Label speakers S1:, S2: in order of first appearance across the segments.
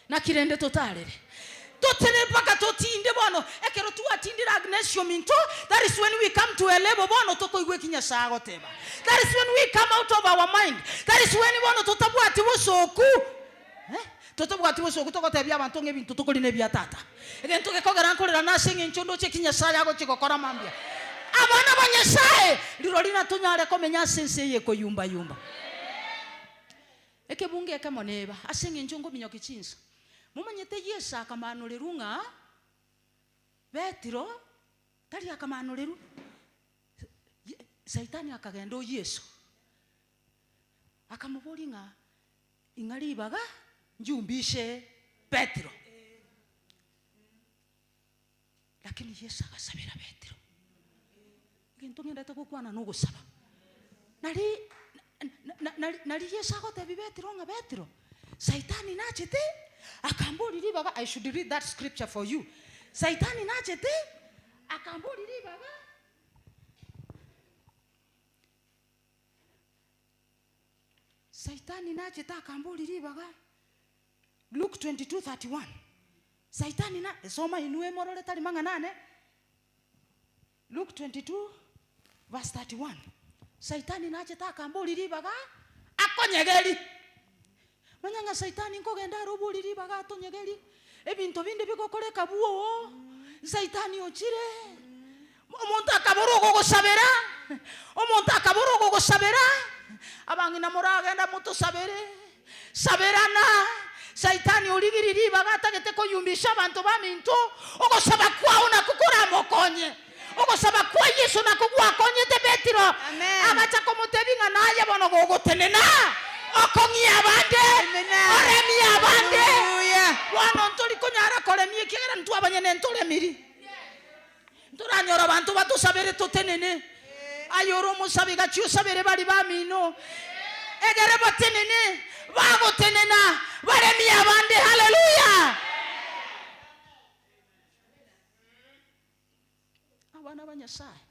S1: Nakirende totarere. Totere mpaka totinde bono. Ekero tuatindire Agnesio minto. That is when we come to a level bono tokoigwe kinyasaye agoteba. That is when we come out of our mind. That is when bono totabwati bosoku. Totabwati bosoku togotebia abanto ng'ebinto tokori nebia tata. Egento gekogera nkorera nase eng'encho ndoche kinyasaye agochi gokora mambia. Abana ba Nyasaye rirori natonyare komenya ase ense eye ekoyumbayumba. Ekebungo ekemo neba ase eng'encho ngominyoki chinsa. Momanyete Yesu akamanoreru ng'a Betiro tari akamanoreru. Saitani akagenda o Yesu akamobori ng'a ing'a ribaga njumbishe Petro. Lakini Yesu agasabera Petro. Egento ng'endete gokwana nogosaba. Nari nari Yesu agotebi Petro ng'a Petro Saitani nachete akambori ribaga. I should read that scripture for you. Saitani nachete akambori ribaga. Saitani nachete akambori ribaga. Luke 22:31. Saitani na soma inue morore tari mang'anane. Luke 22 verse 31. Saitani nachete akambori ribaga akonyegeri. Manyanga saitani nkogenda arobori ribaga atonyegeri. Ebinto binde bigokoreka buo. Saitani ochire. Omonto akabora ogogosabera. Omonto akabora ogogosabera. Abang'ina moragenda motosabere. Saberana. Saitani origiri ribaga atagete koyumbisha abanto baminto. Ogosaba kwao nakukora mokonye. Ogosaba kwa Yesu nakugwakonyete Petro. Agacha komotebi ng'a naye bono gogotenena. Okong'ia abande. Oremia abande. Bono ntori konyara koremia ekiagera ntwe abanyene ntoremiri. Ntoranyora abanto batosabere totenene. Aye ore omosabi gachi osabere bari bamino. Egere batenene, bagotenena, baremia abande. Haleluya. Abana ba Nyasaye,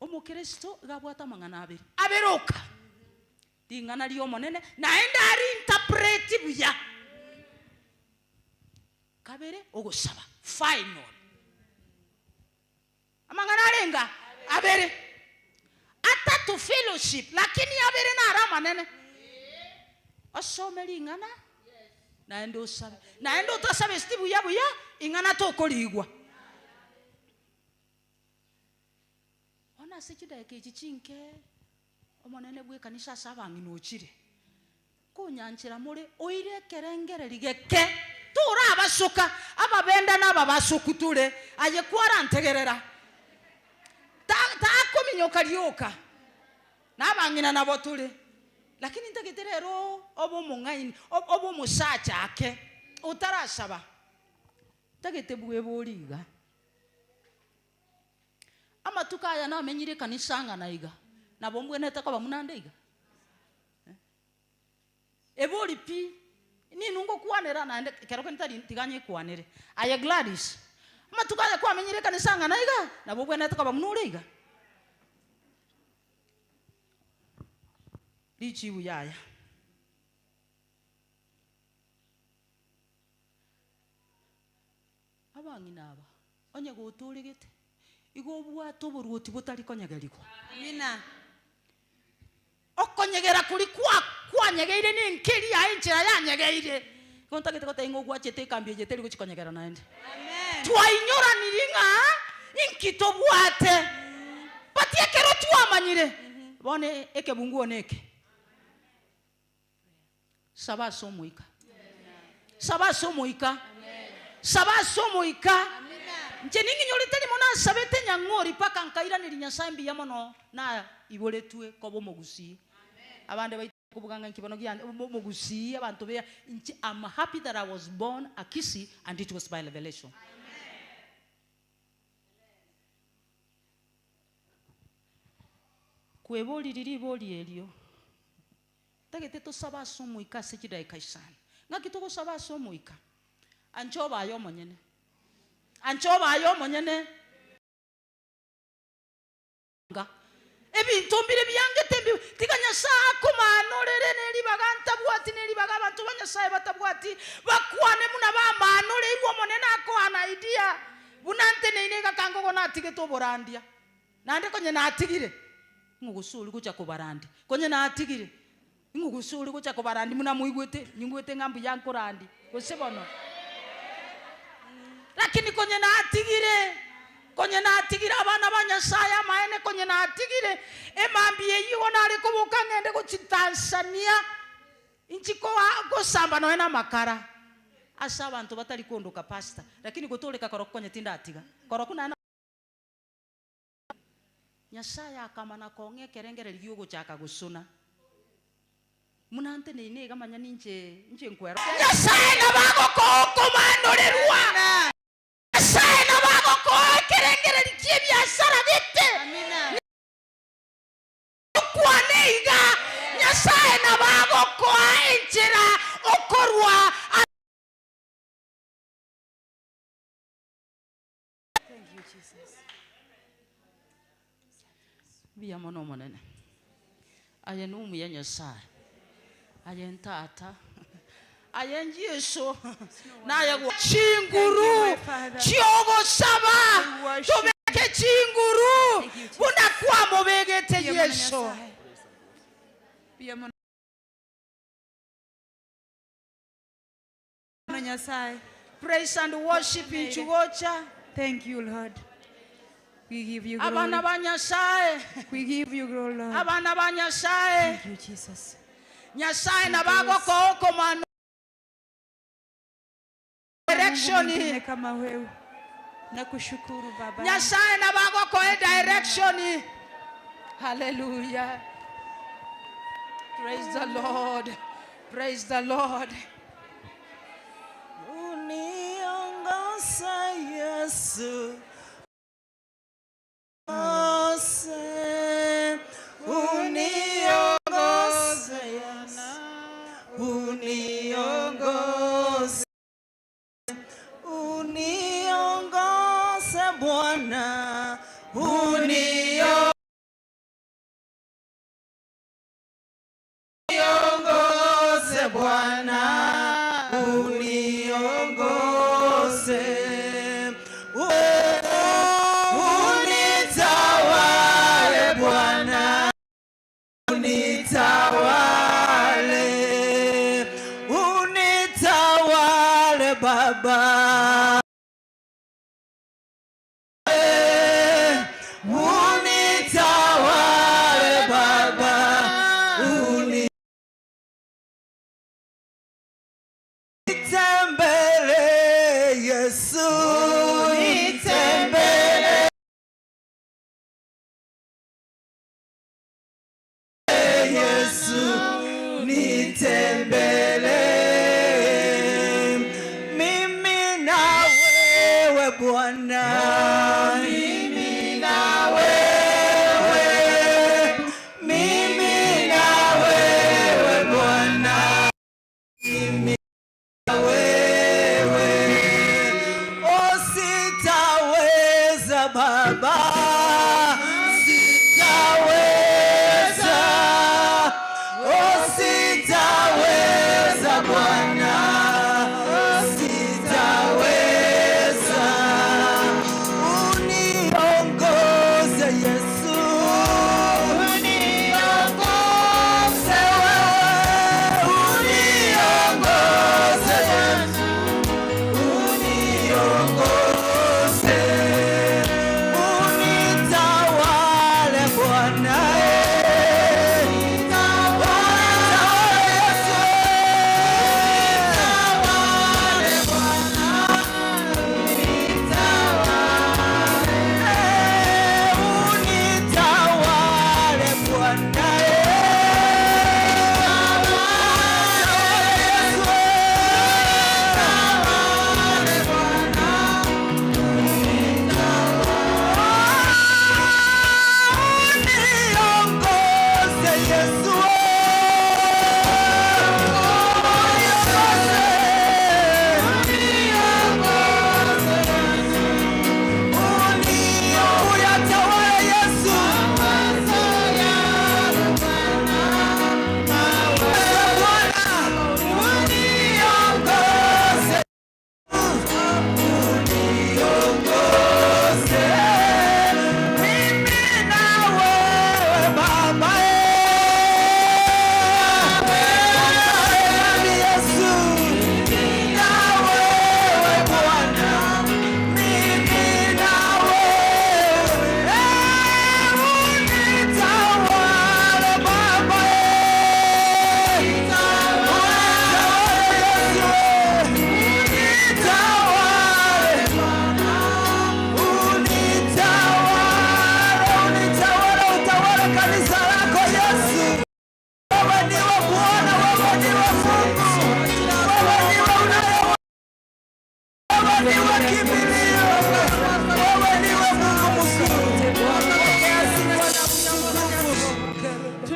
S1: omokristo gabwate amang'ana abere. Aberoka ring'ana ri'Omonene naende arinterpreti buya. Kabere ogosaba final. Amang'ana arenga abere. Atatu fellowship lakini abere naro amanene. Osome ring'ana naende osabe. Naende otasabe esti buya buya ing'ana tokorigwa. Bono ase chidakika echi chinke Omonene bw'ekanisa ase abang'ina ochire konyanchera more oire ekerengereri geke torabasoka ababenda na ababasoku tore aye kwarantegerera takominyoka rioka na abang'ina nabo tore lakini ntagete rero obe omong'aini obe omosacha ake otarasaba ntagete bwebori iga. Amatuko aya namenyire ekanisa ng'a na iga, nabo mbwenerete koba buna nde iga. Ebori pi, ninwe ngokwanera naende ekero kende tari tiga nyekwanere. Aye Gladys, amatuko aya kwamenyire ekanisa ng'a na iga, nabo obwenerete koba buna ore iga. Richibu yaya. Abang'ina aba, onye gotooregete, igo obwate oboruoti botari konyegerigwa.
S2: Amina.
S1: Okonyegera koria kwanyegeire nenkeri yaye enchera yanyegeire. Igo ntagete goteba ng'a ogwachete ekambi eye teri gochia konyegera naende.
S2: Amen.
S1: Twainyoraniri ng'a inki tobwate, but ekero twamanyire, bono ekebunguo neke. Saba ase Omoika. Saba ase Omoika. Saba ase Omoika. Inche ning'inyorete rimo nasabete nyang'ori mpaka nkairaneria Nyasae mbuya mono naiboretwe koba omogusii. Abande baito kobuga ng'a inki bono giane omogusii abanto be inche am happy that I was born a Kisii and it was by revelation. Kweboriri ribori erio. Ntagete tosabe ase Omoika ase chidaeka isano. Ng'aki togosaba ase Omoika? Ancha obe aye omonyene. Ancha obe aye omonyene. Nga. Ebinto mbire biangete mbi tiga Nyasaye akomanorere neribaga ntabwati neribaga abantu ba Nyasaye batabwati bakwane muna bamanore iwo monene akoana idea bunante neine gakangogo natigete oborandia nande konye natigire ng'ogosori gocha kobarandi konye natigire ng'ogosori gocha kobarandi muna muigwete nyingwete ng'ambu yankorandi gose bono lakini konye natigire abana ba Nyasaye amaene konye natigire emambi eyigo nare koboka ngende gochi Tanzania inchiko gosamba noe na makara asa abantu batari kondoka pastor lakini gotoleka koroko konye tindatiga koroko na Nyasaye akamana kong'e kerengere ryo gochaka gusuna munante neine gamanya ninche nche nkwero Nyasaye nabagokokomanorerwa Nyasaye nabagokoekerengere rikie biashara gete.
S2: Amina.
S1: Kwaneiga Nyasaye nabagokoa enchera okorwa.
S2: Thank you, Jesus.
S1: Biya mono monene aye numu ya Nyasaye aye ntata aye Yesu naye chinguru chiogosaba tubeke chinguru buna kwamubegete Yesu.
S2: Biya mono Nyasaye.
S1: Praise and worship in Chugocha.
S2: Thank you, Lord. We give you glory.
S1: Abana ba Nyasaye.
S2: We give you glory, Lord.
S1: Abana ba Nyasaye.
S2: Thank you, Jesus.
S1: Nyasaye nabagokokomano direction.
S2: Mungu kama wewe. Nakushukuru Baba.
S1: Nyasaye nabagokoe direction. Hallelujah. Praise the Lord. Praise the Lord.
S3: Uniongoze Yesu. Uniongoze Yesu. Uniongoze. Uniongoze Bwana. Uniongoze Bwana. Uniongoze. Unitawale Bwana. Unitawale. Unitawale Baba. Unitawale Baba. Unitembele Yesu. Unitembele Yesu. Nitembele mimi na wewe Bwana. Mimi na wewe. Mimi na wewe Bwana. Mimi na wewe. Oh, sitaweza Baba. Sitaweza. Oh, sitaweza Bwana. Sitaweza.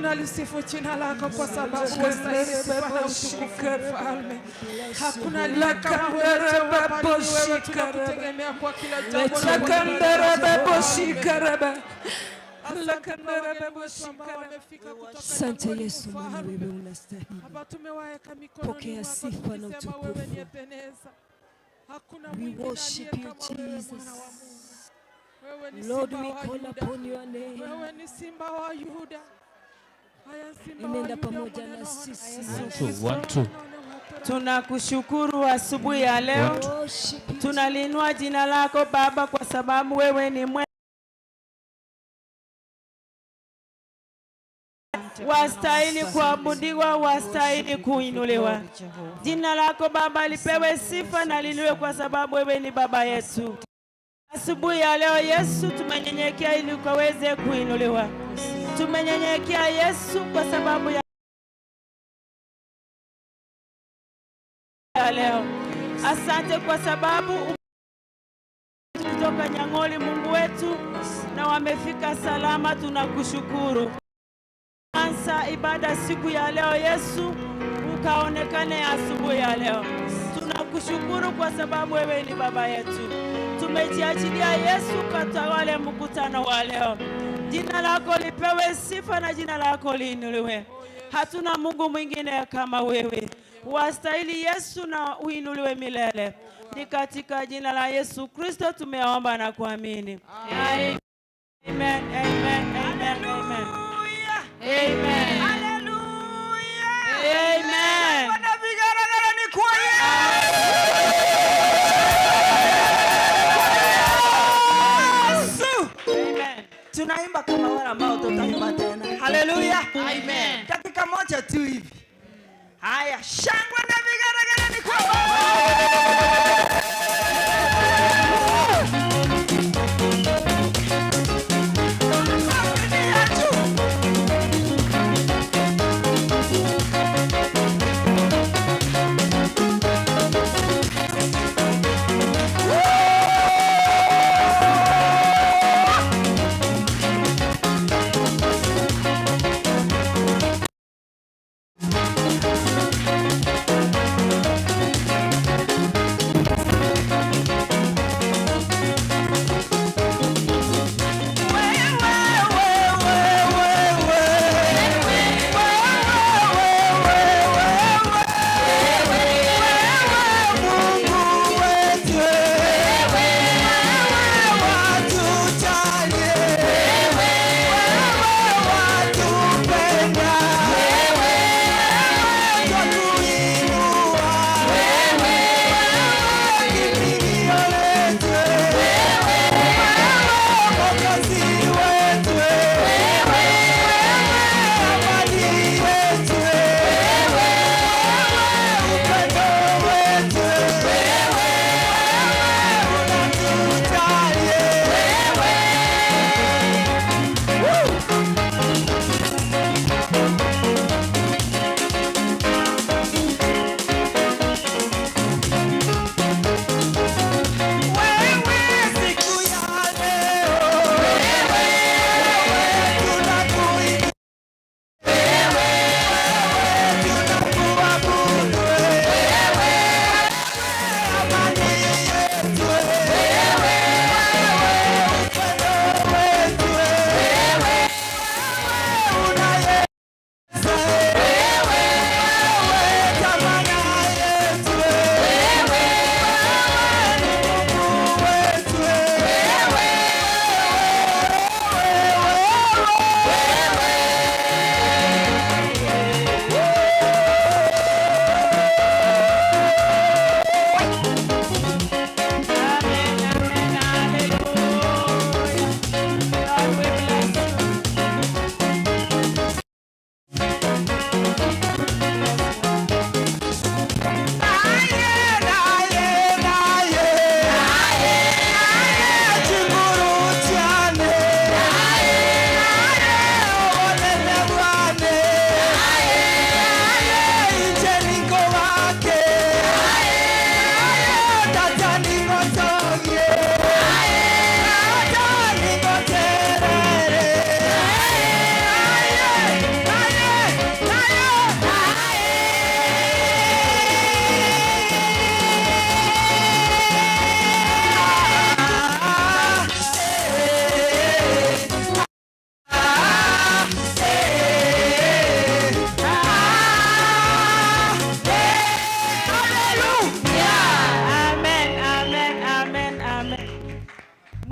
S4: Tunalisifu jina lako kwa sababu wastahili sifa na utukufu, Mfalme. Hakuna aliye kama wewe Jehova, bali ni wewe tunakutegemea kwa kila jambo na kwa kila jambo. Asante kwa wageni wetu ambao wamefika kutoka
S2: Asante
S4: jangwani,
S2: Yesu, maana
S4: Mfalme.
S2: wewe unastahili.
S4: Baba, tumewaweka mikononi
S2: Pokea
S4: mwako
S2: sifa na
S4: tukisema wewe ni
S2: utukufu.
S4: Ebeneza. Hakuna
S2: We
S4: mwingine
S2: worship
S4: aliye
S2: you,
S4: kama wewe,
S2: Jesus.
S4: Mwana wa Mungu. Wewe ni
S2: Lord,
S4: simba
S2: we
S4: wa
S2: call
S4: Yuda.
S2: upon your name.
S4: Wewe ni simba wa Yuda. Haya, simba wa
S2: Enenda
S4: Yuda,
S2: pamoja
S4: mwenye
S2: na
S4: roho
S2: sisi.
S5: One, two, one, two.
S6: Tunakushukuru asubuhi ya leo,
S5: One, two.
S2: Worship you.
S6: Tunalinua jina lako Baba kwa sababu wewe ni mwema, wastahili kuabudiwa, wastahili kuinuliwa. Jina lako Baba lipewe sifa na linuliwe kwa sababu wewe ni Baba yetu. Asubuhi ya leo Yesu, tumenyenyekea ili ukaweze kuinuliwa. Tumenyenyekea Yesu kwa sababu ya leo. Asante kwa sababu kutoka Nyang'oli, Mungu wetu, na wamefika salama, tunakushukuru. Anza ibada siku ya leo Yesu, ukaonekane asubuhi ya leo. Tunakushukuru kwa sababu wewe ni baba yetu. Tumejiachilia Yesu, katawale mkutano wa leo. Jina lako lipewe sifa na jina lako liinuliwe. Hatuna Mungu mwingine kama wewe. Wastahili Yesu na uinuliwe milele. Ni katika jina la Yesu Kristo tumeomba na kuamini. Amen. Amen, amen, amen. Amen. Amen.
S3: Na vigelegele ni kwa Yesu.
S6: Amen.
S3: Tunaimba kama wale ambao tutaimba tena. Haleluya.
S1: Amen.
S3: Dakika moja tu hivi. Haya, shangwe na vigelegele ni kwa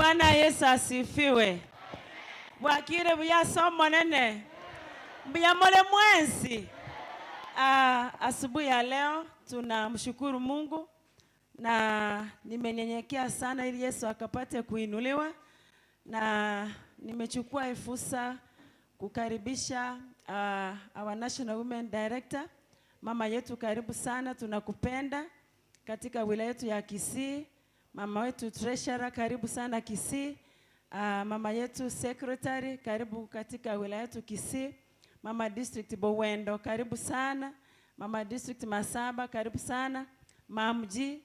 S6: Bwana Yesu asifiwe. Bwakire buya somo nene. Buya mole mwensi. Asubuhi ya leo tunamshukuru Mungu na nimenyenyekea sana ili Yesu akapate kuinuliwa, na nimechukua fursa kukaribisha our National Women Director, mama yetu, karibu sana, tunakupenda katika wilaya yetu ya Kisii. Mama wetu treasurer, karibu sana Kisii. Mama yetu secretary, karibu katika wilaya yetu Kisii. Mama district Bowendo, karibu sana. Mama district Masaba, karibu sana. Mamji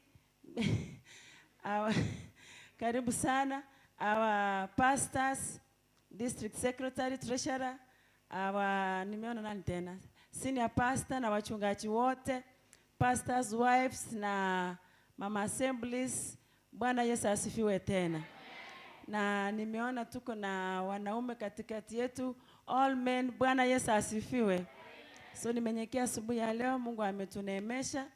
S6: karibu sana. Our pastors, district secretary, treasurer, our nimeona nani tena, senior pastor na wachungaji wote, pastors wives na mama assemblies. Bwana Yesu asifiwe tena. Na nimeona tuko na wanaume katikati yetu, all men. Bwana Yesu asifiwe. So nimenyenyekea asubuhi ya leo, Mungu ametuneemesha,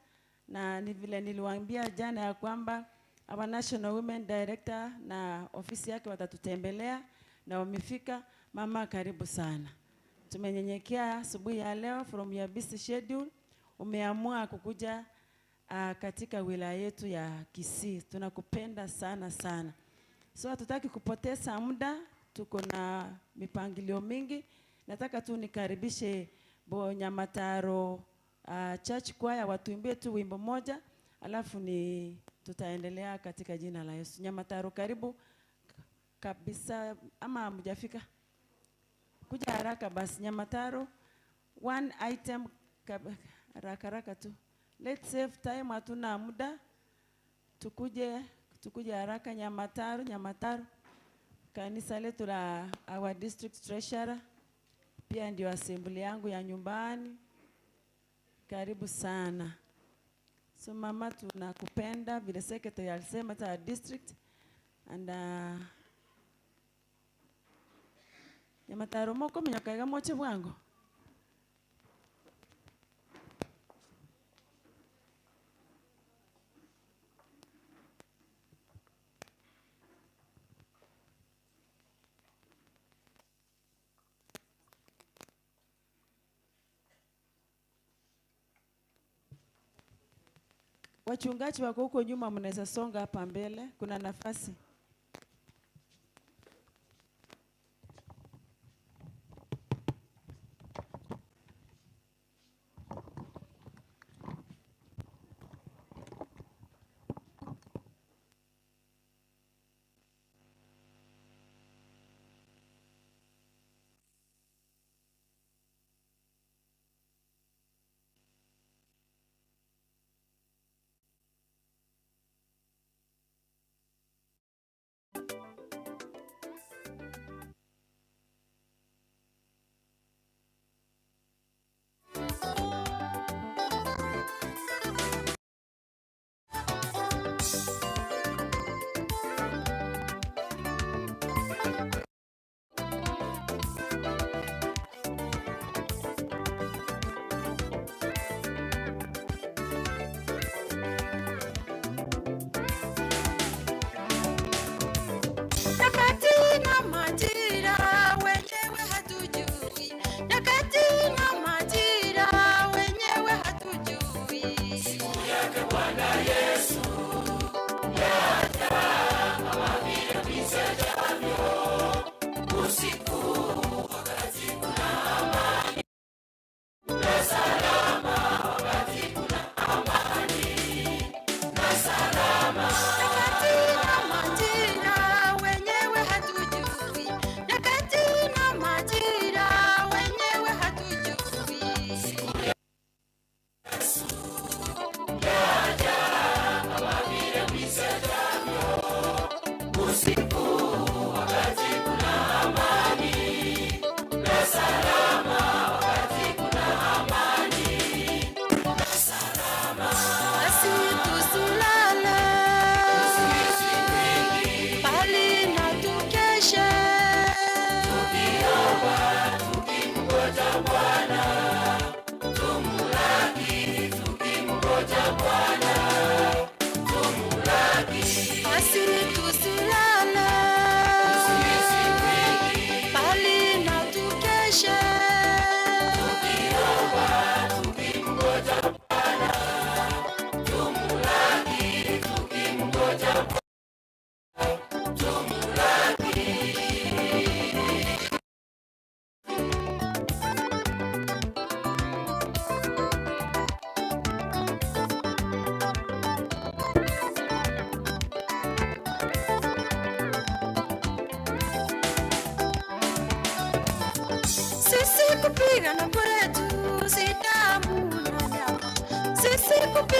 S6: na ni vile niliwaambia jana ya kwamba our National Women Director na ofisi yake watatutembelea na wamefika. Mama, karibu sana. Tumenyenyekea asubuhi ya leo, from your busy schedule umeamua kukuja katika wilaya yetu ya Kisii. Tunakupenda sana sana. So hatutaki kupoteza muda, tuko na mipangilio mingi. Nataka tu nikaribishe Bonyamataro Church Choir watuimbie tu wimbo moja, alafu ni tutaendelea katika jina la Yesu. Nyamataro, karibu kabisa, ama hamjafika? Kuja haraka basi. Nyamataro, one item haraka haraka tu. Let's save time, hatuna muda. Tukuje haraka. Nyamataro, Nyamataro. Kanisa letu la our district treasurer, pia ndio assembly yangu ya nyumbani. Karibu sana. So mama, tunakupenda vile secretary alisema ta district and Nyamataro moko minyakaiga moche bwango. Wachungaji wako huko nyuma, mnaweza songa hapa mbele, kuna nafasi.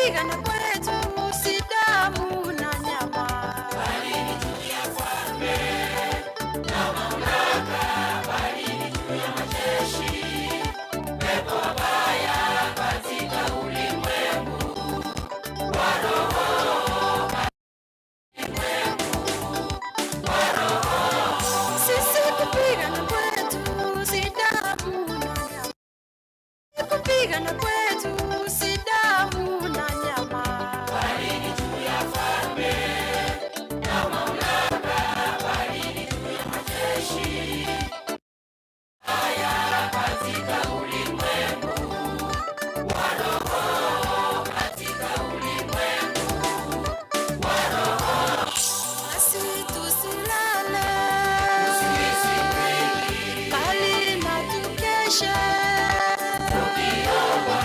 S5: Kupigana kwetu si damu na nyama, bali ni juu ya falme na mamlaka, bali ni juu ya majeshi, pepo wabaya katika ulimwengu wa roho, wa roho. Sisi kupigana kwetu si damu na nyama, kupigana kwetu si damu na nyama, bali ni juu ya falme na mamlaka, bali ni juu ya majeshi haya katika ulimwengu wa roho, katika ulimwengu wa roho. Basi tusilale, bali na tukeshe, tukiomba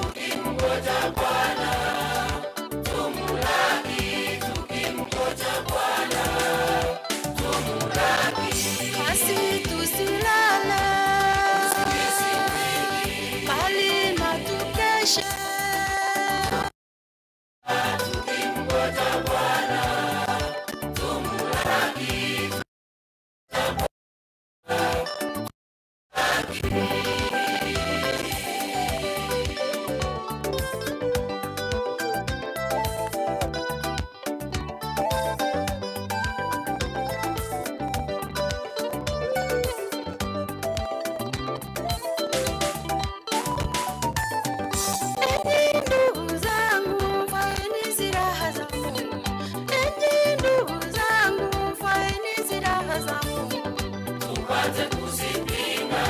S5: tukimngoja Bwana, tumlaki tukimngoja Bwana, tumlaki. Basi tusilale, bali na tukeshe, tukimngoja Bwana, tumlaki. Enyi ndugu zangu, vaeni silaha za Mungu. Enyi ndugu zangu, vaeni silaha za Mungu. Tupate kuzipinga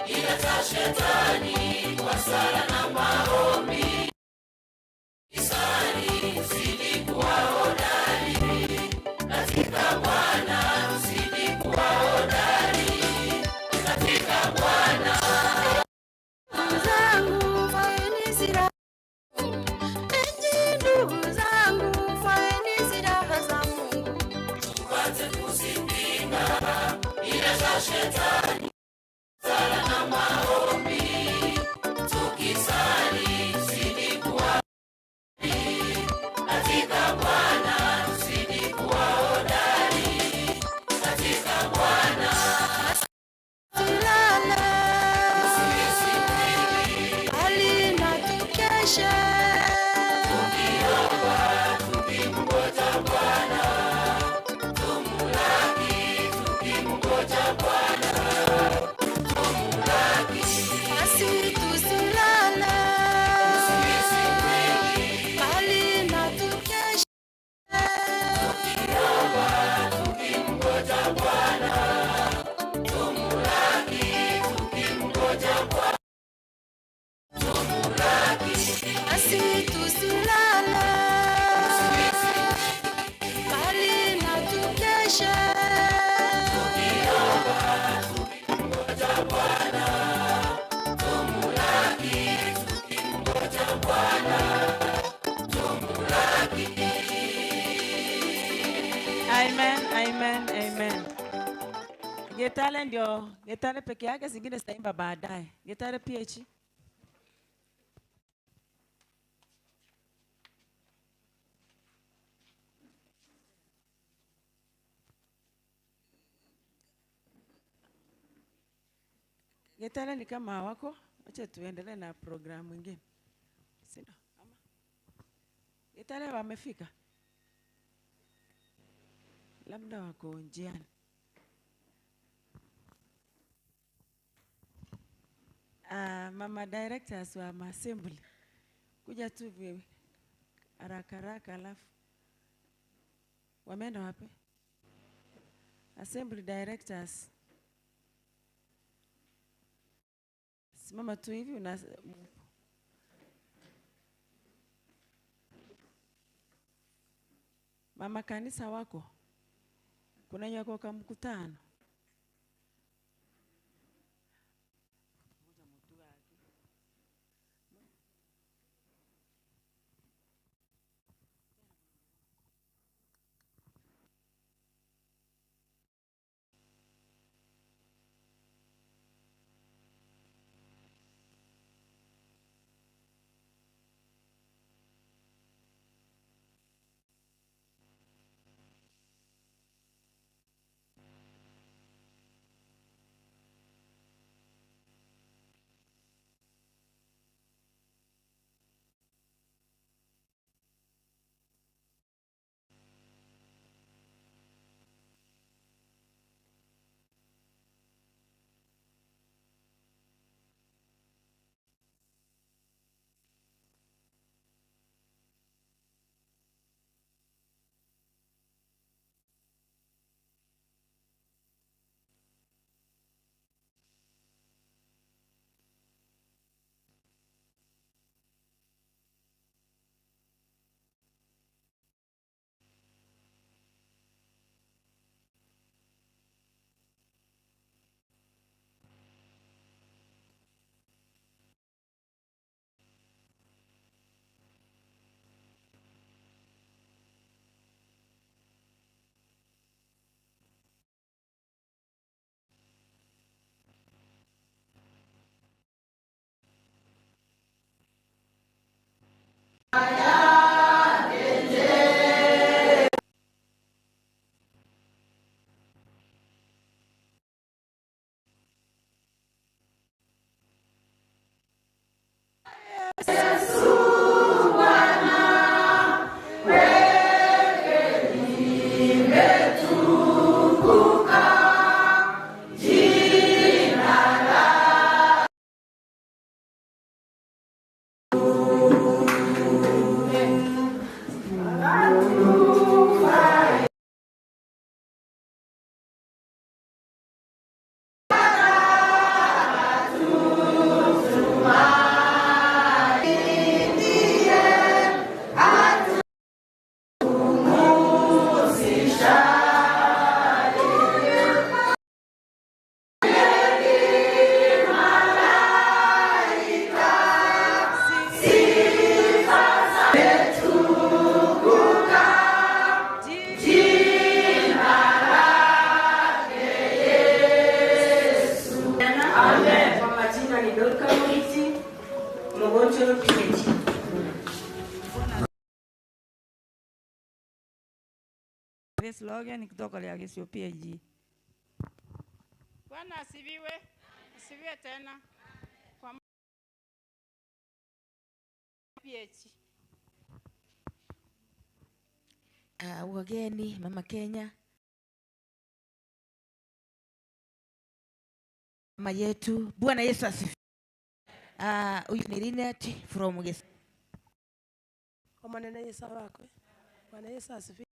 S5: ila za shetani kwa sala na maombi. Sali, tuzidi kuwa hodari katika Bwana, tuzidi kuwa hodari katika Bwana. Ndugu zangu, vaeni silaha. Enyi ndugu zangu, vaeni silaha za Mungu. Tupate kuzipinga ila za shetani, sala na maombi. Tukisali, tuzidi kuwa katika Bwana, tuzidi kuwa hodari katika Bwana. Tulale, bali na tukeshe, tukiomba tukimngoja Bwana, tumlaki tukimngoja Bwana, tumlaki. Basi tusilale, bali na tukeshe, tukiomba tukimngoja Bwana, tumlaki tukimngoja Bwana, tumlaki. Basi tusilale, bali na tukeshe, tukiomba tukimngoja Bwana, tumlaki tukimngoja Bwana, tumlaki.
S6: Amen, amen, amen. Getale ndio Getale peke yake, zingine zitaimba baadaye. Getale PH. Getale ni kama hawako, acha tuendelee na programu ingine. Si ndio? Ama Getale wamefika? Labda wako njiani. Mama directors wa assembly, kuja tu haraka haraka, alafu wameenda wapi? Assembly directors, simama tu hivi una mama kanisa wako kuna nyako kwa mkutano.
S7: Amen. Kwa majina ni Dorka Muriti, mgonjwa PhD.
S8: Slogan kutoka Liagisio PhD.
S9: Bwana asifiwe. Asifiwe tena. Kwa PhD.
S10: Wageni Mama Kenya, mama yetu, Bwana Yesu asifiwe. Huyu ni Linet from Gesi.
S11: Omanene Yesu wakwe. Bwana Yesu asifiwe.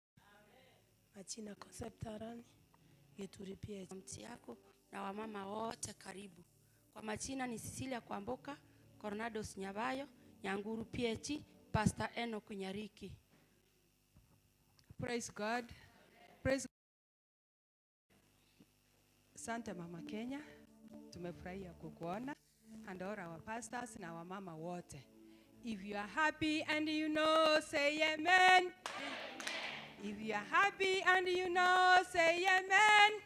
S11: Majina Concept Arani Geturi PhD.
S12: Mti yako na wamama wote karibu. Kwa majina ni Cecilia Kwamboka, Coronados Nyabayo, Nyanguru PhD, Pastor Enoch Nyariki.
S2: Praise God. Praise. Asante Mama Kenya, tumefurahia kukuona and all our pastors na wamama wote. If you are happy and you know, say amen. If you are happy and you know, say amen.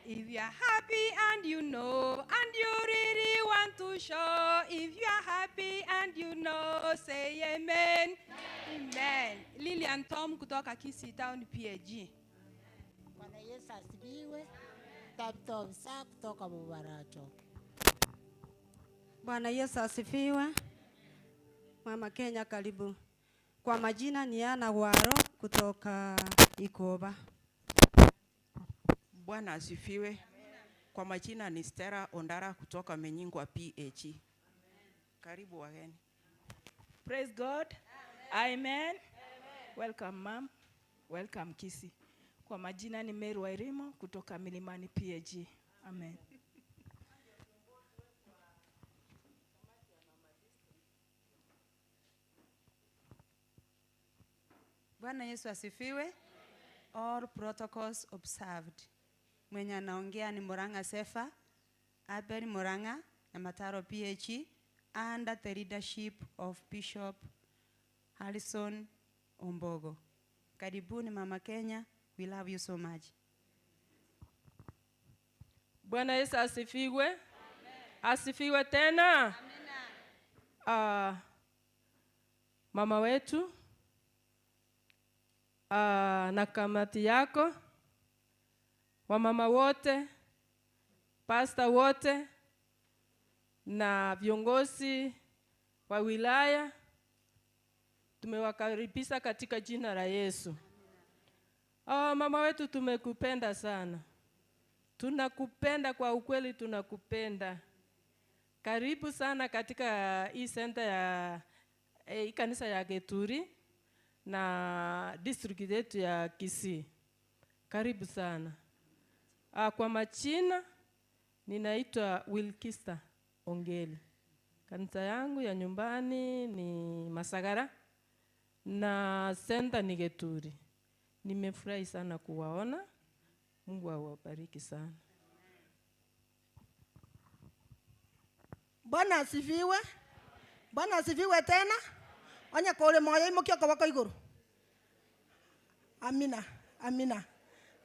S2: If you are happy and you know, and you really want to show, if you are happy and you know, say amen. Amen. Lilian Tom kutoka Kisii Town PAG.
S13: Bwana Yesu asifiwe. Tabitha Obisa kutoka Bubaracho.
S14: Bwana Yesu asifiwe. Mama Kenya karibu. Kwa majina ni Ana Waro kutoka Ikoba.
S15: Bwana asifiwe. Kwa majina ni Stella Ondara kutoka Menyingwa PH. Karibu wageni.
S6: Praise God. Amen. Amen. Welcome ma'am. Welcome Kisii. Kwa majina ni Mary Wairimo kutoka Milimani PAG. Amen.
S16: Bwana Yesu asifiwe. All protocols observed. Mwenye anaongea ni Murang'a Sefa, Abel Murang'a na Mataro PH under the leadership of Bishop Harrison Ombogo. Karibuni Mama Kenya, we love you so much.
S4: Bwana Yesu asifiwe. Asifiwe tena. Amina. Mama wetu na kamati yako, wamama wote, pasta wote na viongozi wa wilaya, tumewakaribisha katika jina la Yesu. Mama wetu tumekupenda sana. Tunakupenda kwa ukweli, tunakupenda. Karibu sana katika hii center ya hii kanisa ya Geturi na district yetu ya Kisii. Karibu sana. Kwa majina ninaitwa Wilkista Ongeli. Kanisa yangu ya nyumbani ni Masagara na center ni Geturi. Nimefurahi sana kuwaona. Mungu awabariki sana.
S17: Bwana asifiwe. Bwana asifiwe tena. Onya kore moyo imokio kwa wako iguru. Amina, amina.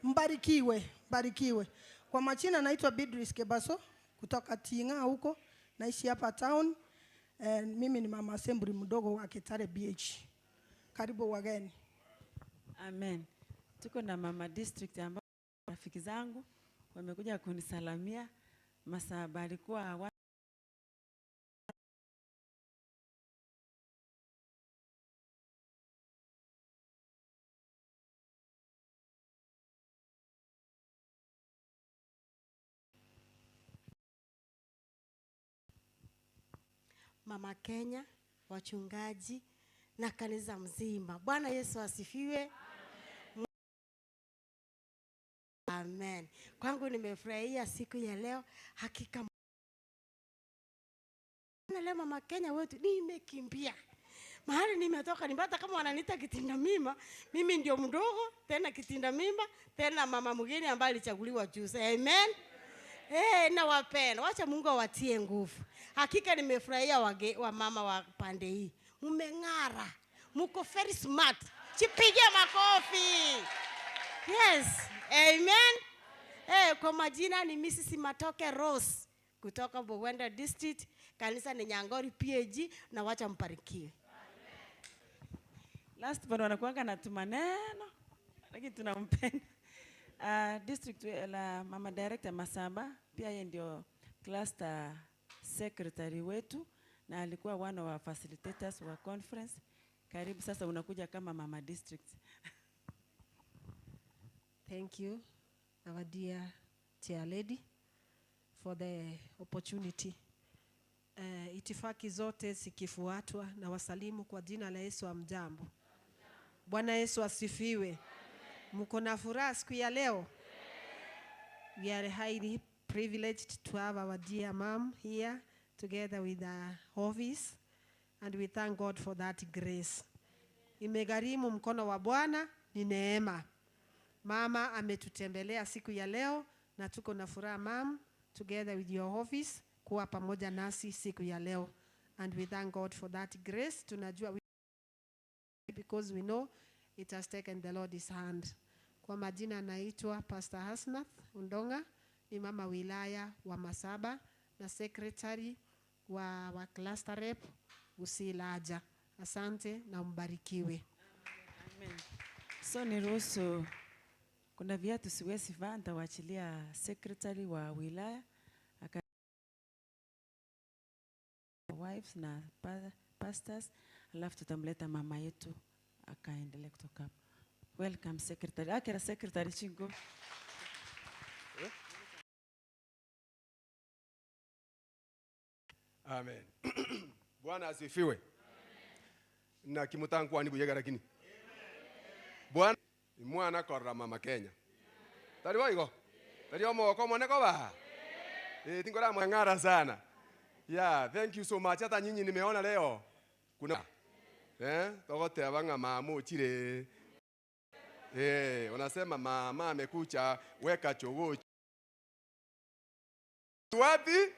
S17: Mbarikiwe, mbarikiwe. Kwa majina naitwa Beatrice Kebaso kutoka Tinga huko, naishi hapa town. Mimi ni mama assembly mdogo wa Kitale BH. Karibu wageni.
S8: Amen. Tuko na mama district ambao rafiki zangu wamekuja kunisalamia. Masaba alikuwa
S14: Mama Kenya, wachungaji na kanisa mzima. Bwana Yesu asifiwe. Amen. Kwangu nimefurahia siku ya leo. Hakika na leo Mama Kenya wetu nimekimbia. Mahali nimetoka nipata kama wananiita kitinda mimba, mimi ndio mdogo tena kitinda mimba tena mama mgeni ambaye alichaguliwa juzi. Amen. Nawapenda. Wacha Mungu awatie nguvu. Hakika nimefurahia wa mama wa pande hii. Mmeng'ara. Mko very smart. Jipigie makofi. Yes. Amen. Kwa majina ni Mrs. Matoke Rose kutoka Bugwenda District, kanisa ni Nyangori PAG, na wacha mbarikiwe.
S8: Last but wanakuanga na tumaneno lakini tunampenda. District la Mama Director Masaba pia yeye ndio cluster secretary wetu na alikuwa one of our facilitators wa conference. Karibu sasa unakuja kama Mama District.
S18: Thank you, our dear chair lady, for the opportunity. Itifaki zote zikifuatwa na wasalimu kwa jina la Yesu. Amjambo. Bwana Yesu asifiwe. Mko na furaha siku ya leo? We are highly privileged to have our dear mom here together with our office, and we thank God for that grace. Imegharimu mkono wa Bwana, ni neema. Mama ametutembelea siku ya leo na tuko na furaha mom, together with your office kuwa pamoja nasi siku ya leo, and we thank God for that grace. Tunajua because we know it has taken the Lord's hand. Kwa majina naitwa Pastor Hasnath Undonga, ni mama wilaya wa Masaba na secretary wa cluster rep Usilaja. Asante na mbarikiwe.
S8: Amen. So niruhusu, kuna viatu siwezi vaa, nitawaachilia secretary wa wilaya wives na pastors, alafu tutamleta mama yetu akaendelea kutoka hapo. Welcome secretary. Akira secretary chingo.
S19: Amen. Bwana asifiwe. Na kimutangu ani buyega lakini. Bwana mwana korra Mama Kenya. Tari waigo. Tari omo ko moneko ba. Tingora mwangara sana. Yeah, thank you so much. Hata nyinyi nimeona leo kuna togote abanga mamu chire. Wanasema mama amekucha, weka chogo. Wapi?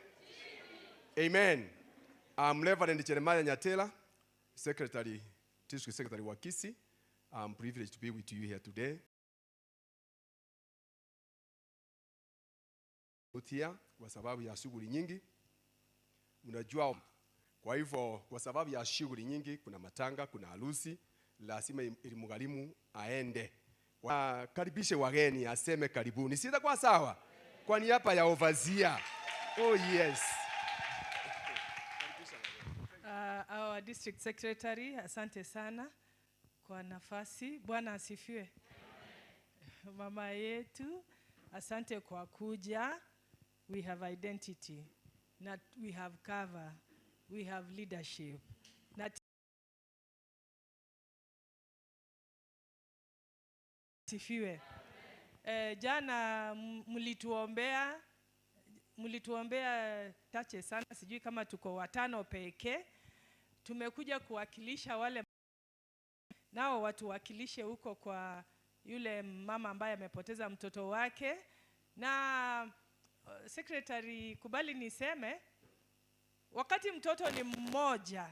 S19: Amen. I'm Reverend Jeremiah Nyatela, Secretary, District Secretary wa Kisii. I'm privileged to be with you here today. Kwa sababu ya shughuli nyingi. Unajua, kwa hivyo kwa sababu ya shughuli nyingi, kuna matanga, kuna harusi, lazima ilimgharimu aende. Karibishe wageni, aseme karibuni. Sitakuwa sawa? Kwa niaba ya overseer. Oh yes.
S4: Our district secretary, asante sana kwa nafasi. Bwana asifiwe. Mama yetu, asante kwa kuja. We have identity. Not we have cover, we have leadership. Not sifiwe. Jana mlituombea chache sana, sijui kama tuko watano pekee. Tumekuja kuwakilisha wale nao watuwakilishe huko kwa yule mama ambaye amepoteza mtoto wake. Na secretary, kubali niseme, wakati mtoto ni mmoja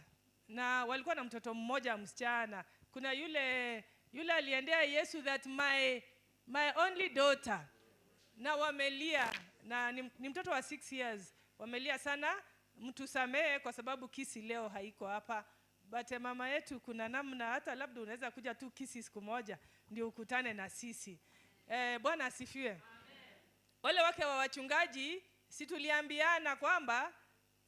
S4: na walikuwa na mtoto mmoja msichana, kuna yule aliendea Yesu that my only daughter, na wamelia, na ni mtoto wa 6 years, wamelia sana, mtusamee kwa sababu Kisii leo haiko hapa. But mama yetu, kuna namna hata labda unaweza kuja tu Kisii siku moja ndio ukutane na sisi. Bwana asifiwe. Wale wake wa wachungaji, si tuliambiana kwamba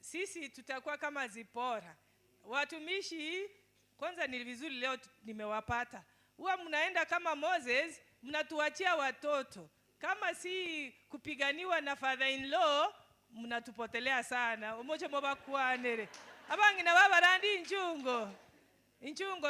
S4: sisi tutakuwa kama Zipora. Watumishi, kwanza ni vizuri leo nimewapata. Huwa mnaenda kama Moses, mnatuachia watoto. Kama si kupiganiwa na father-in-law, mnatupotelea sana. Umoja mwabakuanere. Abangi na baba randi njungo. Inchungo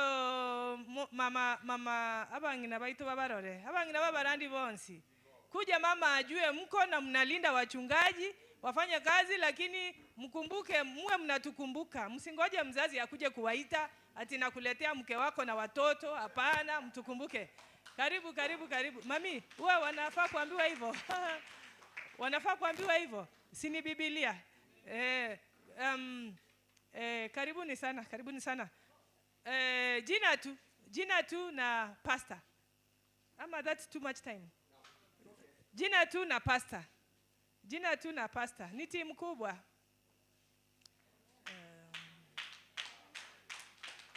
S4: mama mama abangina baito babarore. Abangina babarandi bonsi. Kuja mama ajue mko na mnalinda wachungaji wafanya kazi, lakini mkumbuke, muwe mnatukumbuka. Msingoje mzazi akuje kuwaita ati nakuletea mke wako na watoto. Hapana, mtukumbuke. Karibu, karibu, karibu. Mami, uwe wanafaa kuambiwa hivyo. Wanafaa kuambiwa hivyo. Si ni Biblia. Karibuni sana, karibuni sana. Jina tu na pastor. Ama that's too much time. Jina tu na pastor. Jina tu na pastor. Ni timu kubwa.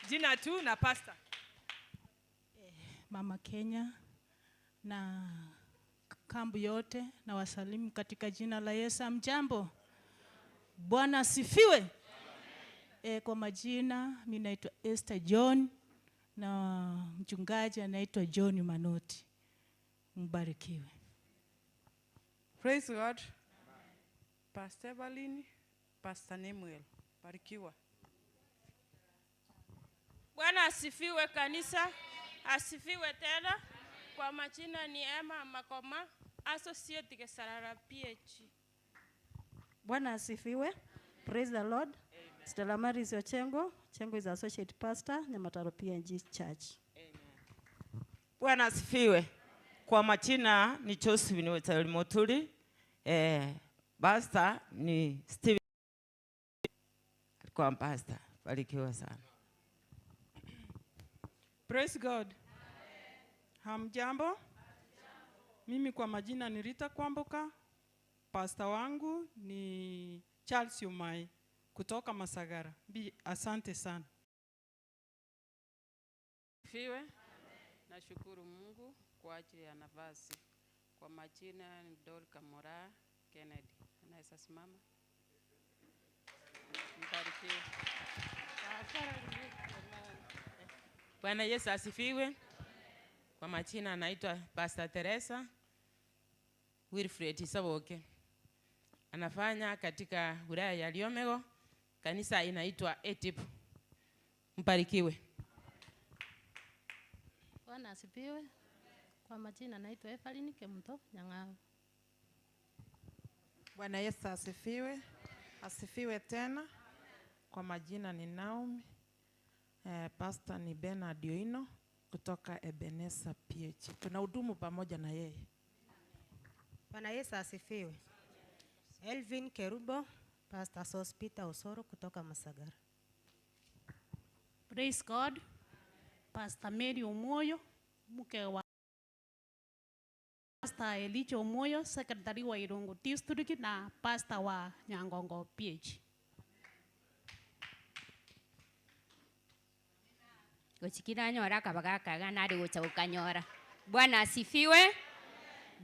S4: Jina tu na pastor.
S20: Mama Kenya na kambu yote na wasalimu katika jina la Yesu. Mjambo. Bwana asifiwe. Kwa majina mimi naitwa Esther John na mchungaji anaitwa John Manoti. Mbarikiwe.
S21: Praise God. Pastor Evelyn, Pastor Nemuel. Barikiwa.
S9: Bwana asifiwe kanisa. Asifiwe tena. Kwa majina ni Emma Makoma, Associate Gesarara PH.
S22: Bwana asifiwe. Praise the Lord. Amen. Stella Maris Ochengo. Chengo is Associate Pastor, Nyamataro PNG Church.
S23: Amen. Bwana asifiwe. Kwa majina ni Josephine Wetali Moturi. Pastor ni Steven. Alikuwa pastor. Barikiwa sana.
S21: Praise God. Hamjambo? Mimi kwa majina ni Rita Kwamboka. Pastor wangu ni Charles Umai kutoka Masagara. Asante sana.
S9: Fiwe. Nashukuru Mungu kwa ajili ya nafasi. Kwa majina ni Dorka Mora Kennedy. Anaweza simama? Mbarikiwe.
S24: Bwana Yesu asifiwe. Kwa majina anaitwa Pastor Teresa Wilfred Saboke. Anafanya katika wilaya ya Liomego. Kanisa inaitwa ETIP. Mbarikiwe.
S25: Bwana asifiwe. Kwa majina naitwa Evelyn Kemuto Nyang'ao.
S26: Bwana Yesu asifiwe. Asifiwe tena. Kwa majina ni Naomi. Pastor ni Bernard Oino kutoka Ebenezer PH. Tunahudumu pamoja na yeye.
S27: Bwana Yesu asifiwe. Elvin Kerubo, Pastor Sospita Osoro kutoka Masagara.
S28: Praise God. Pastor Mary Omoyo, mke wa Pastor Elijah Omoyo, Secretary wa Irungu District na Pastor wa Nyangongo PH.
S29: Gochikira nyora kabagaka ganari gocha ukanyora. Bwana asifiwe.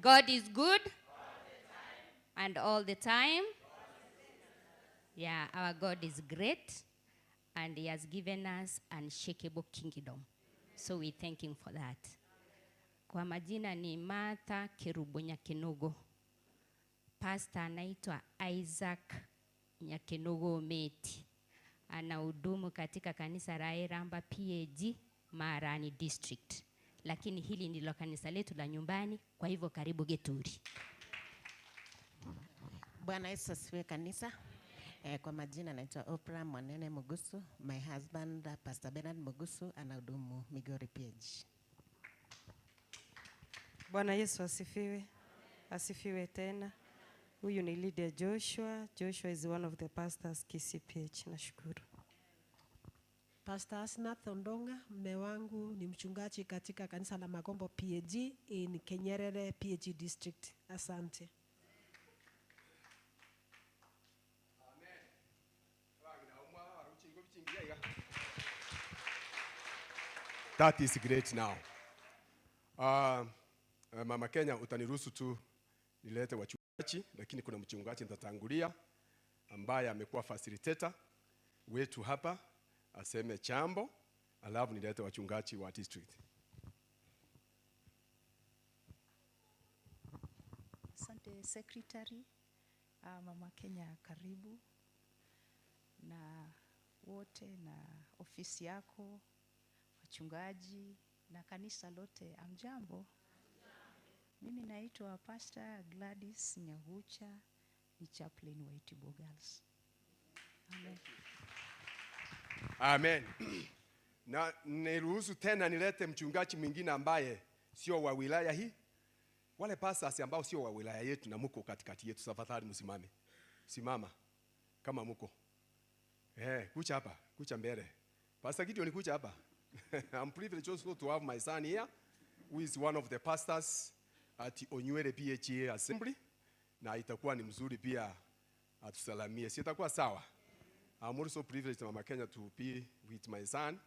S29: God is good and all the time. Yeah, our God is great and he has given us unshakable kingdom. So we thank him for that. Kwa majina ni Martha Kerubo Nyakenugo. Pastor anaitwa Isaac Nyakenugo Meti. Anahudumu katika kanisa la Eramba PAG Marani District. Lakini hili ndilo kanisa letu la nyumbani, kwa hivyo karibu Geturi.
S30: Bwana Yesu asifiwe kanisa. Kwa majina naitwa Oprah Mwanene Mugusu. My husband Pastor Bernard Mugusu anahudumu Migori PAG.
S7: Bwana Yesu asifiwe. Asifiwe tena. Huyu ni Lydia Joshua. Joshua is one of the pastors KCPH. Nashukuru.
S18: Pastor Asnath Ondonga, mume wangu ni mchungaji katika kanisa la Magombo PAG in Kenyerere PAG District. Asante.
S19: Amen. That is great now. Mama Kenya, utaniruhusu tu nilete wachungaji, lakini kuna mchungaji nitatangulia ambaye amekuwa facilitator wetu hapa aseme chambo, alafu nilete wachungaji wa district.
S31: Asante secretary. Mama Kenya karibu na wote na ofisi yako. Wachungaji na kanisa lote, amjambo. Mimi naitwa Pastor Gladys Nyagucha, ni chaplain wa Itibo Girls. Amen.
S19: Amen. Na niruhusu tena nilete mchungaji mwingine ambaye sio wa wilaya hii. Wale pastors ambao sio wa wilaya yetu na muko katikati yetu, tafadhali msimame. Simama kama muko. Kucha hapa, kucha mbele. Pastor Gideon, kucha hapa. I'm privileged also to have my son here, who is one of the pastors at Onywere PHA Assembly. Na itakuwa ni mzuri pia atusalamie. Si itakuwa sawa? I'm also privileged, Mama Kenya, to be with my son,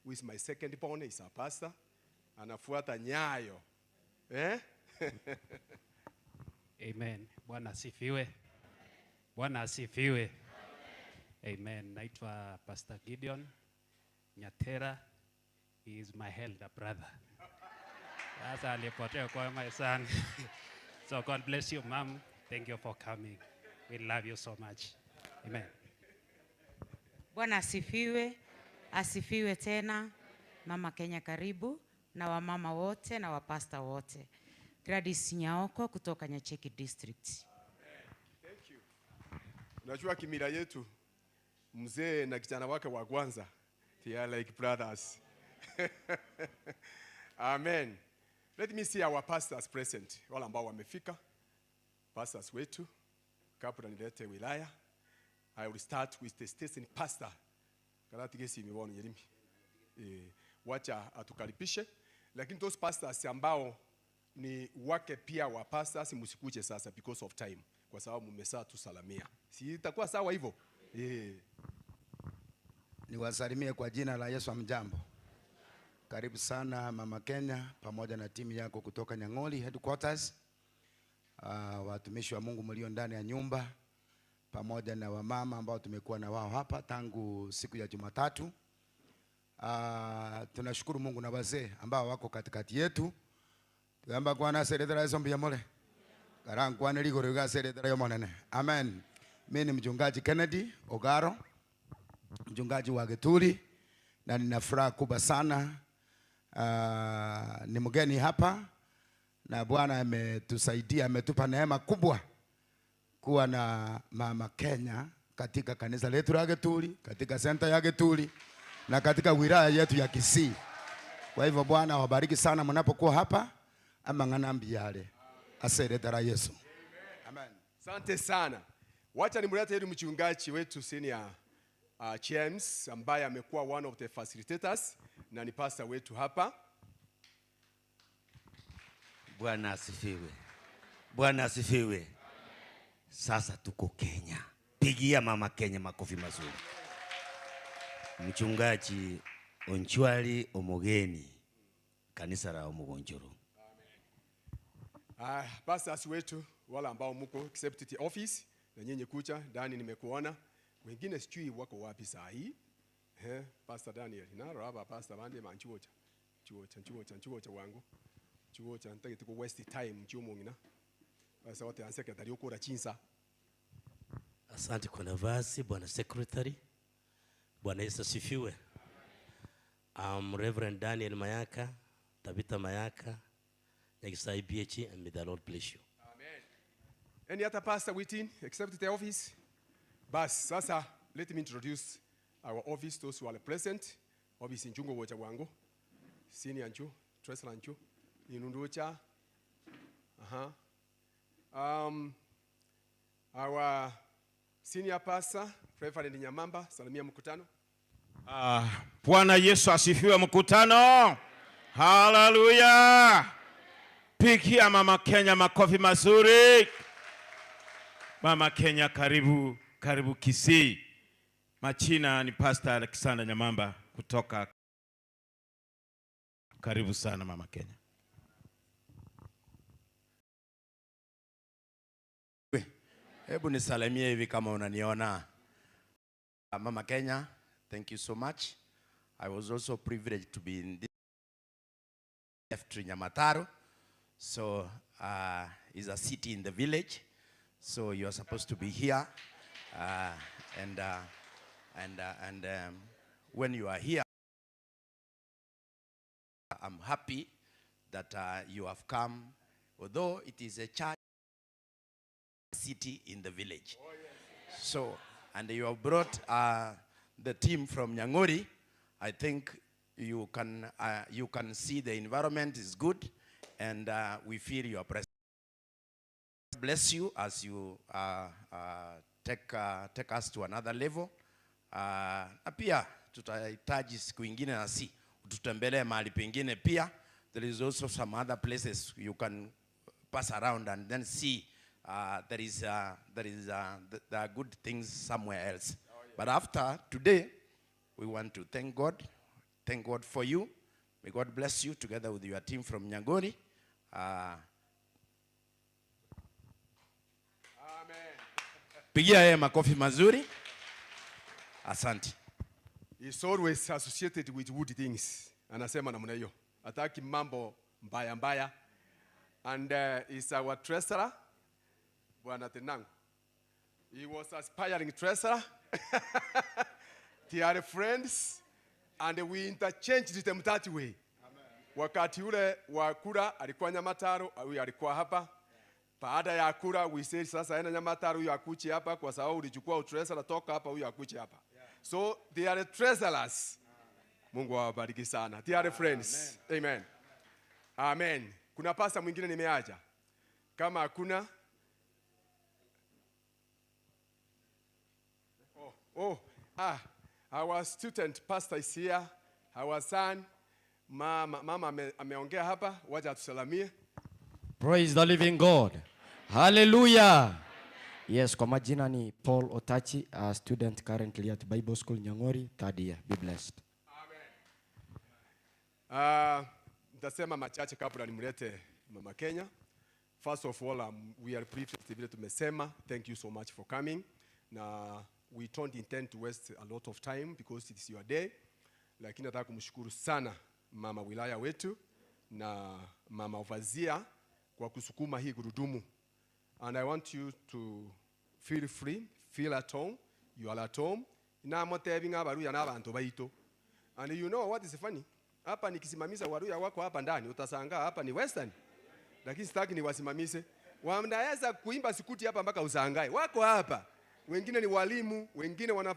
S19: who is my second born, is a pastor. Anafuata nyayo.
S1: Amen. Bwana asifiwe. Bwana asifiwe. Amen. Naitwa Pastor Gideon Nyatera. He is my elder brother. Sasa alipotea kwa my son. So God bless you, mom. Thank you for coming. We love you so much. Amen.
S2: Bwana asifiwe. Asifiwe tena. Mama Kenya karibu, na wamama wote na wapasta wote. Gladys Nyaoko kutoka Nyacheki District.
S19: Thank you. Unajua kimila yetu, mzee na kijana wake wa kwanza, they are like brothers. Amen. Let me see our pastors present. Wale ambao wamefika, pastors wetu, kabla nilete wilaya. I will start with the station pastor. Karatigesi miwono yerimi. Wacha atukaribishe. Lakini those pastors ambao ni wake pia wa pastors, msikuje sasa because of time, kwa sababu mmesaa tusalamia. Si itakuwa sawa hivyo?
S3: Niwasalimie kwa jina la Yesu. Amjambo. Karibu sana Mama Kenya pamoja na timu yako kutoka Nyang'oli headquarters. Watumishi wa Mungu mlio ndani ya nyumba pamoja na wamama ambao tumekuwa na wao hapa tangu siku ya Jumatatu. Tunashukuru Mungu na wazee ambao wako katikati yetu. Tuomba kwa na seredra hizo mbia mole. Karangwa niligoroga seredra yo monene. Amen. Mimi ni mchungaji Kennedy Ogaro, mchungaji wa Getuli, na nina furaha kubwa sana. Ni mgeni hapa na Bwana ametusaidia, ametupa neema kubwa kuwa na Mama Kenya katika kanisa letu la Getuli, katika center ya Getuli na katika wilaya yetu ya Kisii. Kwa hivyo Bwana awabariki sana mnapokuwa hapa. Ama nganambi yale. Asante Yesu.
S19: Amen. Asante sana. Wacha nimlete yule mchungaji wetu senior James ambaye amekuwa one of the facilitators na ni pastor wetu hapa.
S5: Bwana asifiwe. Bwana asifiwe. Sasa tuko Kenya. Pigia Mama Kenya makofi mazuri. Mchungaji Onchwali Omogeni, kanisa la Omugonjoro.
S19: Pastors wetu wala ambao mko except the office na nyenye kucha ndani nimekuona, wengine sijui wako wapi saa hii. Pastor Daniel na raba pastor bande manchuocha chuocha chuocha chuocha wangu chuocha ntake tuko waste time chuo Pastor wote an secretary ukora chinsa.
S6: Asante kwa nafasi Bwana Secretary. Bwana Yesu asifiwe. I'm Reverend Daniel Mayaka, Tabitha Mayaka, Nyagisai BH, and may the Lord bless you.
S19: Amen. Any other pastor within except the office? Bas, sasa let me introduce our office, those who are present. Office njungo wocha wangu. Senior nju, treasurer nju, inunducha. Our senior pastor, Reverend Nyamamba, salimia mkutano.
S10: Bwana Yesu asifiwe mkutano. Hallelujah. Pigia Mama Kenya makofi mazuri. Mama Kenya karibu, karibu Kisii. Machina ni Pastor Alexander Nyamamba kutoka. Karibu sana Mama Kenya.
S5: Hebu nisalimie hivi kama unaniona. Mama Kenya, thank you so much. I was also privileged to be in this F3 Nyamataro. So it's a city in the village. So you are supposed to be here. And when you are here, I'm happy that you have come, although it is a church city in the village. Oh, yes. So, and you have brought the team from Nyangori. I think you can see the environment is good, and we feel your presence. Bless you as you take us to another level. Na pia tutahitaji siku ingine na si tutembelee mahali pengine pia. There is also some other places you can pass around and then see there are good things somewhere else. Oh, yeah. But after today, we want to thank God for you. May God bless you together with your team from Nyangori. Amen. Pigia yeye makofi mazuri. Asante.
S19: He's always associated with good things. Anasema namna hiyo. Hataki mambo mbaya mbaya. And he's our treasurer, Bwana Tenangu. He was aspiring treasurer. They are friends, and we interchanged them that way. Amen. Wakati ule wa kura alikuwa Nyamataro, huyu alikuwa hapa. Baada ya kura we said sasa ena Nyamataro huyu akuche hapa kwa sababu ulichukua treasurer, toka hapa huyu akuche hapa. Yeah. So they are treasurers. Mungu awabariki sana. They are friends. Amen. Amen. Amen. Kuna pasta mwingine nimeacha. Kama hakuna. Our student pastor is here. Our son, mama ameongea hapa, wacha atusalamie.
S4: Praise the living God. Hallelujah. Yes, kwa majina ni Paul Otachi, a student currently at Bible School Nyangori, third year. Be blessed.
S19: Amen. Nitasema machache kabla nimlete Mama Kenya. First of all, we are privileged vile tumesema. Thank you so much for coming. Na we don't intend to waste a lot of time because it is your day. Lakini nataka kumshukuru sana mama wilaya wetu na mama Ovazia kwa kusukuma hii gurudumu. And I want you to feel free, feel at home, you are at home. Na motebi ngabaruya na abantu baito. And you know what is funny? Hapa nikisimamisha waruya wako hapa ndani utashangaa hapa ni Western. Lakini sitaki niwasimamishe. Wanaweza kuimba sikuti hapa mpaka ushangae. Wako hapa. Wengine ni walimu,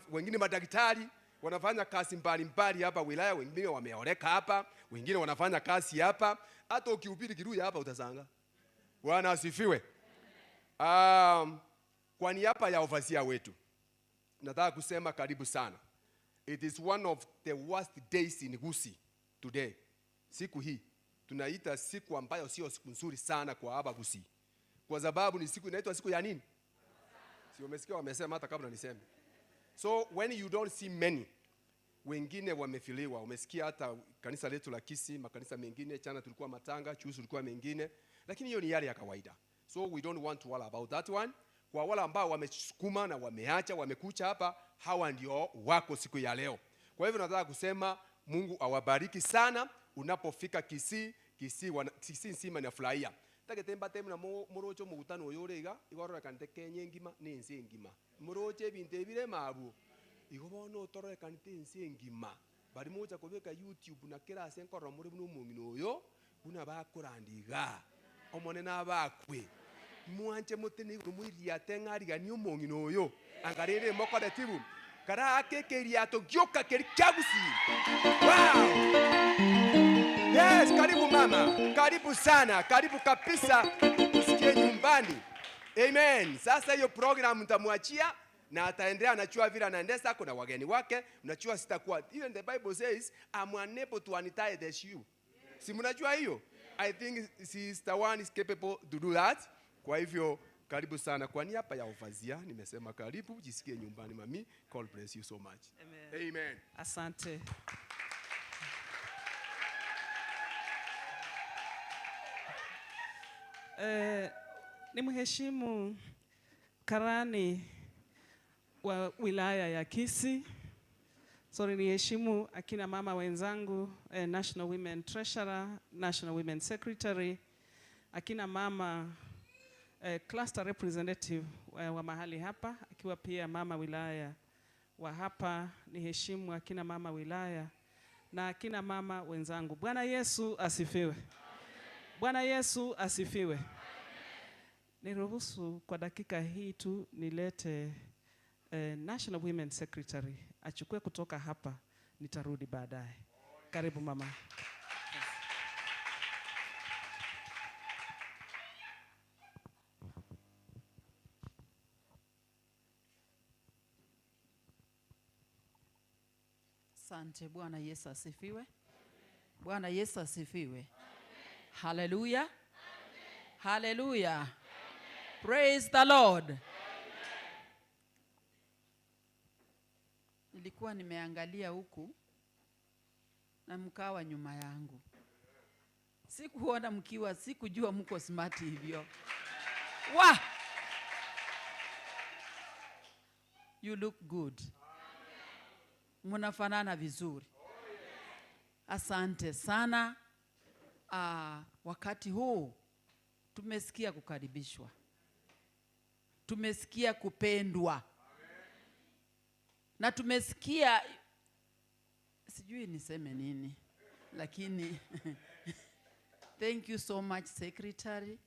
S19: wengine madaktari, wanafanya kazi mbalimbali hapa wilaya, wengine wameoleka hapa, wengine wanafanya kazi hapa. Hata ukihubiri Kiruya hapa utashangaa. Bwana asifiwe. Kwa niaba ya overseer wetu nataka kusema karibu sana. It is one of the worst days in Gusii today. Siku hii tunaita siku ambayo sio siku nzuri sana kwa hapa Gusii. Kwa sababu ni siku inaitwa siku ya nini? Si umesikia wamesema hata kabla niseme. So when you don't see many, wengine wamefiliwa. Umesikia hata kanisa letu la Kisii, makanisa mengine, chana tulikuwa Matanga, chuzu tulikuwa mengine, lakini hiyo ni yale ya kawaida. So we don't want to worry about that one. Kwa wale ambao wamesukuma na wameacha, wamekucha hapa, hawa ndio wako siku ya leo. Kwa hivyo nataka kusema Mungu awabariki sana unapofika Kisii, Kisii nzima inafurahia. Tagetemba temu na morocho mugutano yorega igorora kante Kenya ngima ni nsi ngima. Moroche binte bire mabu. Igo bono torore kante nsi ngima. Bari moja kobeka YouTube na kila asenkoro muri buno mungino oyo buna bakurandiga. Omone na bakwe. Mwanche mutene mwiriate ng'arigani omong'ina oyo. Angarere mokore tibu. Kara akekeriato gyoka keri kyagusi. Wow! Yes, karibu mama. Karibu sana, karibu kabisa. Usikie nyumbani. Amen. Sasa hiyo program nitamwachia na ataendelea, anachua vile anaendesha, kuna wageni wake, unachua sitakuwa. Even the Bible says, I'm unable to untie the shoe. Si mnajua hiyo? I think sister one is capable to do that. Kwa hivyo karibu sana. Kwa niaba ya Ovazia nimesema karibu, jisikie nyumbani mami. God bless you so much.
S21: Amen.
S19: Amen.
S21: Asante. Ni mheshimu karani wa wilaya ya Kisii. Sorry, niheshimu akina mama wenzangu, National Women Treasurer, National Women Secretary, akina mama cluster representative wa mahali hapa, akiwa pia mama wilaya wa hapa. Niheshimu akina mama wilaya na akina mama wenzangu. Bwana Yesu asifiwe. Bwana Yesu asifiwe. Niruhusu kwa dakika hii tu nilete National Women Secretary achukue kutoka hapa, nitarudi baadaye. Karibu mama.
S8: Asante. Bwana Yesu asifiwe. Bwana Yesu asifiwe. Hallelujah. Hallelujah. Praise the Lord. Amen. Nilikuwa nimeangalia huku na mkawa nyuma yangu. Sikuona mkiwa, sikujua mko smart hivyo. Wah! You look good. Mnafanana vizuri. Asante sana. Wakati huu tumesikia kukaribishwa. Tumesikia kupendwa. Na tumesikia, sijui niseme nini, lakini thank you so much, Secretary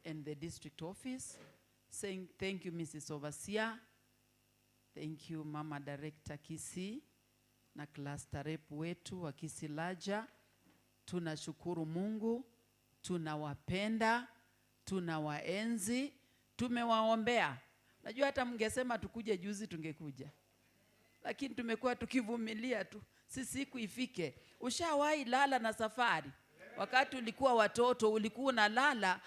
S8: and the district office. Saying thank you, Mrs. Overseer. Thank you, Mama Director Kisii na cluster rep wetu wa Kisii Laja. Tunashukuru Mungu, tunawapenda, tunawaenzi, tumewaombea. Najua hata mngesema tukuje juzi tungekuja. Lakini tumekuwa tukivumilia tu, si siku ifike. Ushawahi lala na safari? Wakati ulikuwa watoto ulikuwa unalala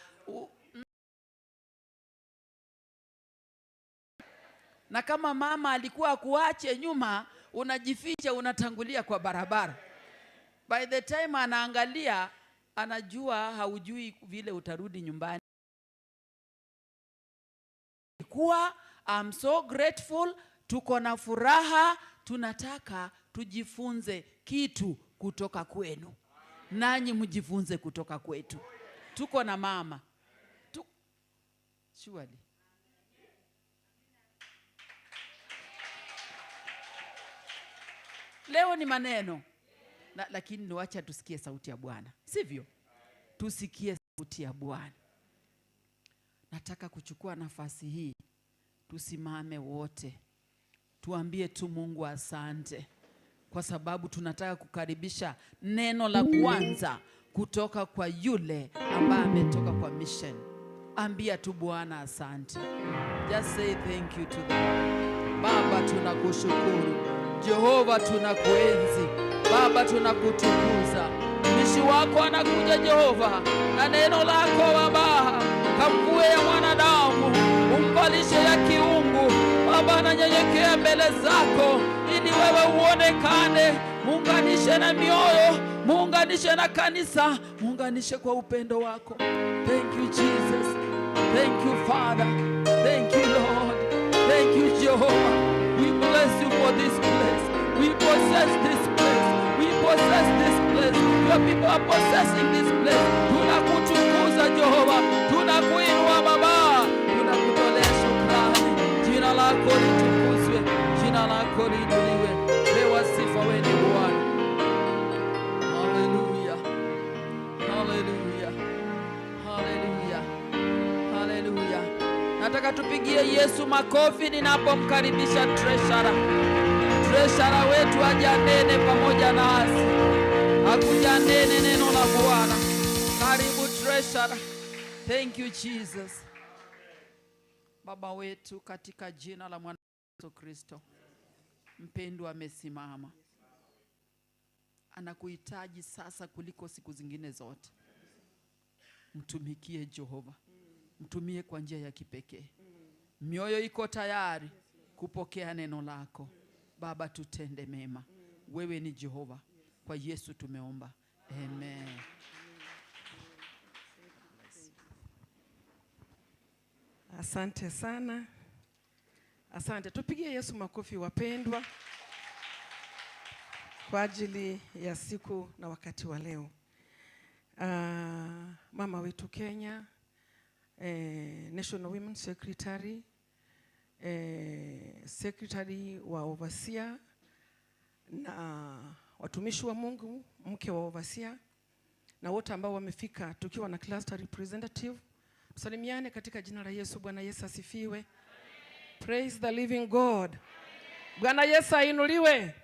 S8: na kama mama alikuwa akuache nyuma, unajificha, unatangulia kwa barabara. By the time anaangalia, anajua haujui vile utarudi nyumbani. Kuwa, I'm so grateful, tuko na furaha, tunataka tujifunze kitu kutoka kwenu. Nanyi mjifunze kutoka kwetu. Tuko na mama. Surely. Leo ni maneno. Lakini niwacha tusikie sauti ya Bwana. Sivyo? Tusikie sauti ya Bwana. Nataka kuchukua nafasi hii. Tusimame wote. Tuambie tu Mungu asante. Kwa sababu tunataka kukaribisha neno la kwanza kutoka kwa yule ambaye ametoka kwa mission. Ambia tu Bwana asante. Just say thank you to the Lord. Baba tunakushukuru. Jehova tunakuenzi. Baba tunakutukuza. Mtumishi wako anakuja Jehova na neno lako Baba, kamvue ya mwanadamu umvalishe ya kiungu. Baba ananyenyekea mbele zako ili wewe uonekane. Muunganishe na mioyo, muunganishe na kanisa, muunganishe kwa upendo wako. Thank you Jesus. Thank you Father. Thank you Lord. Thank you Jehovah. We bless you for this place. We possess this place. We possess this place. Your people are possessing this place. Tunakutukuza Jehova. Tunakuinua Baba. Tunakutolea shukrani. Jina lako litukuzwe. Jina lako liinuliwe. Pewa sifa wewe ni Bwana. Hallelujah. Hallelujah. Hallelujah. Hallelujah. Nataka tupigie Yesu makofi ninapomkaribisha treasurer. Treasurer wetu aje pamoja nasi. Akuja nene neno la Bwana. Karibu treasurer. Thank you Jesus. Baba wetu katika jina la mwana Yesu Kristo. Mpendwa amesimama. Anakuhitaji sasa kuliko siku zingine zote. Mtumikie Jehova. Mtumie kwa njia ya kipekee. Mioyo iko tayari kupokea neno lako. Baba tutende mema. Wewe ni Jehova. Kwa Yesu tumeomba. Amen.
S11: Asante sana. Asante. Tupigie Yesu makofi wapendwa kwa ajili ya siku na wakati wa leo. Mama wetu Kenya, National Women Secretary, Secretary wa Overseer na Watumishi wa Mungu, mke wa overseer na wote ambao wamefika tukiwa na cluster representative. Tusalimiane katika jina la Yesu. Bwana Yesu asifiwe. Praise the living God. Bwana Yesu ainuliwe.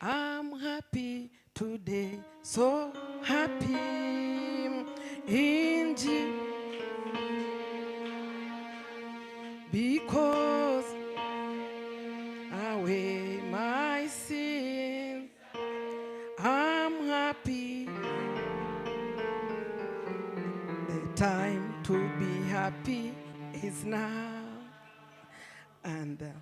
S11: I'm happy today, so happy in Jesus, because away my sin. I'm happy. The time to be happy is now. And
S9: the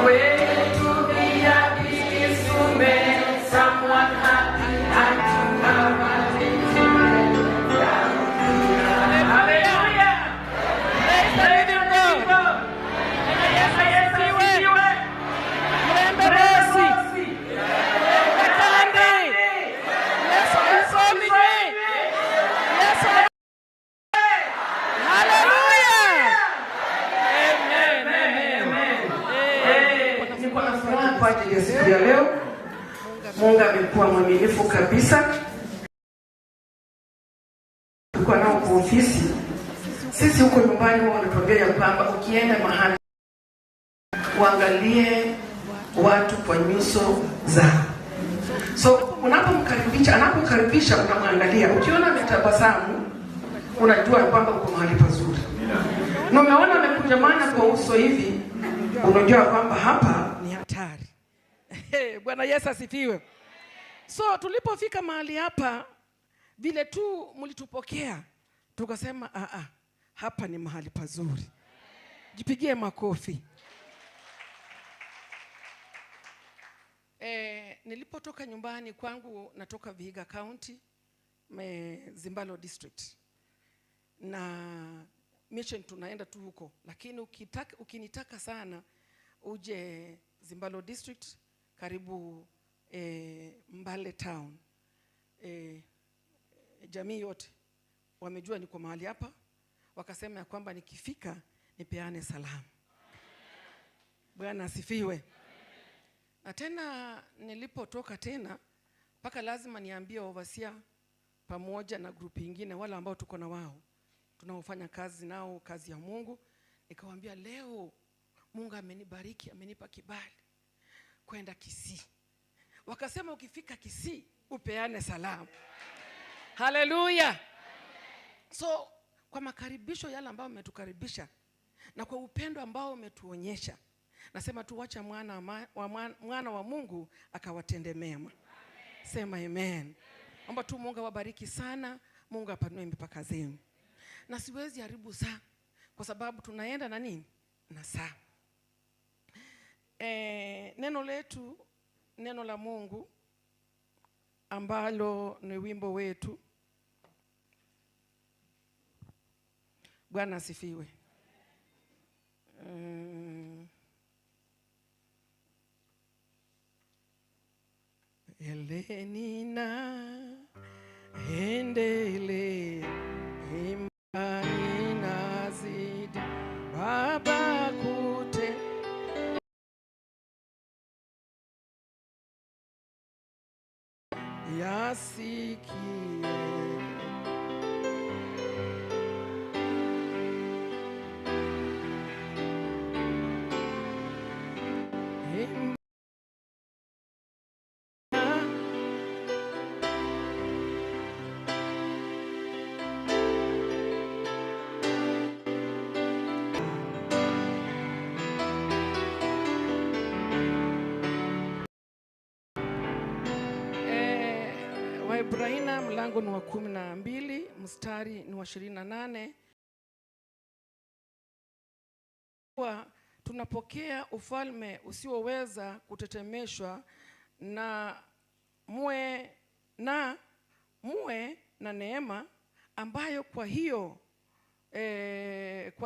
S9: way to be happy is to make someone happy and to have a little. Hallelujah!
S11: Praise the living God. Asifiwe. Mrembe Rosi. Kakande. Yesu aisomiwe. Yesu. Hallelujah. Amen. Amen.
S9: Niko na furaha kwa ajili ya siku ya leo. Mungu amekuwa mwaminifu kabisa. Tulikuwa nao kwa ofisi. Sisi huko nyumbani huwa wanatuambia ya kwamba ukienda mahali uangalie watu kwa nyuso zao. So unapomkaribisha, anapokaribisha unamwangalia. Ukiona ametabasamu unajua kwamba uko mahali pazuri. Na umeona amekunjamana kwa uso hivi, unajua kwamba hapa ni hatari. Bwana Yesu asifiwe. So tulipofika mahali hapa, vile tu mlitupokea, tukasema hapa ni mahali pazuri. Jipigie makofi. Nilipotoka nyumbani kwangu, natoka Vihiga County, Zimbalo District. Na mission tunaenda tu huko, lakini ukinitaka sana uje Zimbalo District, karibu Mbale Town. Jamii yote wamejua niko mahali hapa, wakasema ya kwamba nikifika nipeane salamu. Bwana asifiwe. Na tena nilipotoka tena mpaka lazima niambie overseer pamoja na group nyingine wale ambao tuko na wao tunaofanya kazi nao kazi ya Mungu, nikawaambia leo Mungu amenibariki, amenipa kibali kwenda Kisii. Wakasema ukifika Kisii upeane salamu. Hallelujah. So kwa makaribisho yale ambayo umetukaribisha na kwa upendo ambao umetuonyesha, nasema tu wacha mwana wa Mungu akawatende mema. Sema amen. Omba tu Mungu awabariki sana, Mungu apanue mipaka zenu. Na siwezi haribu saa kwa sababu tunaenda na nini? Na saa. Neno letu, neno la Mungu ambalo ni wimbo wetu. Bwana asifiwe. Elenina endele imani nazidi Baba kute yasikie. Waebrania mlango ni wa 12 mstari ni wa 28. Kwa tunapokea ufalme usioweza kutetemeshwa, na muwe na neema ambayo kwa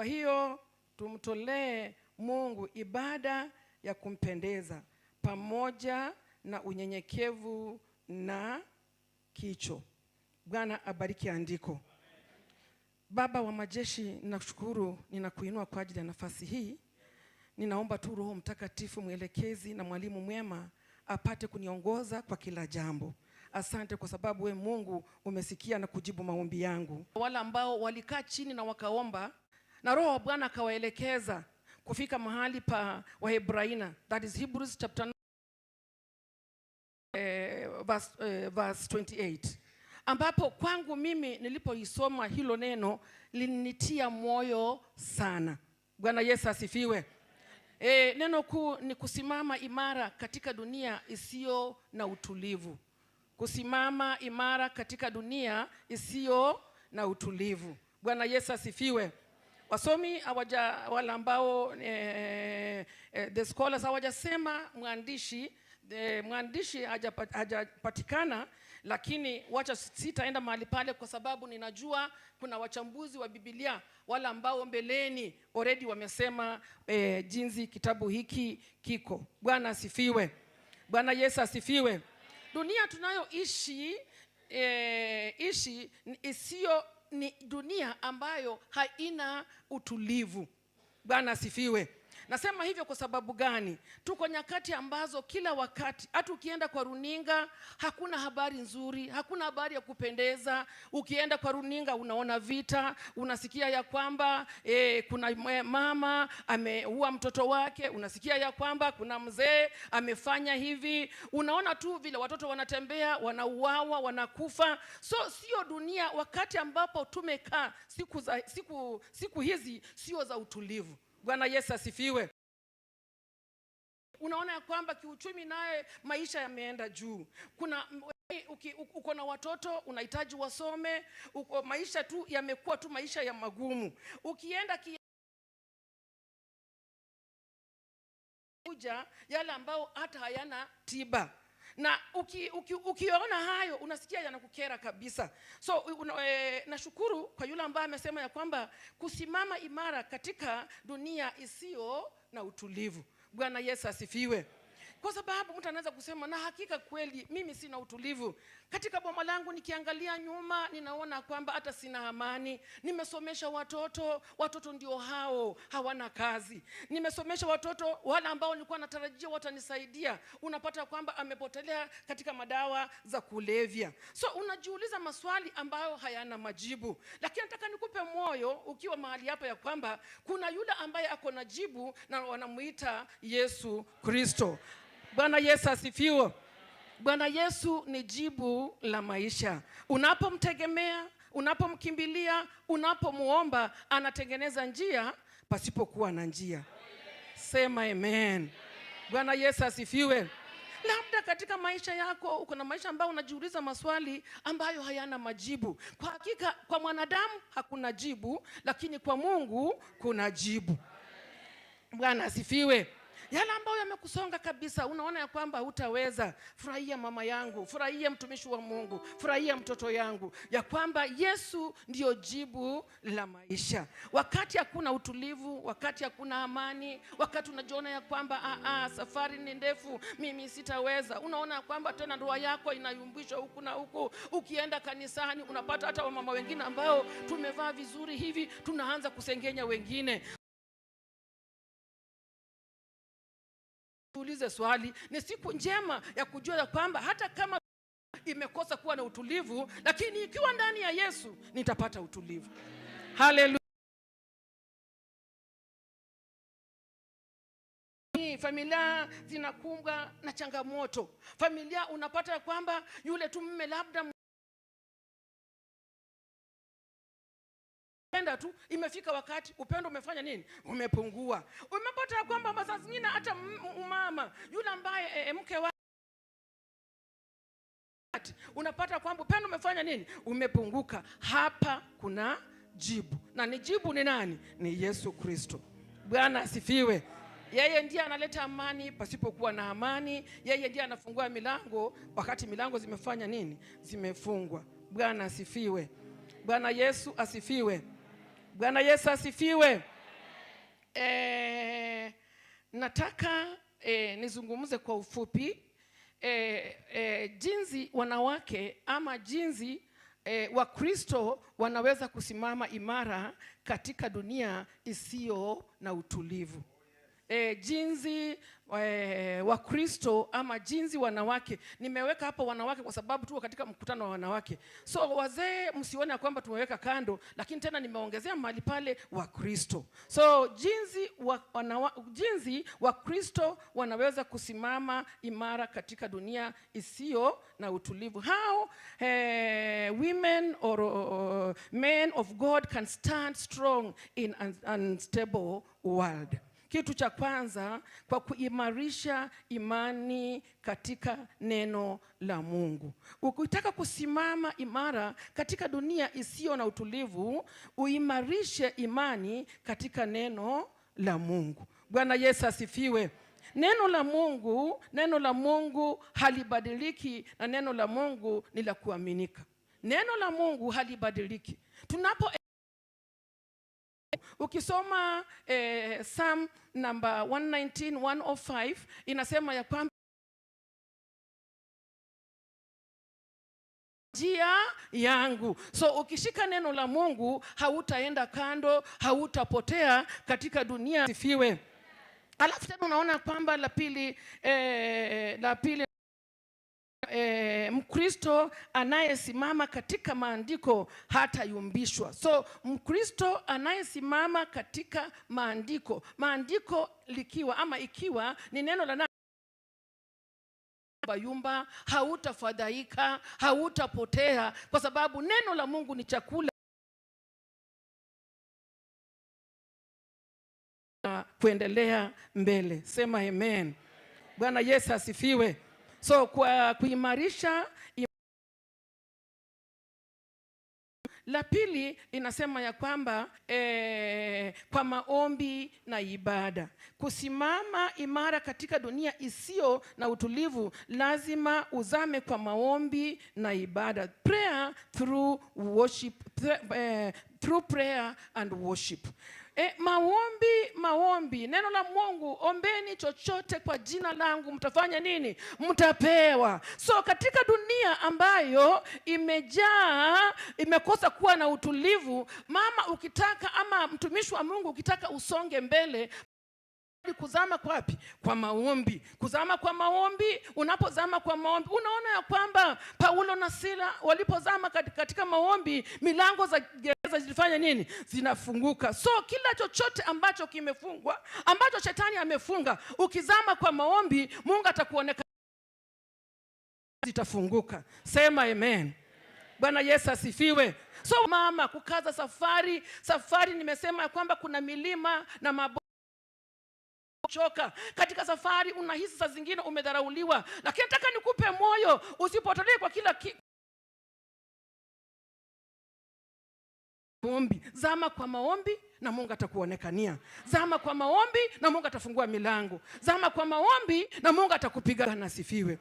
S9: hiyo tumtolee Mungu ibada ya kumpendeza pamoja na unyenyekevu na kicho. Bwana abariki andiko. Baba wa majeshi, ninakushukuru, ninakuinua kwa ajili ya nafasi hii.
S11: Ninaomba tu Roho Mtakatifu mwelekezi na mwalimu mwema apate kuniongoza kwa kila jambo. Asante kwa sababu we Mungu umesikia na kujibu maombi yangu. Wale ambao walikaa chini na wakaomba na Roho wa Bwana akawaelekeza kufika mahali pa Wahebrania, that is Hebrews chapter 9, verse 28, ambapo kwangu mimi nilipoisoma hilo neno lilinitia moyo sana. Bwana Yesu asifiwe. Neno kuu ni kusimama imara katika dunia isiyo na utulivu. Kusimama imara katika dunia isiyo na utulivu. Bwana Yesu asifiwe. Wasomi hawaja, wale ambao the scholars hawajasema mwandishi hajapatikana, lakini wacha sitaenda mahali pale kwa sababu ninajua kuna wachambuzi wa Biblia wale ambao mbeleni already wamesema jinsi kitabu hiki kiko. Bwana asifiwe. Bwana Yesu asifiwe. Dunia tunayoishi ishi isiyo ni dunia ambayo haina utulivu. Bwana asifiwe. Nasema hivyo kwa sababu gani? Tuko nyakati ambazo kila wakati, hata ukienda kwa runinga, hakuna habari nzuri, hakuna habari ya kupendeza. Ukienda kwa runinga unaona vita, unasikia ya kwamba kuna mama ameua mtoto wake, unasikia ya kwamba kuna mzee amefanya hivi, unaona tu vile watoto wanatembea, wanauawa, wanakufa. So sio dunia wakati ambapo tumekaa siku hizi sio za utulivu. Bwana Yesu asifiwe. Unaona ya kwamba kiuchumi naye maisha yameenda juu. Kuna uko na watoto unahitaji wasome, uko maisha tu yamekuwa tu maisha ya magumu. Ukienda kuja yale ambao hata hayana tiba. Na ukiona hayo unasikia yanakukera kabisa. So nashukuru kwa yule ambaye amesema ya kwamba kusimama imara katika dunia isiyo na utulivu. Bwana Yesu asifiwe. Kwa sababu mtu anaweza kusema na hakika kweli mimi sina utulivu. Katika boma langu nikiangalia nyuma ninaona kwamba hata sina amani. Nimesomesha watoto, watoto ndio hao hawana kazi. Nimesomesha watoto wale ambao nilikuwa natarajia watanisaidia, unapata kwamba amepotelea katika madawa za kulevya. So unajiuliza maswali ambayo hayana majibu. Lakini nataka nikupe moyo ukiwa mahali hapa ya kwamba kuna yule ambaye ako na jibu na wanamuita Yesu Kristo. Bwana Yesu asifiwe. Bwana Yesu ni jibu la maisha. Unapomtegemea, unapomkimbilia, unapomuomba, anatengeneza njia pasipokuwa na njia. Sema amen. Bwana Yesu asifiwe. Labda katika maisha yako uko na maisha ambayo unajiuliza maswali ambayo hayana majibu. Kwa hakika kwa mwanadamu hakuna jibu, lakini kwa Mungu kuna jibu. Bwana asifiwe. Yale ambayo yamekusonga kabisa, unaona ya kwamba hutaweza. Furahia mama yangu, furahia mtumishi wa Mungu, furahia mtoto yangu, ya kwamba Yesu ndiyo jibu la maisha. Wakati hakuna utulivu, wakati hakuna amani, wakati unajiona ya kwamba safari ni ndefu, mimi sitaweza. Unaona ya kwamba tena ndoa yako inayumbishwa huku na huku. Ukienda kanisani unapata hata wamama wengine ambao tumevaa vizuri hivi tunaanza kusengenya wengine. Ulize swali, ni siku njema ya kujua ya kwamba hata kama imekosa kuwa na utulivu, lakini ikiwa ndani ya Yesu nitapata utulivu. Haleluya. Familia zinakumbwa na changamoto. Familia unapata ya kwamba yule tu mume labda tu imefika wakati upendo umefanya nini? Umepungua. Umepata kwamba saa zingine hata mama yule ambaye mke wake, unapata kwamba upendo umefanya nini? Umepunguka. Hapa kuna jibu. Na ni jibu ni nani? Ni Yesu Kristo. Bwana asifiwe. Yeye ndiye analeta amani pasipokuwa na amani. Yeye ndiye anafungua milango wakati milango zimefanya nini? Zimefungwa. Bwana asifiwe. Bwana Yesu asifiwe. Bwana Yesu asifiwe. Nataka nizungumze kwa ufupi jinsi wanawake ama jinsi Wakristo wanaweza kusimama imara katika dunia isiyo na utulivu. Jinsi Wakristo ama jinsi wanawake, nimeweka hapo wanawake kwa sababu tuko katika mkutano wa wanawake, so wazee msione ya kwamba tumeweka kando, lakini tena nimeongezea mahali pale Wakristo. So jinsi Wakristo wanaweza kusimama imara katika dunia isiyo na utulivu. How women or men of God can stand strong in an unstable world. Kitu cha kwanza, kwa kuimarisha imani katika neno la Mungu. Ukitaka kusimama imara katika dunia isiyo na utulivu, uimarishe imani katika neno la Mungu. Bwana Yesu asifiwe. Neno la Mungu halibadiliki, na neno la Mungu ni la kuaminika. Neno la Mungu halibadiliki. Ukisoma Psalm number 119, 105 inasema ya kwamba njia yangu. So ukishika neno la Mungu hautaenda kando, hautapotea katika dunia. Sifiwe. Alafu tena unaona kwamba la pili Mkristo anayesimama katika maandiko hatayumbishwa. So Mkristo anayesimama katika maandiko, maandiko likiwa ama ikiwa ni neno la yumba, hautafadhaika, hautapotea, kwa sababu neno la Mungu ni chakula kuendelea mbele. Sema amen. Bwana Yesu asifiwe. So kwa kuimarisha. La pili inasema ya kwamba kwa maombi na ibada. Kusimama imara katika dunia isiyo na utulivu, lazima uzame kwa maombi na ibada. Prayer through worship, through prayer and worship. Maombi, neno la Mungu, ombeni chochote kwa jina langu, mtafanya nini? Mtapewa. So katika dunia ambayo imejaa, imekosa kuwa na utulivu, mama ukitaka ama mtumishi wa Mungu ukitaka usonge mbele, kuzama kwa wapi? Kwa maombi. Kuzama kwa maombi. Unapozama kwa maombi, unaona ya kwamba Paulo na Sila walipozama katika maombi, milango za gereza zilifanya nini? Zinafunguka. So kila chochote ambacho kimefungwa, ambacho shetani amefunga, ukizama kwa maombi, Mungu atakuonekana, zitafunguka. Sema amen. Bwana Yesu asifiwe. So mama, kukaza safari, safari nimesema ya kwamba kuna milima na mabonde. Choka katika safari, unahisi saa zingine umedharauliwa, lakini nataka nikupe moyo, usipotolee kwa kila maombi. Zama kwa maombi na Mungu atakuonekania. Zama kwa maombi na Mungu atafungua milango. Zama kwa maombi na Mungu atakupiga. Na asifiwe.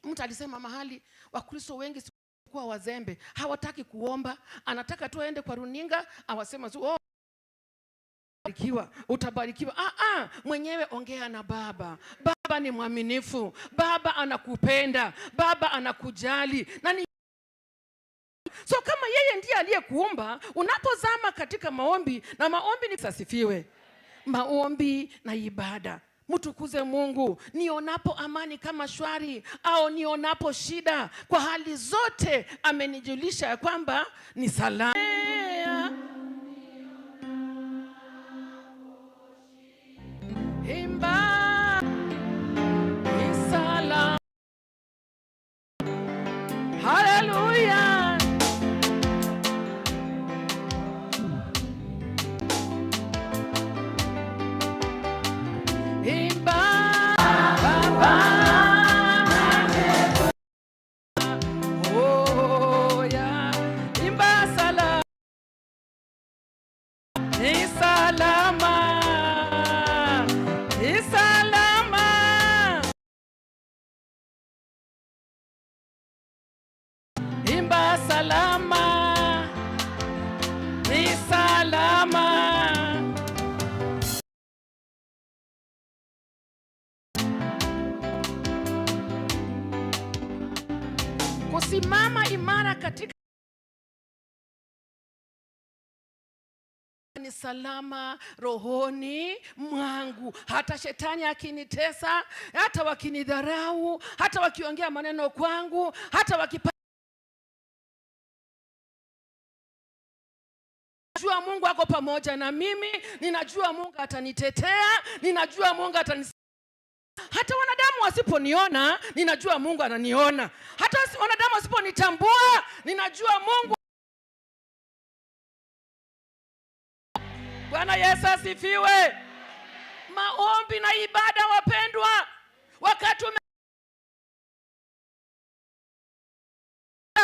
S11: Mtu alisema mahali Wakristo wengi kuwa wazembe, hawataki kuomba, anataka tu aende kwa runinga awasema tu, oh, utabarikiwa. Mwenyewe ongea na Baba. Baba ni mwaminifu, Baba anakupenda, Baba anakujali. Na so kama yeye ndiye aliyekuumba, unapozama katika maombi, na maombi ni sasifiwe, maombi na ibada, mtukuze Mungu. Nionapo amani kama shwari au nionapo shida, kwa hali zote amenijulisha ya kwamba ni salama. Imba ni salama. Hallelujah. Imba Baba. Oh yeah. Imba salama. Ni salama. Ni salama. Imba salama. Ni salama. Kusimama imara katika Ni salama rohoni mwangu. Hata shetani akinitesa, hata wakinidharau, hata wakiongea maneno kwangu, hata wakipa, ninajua Mungu ako pamoja na mimi, ninajua Mungu atanitetea, ninajua Mungu atanis. Hata wanadamu wasiponiona, ninajua Mungu ananiona. Hata wanadamu wasiponitambua, ninajua Mungu. Bwana Yesu asifiwe. Maombi na ibada, wapendwa, wakati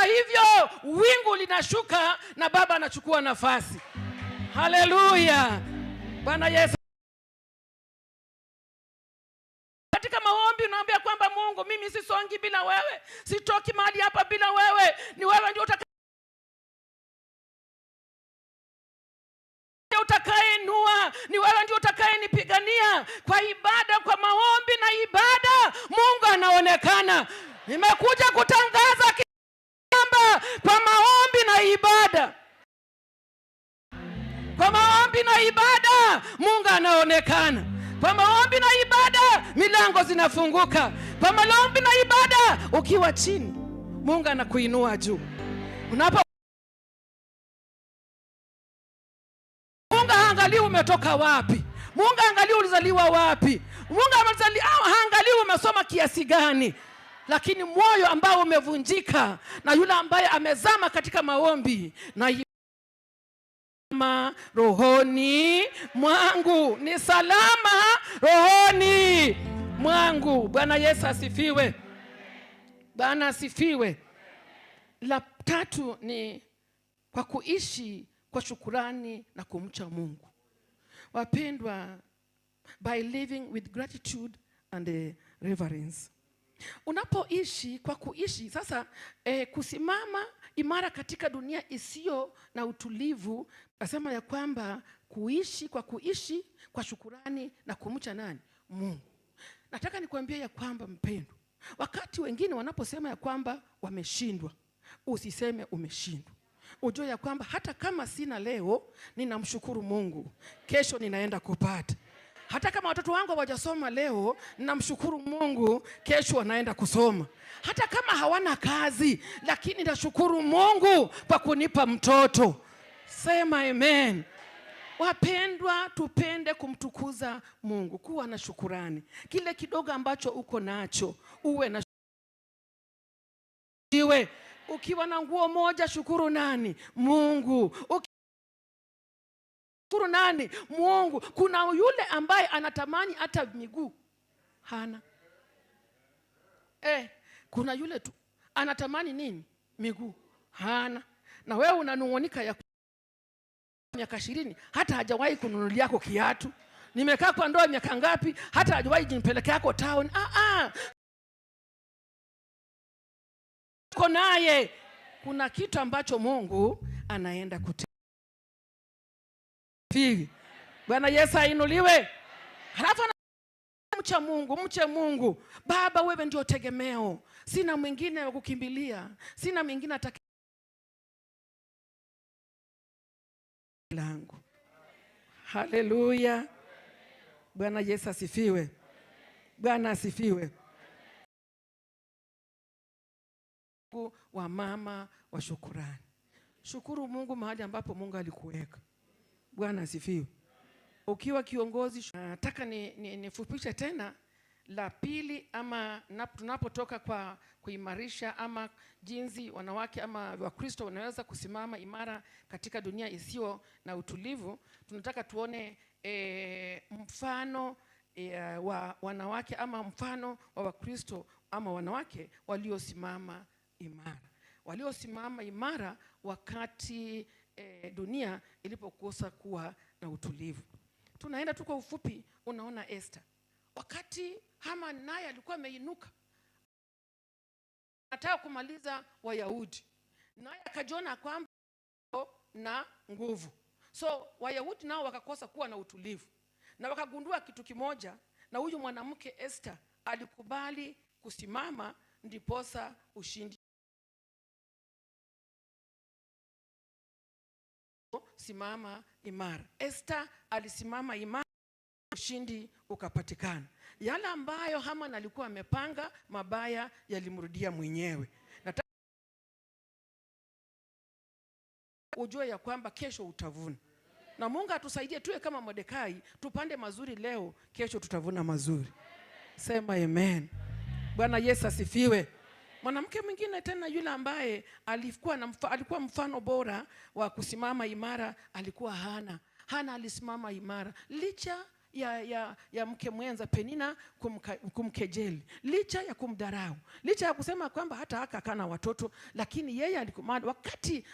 S11: hivyo wingu linashuka na Baba anachukua nafasi. Haleluya. Bwana Yesu. Katika maombi unaambia kwamba Mungu, mimi sisongi bila wewe, sitoki mahali hapa bila wewe, ni wewe ndio utakayeinua, ni wewe ndio utakayenipigania. Kwa ibada, kwa maombi na ibada, Mungu anaonekana. Nimekuja kutangaza kwamba kwa maombi na ibada, kwa maombi na ibada, Mungu anaonekana. Kwa maombi na ibada, milango zinafunguka. Kwa maombi na ibada, ukiwa chini, Mungu anakuinua juu. Unapo Mungu haangalii umetoka wapi. Mungu haangalii ulizaliwa wapi. Mungu haangalii umesoma kiasi gani. Lakini moyo ambao umevunjika na yule ambaye amezama katika maombi na rohoni mwangu, ni salama rohoni mwangu. Bwana Yesu asifiwe. Bwana asifiwe. La tatu ni kwa kuishi kwa shukurani na kumcha Mungu. Wapendwa, by living with gratitude and reverence. Unapoishi kwa kuishi sasa, kusimama imara katika dunia isiyo na utulivu, nasema ya kwamba kuishi kwa kuishi kwa shukurani na kumcha nani? Mungu. Nataka nikwambie ya kwamba mpendwa, wakati wengine wanaposema ya kwamba wameshindwa, usiseme umeshindwa. Ujue ya kwamba hata kama sina leo, ninamshukuru Mungu, kesho ninaenda kupata. Hata kama watoto wangu hawajasoma leo, ninamshukuru Mungu, kesho wanaenda kusoma. Hata kama hawana kazi, lakini nashukuru Mungu kwa kunipa mtoto. Sema amen. Wapendwa, tupende kumtukuza Mungu, kuwa na shukurani. Kile kidogo ambacho uko nacho, uwe na iwe. Ukiwa na nguo moja, shukuru nani? Mungu. Shukuru nani? Mungu. Kuna yule ambaye anatamani hata miguu hana. Kuna yule tu anatamani nini? Miguu hana. Na wewe unanungunika ya miaka 20 hata hajawahi kununulia yako kiatu. Nimekaa kwa ndoa miaka ngapi hata hajawahi jinipeleka yako town. Naye kuna kitu ambacho Mungu anaenda kutenda. Bwana Yesu ainuliwe. Halafu mcha Mungu, mche Mungu. Baba, wewe ndio tegemeo. Sina mwingine wa kukimbilia. Sina mwingine atakaye langu. Haleluya. Bwana Yesu asifiwe. Bwana asifiwe. Wa mama wa shukurani. Shukuru Mungu mahali ambapo Mungu alikuweka. Bwana asifiwe. Ukiwa kiongozi, nataka nifupishe tena la pili, ama tunapotoka kwa kuimarisha ama jinsi wanawake ama Wakristo wanaweza kusimama imara katika dunia isiyo na utulivu, tunataka tuone mfano wa wanawake ama mfano wa Wakristo ama wanawake waliosimama imara. Waliosimama imara wakati dunia ilipokosa kuwa na utulivu. Tunaenda tu kwa ufupi, unaona Esther. Wakati Haman naye alikuwa ameinuka, anataka kumaliza Wayahudi, naye akajiona kwamba na nguvu. So Wayahudi nao wakakosa kuwa na utulivu. Na wakagundua kitu kimoja, na huyu mwanamke Esther alikubali kusimama ndiposa ushindi simama imara. Esther alisimama imara, ushindi ukapatikana. Yale ambayo Haman alikuwa amepanga mabaya yalimrudia mwenyewe. Nataka ujue ya kwamba kesho utavuna. Na Mungu atusaidie tuwe kama Mordekai, tupande mazuri leo, kesho tutavuna mazuri. Sema amen. Bwana Yesu asifiwe. Mwanamke mwingine tena yule ambaye alikuwa mfano bora wa kusimama imara alikuwa Hana. Hana alisimama imara licha ya mke mwenza Penina kumkejeli, licha ya kumdharau, licha ya kusema kwamba hata haka kana watoto, lakini yeye alikuwa, wakati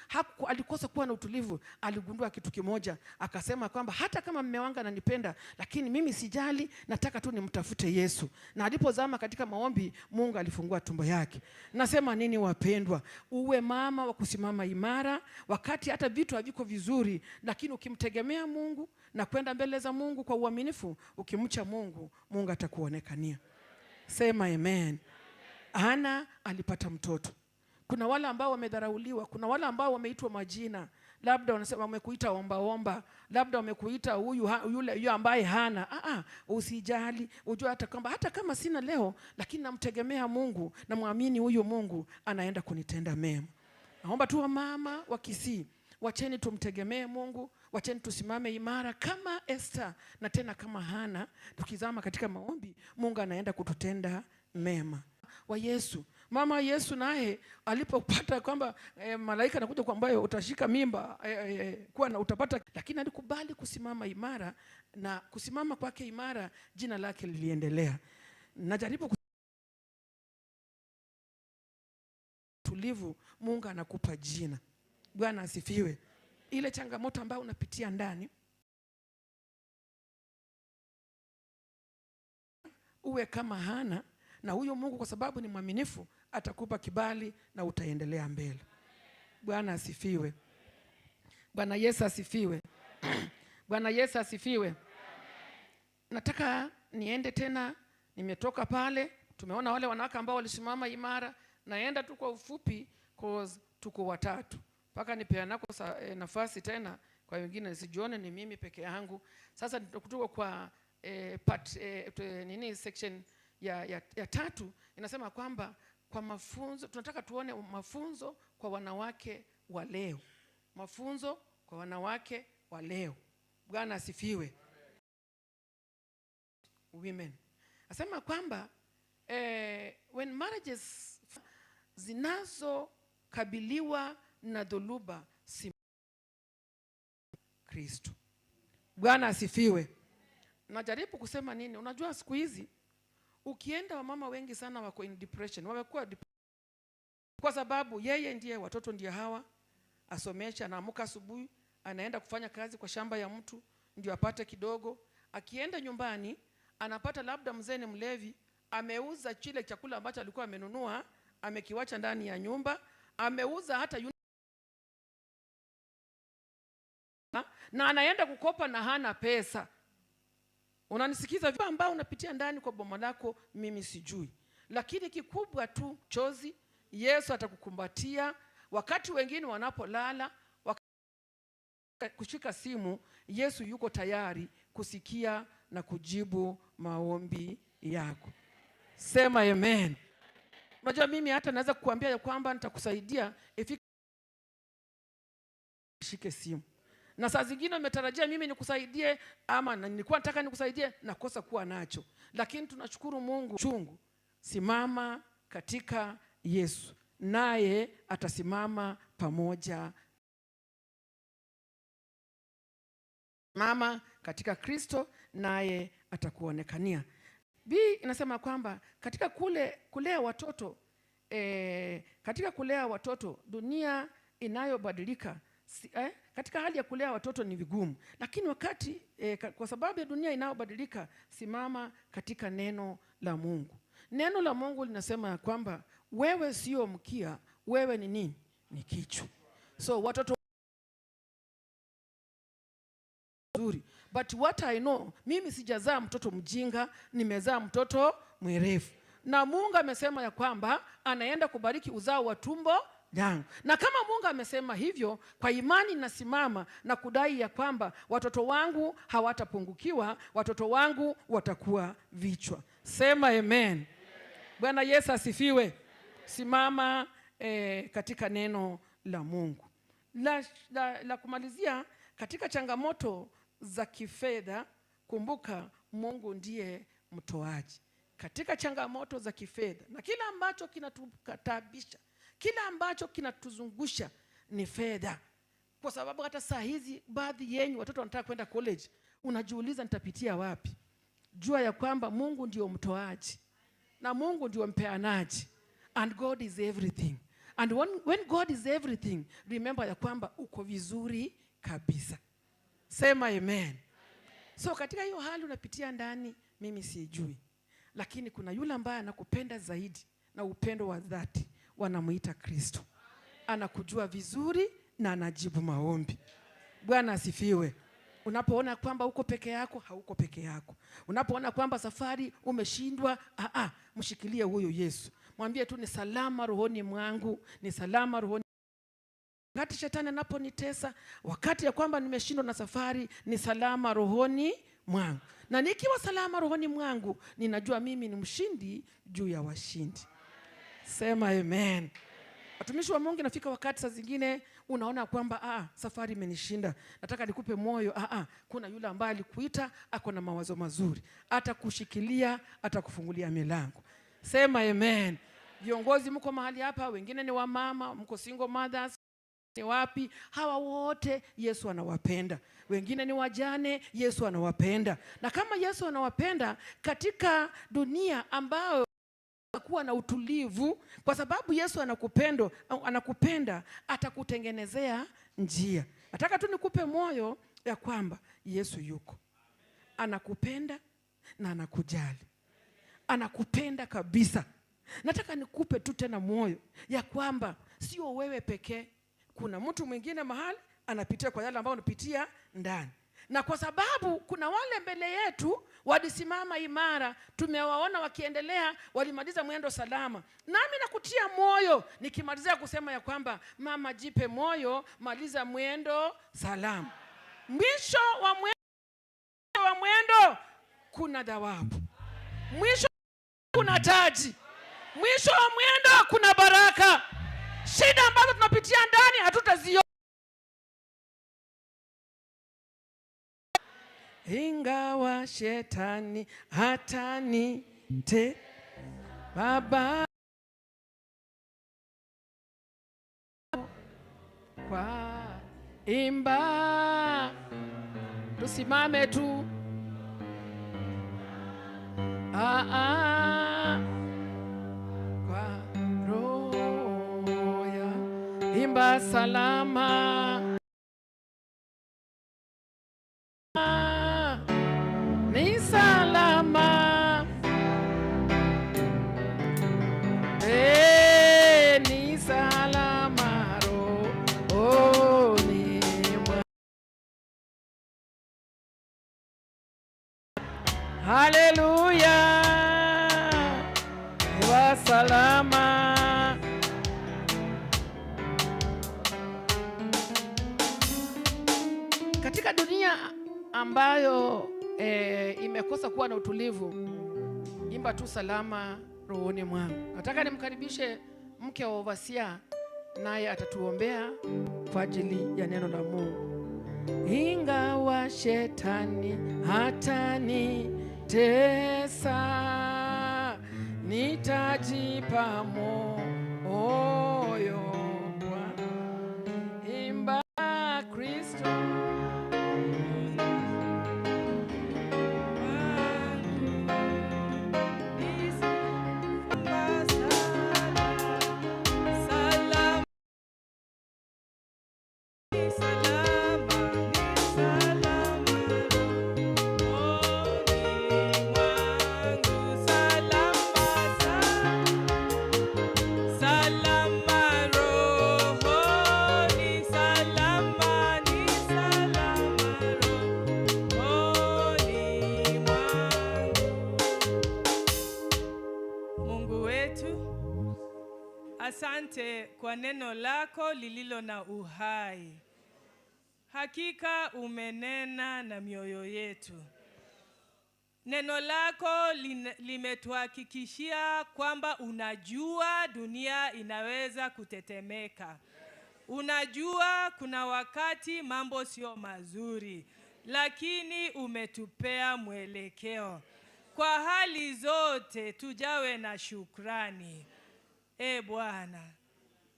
S11: alikosa kuwa na utulivu, aligundua kitu kimoja, akasema kwamba hata kama mume wangu ananipenda, lakini mimi sijali, nataka tu nimtafute Yesu. Na alipozama katika maombi, Mungu alifungua tumbo yake. Nasema nini wapendwa? Uwe mama wa kusimama imara wakati hata vitu haviko vizuri, lakini ukimtegemea Mungu na kwenda mbele za Mungu kwa uaminifu, ukimcha Mungu, Mungu atakuonekania. Sema amen. Hana alipata mtoto. Kuna wale ambao wamedharauliwa, kuna wale ambao wameitwa majina, labda wanasema wamekuita omba omba, labda wamekuita huyu yule yule ambaye hana. Usijali, ujue hata kwamba hata kama sina leo, lakini namtegemea Mungu, namwamini huyu Mungu anaenda kunitenda mema. Naomba tu mama wa Kisii, wacheni tumtegemee Mungu, wacheni tusimame imara kama Esther na tena kama Hana. Tukizama katika maombi, Mungu anaenda kututenda mema. Wa Yesu, mama Yesu naye alipopata kwamba malaika anakuja kwamba utashika mimba, kuwa na utapata, lakini alikubali kusimama imara, na kusimama kwake imara jina lake liliendelea. Najaribu tulivu, Mungu anakupa jina. Bwana asifiwe. Ile changamoto ambayo unapitia ndani, uwe kama Hana, na huyo Mungu kwa sababu ni mwaminifu atakupa kibali na utaendelea mbele. Bwana asifiwe. Bwana Yesu asifiwe. Bwana Yesu asifiwe. Nataka niende tena, nimetoka pale, tumeona wale wanawake ambao walisimama imara. Naenda tu kwa ufupi cause tuko watatu. Paka nipeanako nafasi tena kwa wengine, sijione ni mimi peke yangu. Sasa kutoka kwa part nini section ya 3 inasema kwamba kwa mafunzo tunataka tuone mafunzo kwa wanawake wa leo. Mafunzo kwa wanawake wa leo. Bwana asifiwe. Women. Asema kwamba when marriages zinazokabiliwa na dhuluba si Kristo. Bwana asifiwe. Najaribu kusema nini? Unajua siku hizi ukienda wamama wengi sana wako in depression. Wamekuwa kwa sababu yeye ndiye, watoto ndiye hawa, asomesha, anaamka asubuhi, anaenda kufanya kazi kwa shamba ya mtu ndio apate kidogo. Akienda nyumbani anapata labda mzee ni mlevi, ameuza kile chakula ambacho alikuwa amenunua, amekiwacha ndani ya nyumba, ameuza hata na anaenda kukopa na hana pesa. Unanisikiza? Ambao unapitia ndani kwa boma lako mimi sijui, lakini kikubwa tu chozi, Yesu atakukumbatia wakati wengine wanapolala, kushika simu, Yesu yuko tayari kusikia na kujibu maombi yako. Sema amen. Unajua mimi hata naweza kukuambia kwamba nitakusaidia ifike shike simu. Na saa zingine umetarajia mimi nikusaidie ama nilikuwa nataka nikusaidie nakosa kuwa nacho. Lakini tunashukuru Mungu chungu. Simama katika Yesu, naye atasimama pamoja. Mama katika Kristo, naye atakuonekania. B inasema kwamba katika kulea watoto, katika kulea watoto dunia inayobadilika, katika hali ya kulea watoto ni vigumu, lakini wakati kwa sababu ya dunia inayobadilika, simama katika neno la Mungu. Neno la Mungu linasema kwamba wewe sio mkia, wewe ni nini? Ni kichwa. So watoto nzuri. But what I know, mimi sijazaa mtoto mjinga, nimezaa mtoto mwerevu. Na Mungu amesema ya kwamba anaenda kubariki uzao wa tumbo yangu. Na kama Mungu amesema hivyo, kwa imani nasimama na kudai ya kwamba watoto wangu hawatapungukiwa, watoto wangu watakuwa vichwa. Sema amen. Bwana Yesu asifiwe. Simama katika neno la Mungu. La kumalizia, katika changamoto za kifedha, kumbuka Mungu ndiye mtoaji. Katika changamoto za kifedha, na kila ambacho kinatukatabisha, kila ambacho kinatuzungusha ni fedha. Kwa sababu hata saa hizi baadhi yenu watoto wanataka kwenda college, unajiuliza nitapitia wapi? Jua ya kwamba Mungu ndio mtoaji na Mungu ndio mpeanaji, and God is everything. And when God is everything, remember ya kwamba uko vizuri kabisa. Sema amen. So katika hiyo hali unapitia ndani, mimi sijui, lakini kuna yule ambaye anakupenda zaidi na upendo wa dhati, wanamuita Kristo. Anakujua vizuri na anajibu maombi. Bwana asifiwe. Unapoona kwamba uko peke yako, hauko peke yako. Unapoona kwamba safari umeshindwa, mshikilie huyo Yesu. Mwambie tu ni salama rohoni mwangu, ni salama rohoni. Wakati shetani anaponitesa, wakati ya kwamba nimeshindwa na safari, ni salama rohoni mwangu. Na nikiwa salama rohoni mwangu, ninajua mimi ni mshindi juu ya washindi. Sema amen. Watumishi wa Mungu, inafika wakati saa zingine unaona kwamba safari imenishinda. Nataka nikupe moyo, kuna yule ambaye alikuita, ako na mawazo mazuri. Atakushikilia, atakufungulia milango. Sema amen. Viongozi mko mahali hapa, wengine ni wamama, mko single mothers, ni wapi? Hawa wote Yesu anawapenda. Wengine ni wajane, Yesu anawapenda. Na kama Yesu anawapenda katika dunia ambayo kuwa na utulivu, kwa sababu Yesu anakupenda, atakutengenezea njia. Nataka tu nikupe moyo ya kwamba Yesu yuko. Anakupenda na anakujali. Anakupenda kabisa. Nataka nikupe tu tena moyo ya kwamba sio wewe pekee. Kuna mtu mwingine mahali anapitia kwa yale ambayo unapitia ndani. Na kwa sababu kuna wale mbele yetu walisimama imara, tumewaona wakiendelea, walimaliza mwendo salama. Nami nakutia moyo nikimalizia kusema ya kwamba mama, jipe moyo, maliza mwendo salama. Mwisho wa mwendo kuna thawabu. Mwisho kuna taji. Mwisho wa mwendo kuna baraka. Shida ambazo tunapitia ndani hatutaziona. Ingawa shetani hatanite baba kwa imba, tusimame tu kwa roho ya imba salama. Ni salama, ni salama rohoni mwangu. Haleluya, wa salama. Katika dunia ambayo imekosa kuwa na utulivu, imba tu salama rohoni mwangu. Nataka nimkaribishe mke wa Overseer, naye atatuombea kwa ajili ya neno la Mungu. Ingawa shetani hatanitesa, nitajipa moyo kwa imba Kristo.
S12: Asante kwa neno lako lililo na uhai. Hakika umenena na mioyo yetu. Neno lako limetuhakikishia kwamba unajua dunia inaweza kutetemeka. Unajua kuna wakati mambo sio mazuri, lakini umetupea mwelekeo. Kwa hali zote tujawe na shukrani. E Bwana,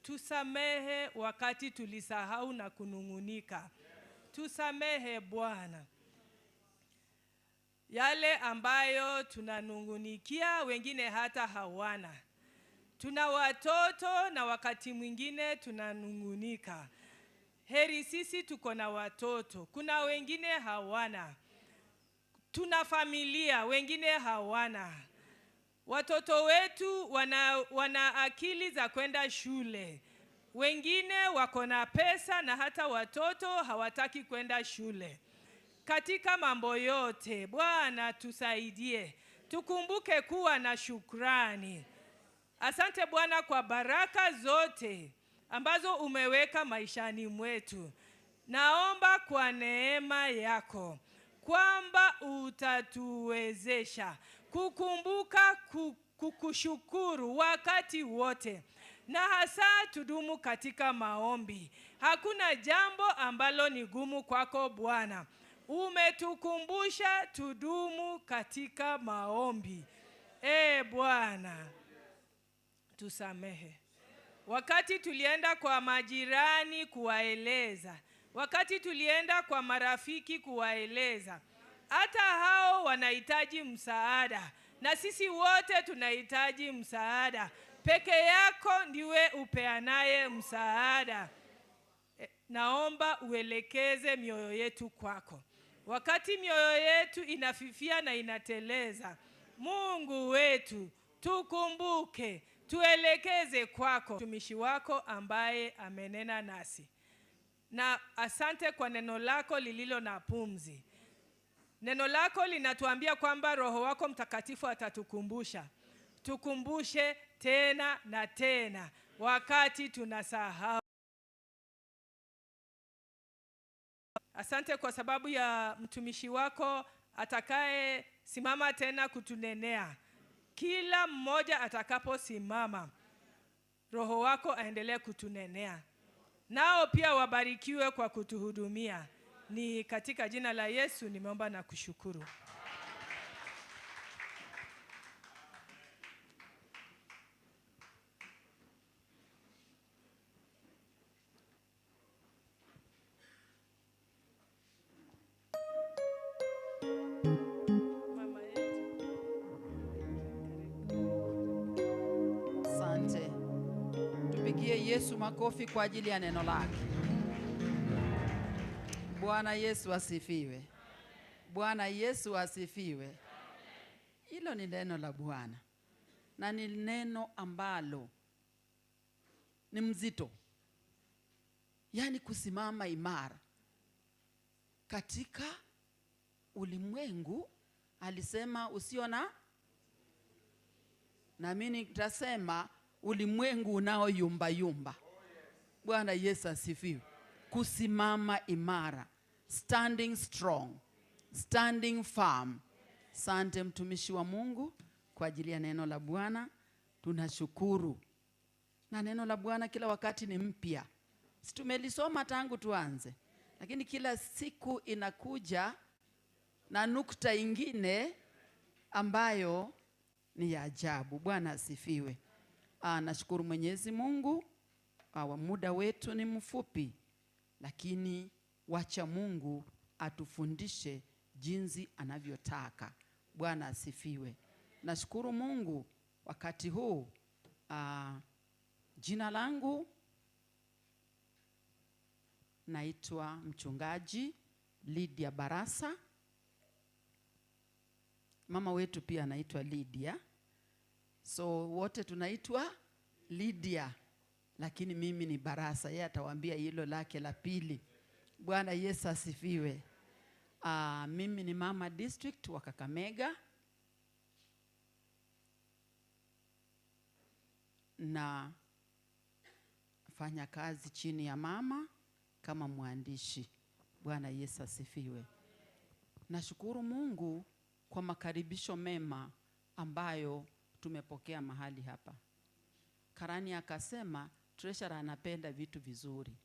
S12: tusamehe wakati tulisahau na kunungunika. Tusamehe Bwana yale ambayo tunanungunikia, wengine hata hawana. Tuna watoto na wakati mwingine tunanungunika. Heri sisi tuko na watoto, kuna wengine hawana. Tuna familia, wengine hawana. Watoto wetu wana akili za kwenda shule. Wengine wako na pesa na hata watoto hawataki kwenda shule. Katika mambo yote, Bwana tusaidie. Tukumbuke kuwa na shukrani. Asante Bwana kwa baraka zote ambazo umeweka maishani mwetu. Naomba kwa neema yako kwamba utatuwezesha kukumbuka kukushukuru wakati wote, na hasa tudumu katika maombi. Hakuna jambo ambalo ni gumu kwako Bwana. Umetukumbusha tudumu katika maombi. E Bwana, tusamehe. Wakati tulienda kwa majirani kuwaeleza, wakati tulienda kwa marafiki kuwaeleza, hata hao wanahitaji msaada, na sisi wote tunahitaji msaada. Peke yako ndiwe upeanaye msaada. Naomba uelekeze mioyo yetu kwako. Wakati mioyo yetu inafifia na inateleza, Mungu wetu, tukumbuke, tuelekeze kwako mtumishi wako ambaye amenena nasi. Na asante kwa neno lako lililo na pumzi. Neno lako linatuambia kwamba Roho wako Mtakatifu atatukumbusha. Tukumbushe tena na tena wakati tunasahau. Asante kwa sababu ya mtumishi wako atakaye simama tena kutunenea. Kila mmoja atakaposimama, Roho wako aendelee kutunenea. Nao pia wabarikiwe kwa kutuhudumia. Ni katika jina la Yesu nimeomba na kushukuru.
S8: Asante. Tupigie Yesu makofi kwa ajili ya neno lake. Bwana Yesu asifiwe. Bwana Yesu asifiwe. Hilo ni neno la Bwana. Na ni neno ambalo ni mzito. Yaani kusimama imara katika ulimwengu. Alisema usio na, na mimi nitasema ulimwengu unao yumba yumba. Bwana Yesu asifiwe. Kusimama imara, standing strong, standing firm. Sante mtumishi wa Mungu kwa ajili ya neno la Bwana. Tunashukuru. Na neno la Bwana kila wakati ni mpya. Si tumelisoma tangu tuanze, lakini kila siku inakuja na nukta ingine ambayo ni ya ajabu. Bwana asifiwe. Nashukuru Mwenyezi Mungu. Muda wetu ni mfupi, lakini wacha Mungu atufundishe jinsi anavyotaka. Bwana asifiwe. Nashukuru Mungu wakati huu. Jina langu naitwa mchungaji Lydia Barasa. Mama wetu pia anaitwa Lydia. So wote tunaitwa Lydia, lakini mimi ni Barasa. Yeye atawaambia hilo lake la pili. Bwana Yesu asifiwe. Mimi ni mama district wa Kakamega. Na Nafanya kazi chini ya mama kama mwandishi. Bwana Yesu asifiwe. Nashukuru Mungu kwa makaribisho mema ambayo tumepokea mahali hapa. Karani akasema treasurer anapenda vitu vizuri.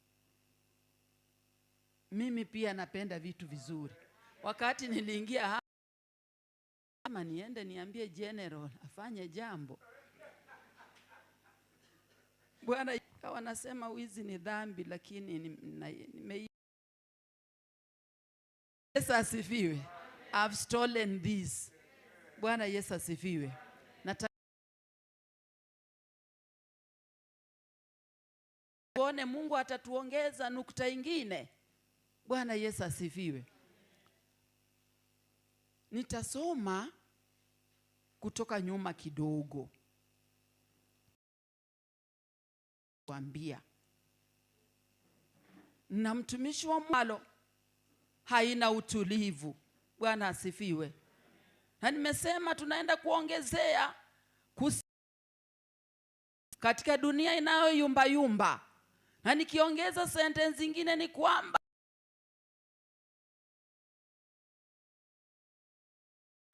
S8: Mimi pia napenda vitu vizuri. Wakati niliingia hapa, kama niende niambie general afanye jambo. Bwana wanasema wizi ni dhambi, lakini Yesu asifiwe. I've stolen this. Bwana Yesu asifiwe. Tuone Mungu atatuongeza nukta ingine. Bwana Yesu asifiwe. Nitasoma kutoka nyuma kidogo. Kuambia. Na mtumishi wa Mungu haina utulivu. Bwana asifiwe. Na nimesema tunaenda kuongezea katika dunia inayoyumba yumba. Na nikiongeza sentence nyingine ni kwamba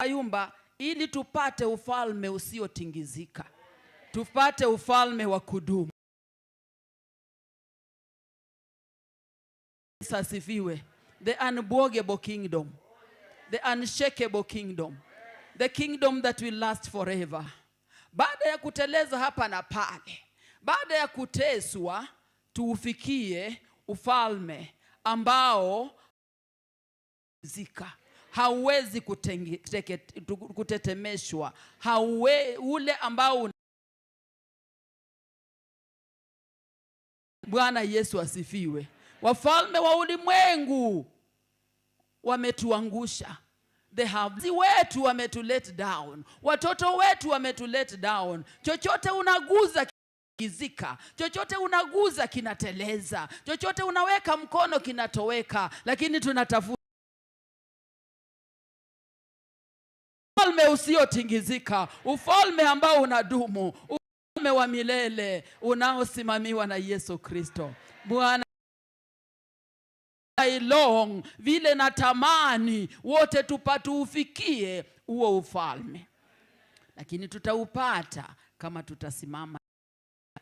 S8: yumba ili tupate ufalme usiotingizika. Tupate ufalme wa kudumu. Asifiwe. The unbwogable kingdom. The unshakable kingdom. The kingdom that will last forever. Baada ya kuteleza hapa na pale, baada ya kuteswa, tuufikie ufalme ambao zika hauwezi kutetemeshwa, ule ambao. Bwana Yesu asifiwe. Wafalme wa ulimwengu wametuangusha. They have wetu wametu let down. Watoto wetu wametu let down. Chochote unaguza kizika, chochote unaguza kinateleza, chochote unaweka mkono kinatoweka, lakini tunatafuta ufalme usiotingizika, ufalme ambao unadumu, ufalme wa milele unaosimamiwa na Yesu Kristo. Bwana, I long, vile natamani wote tupatuufikie huo ufalme. Lakini tutaupata kama tutasimama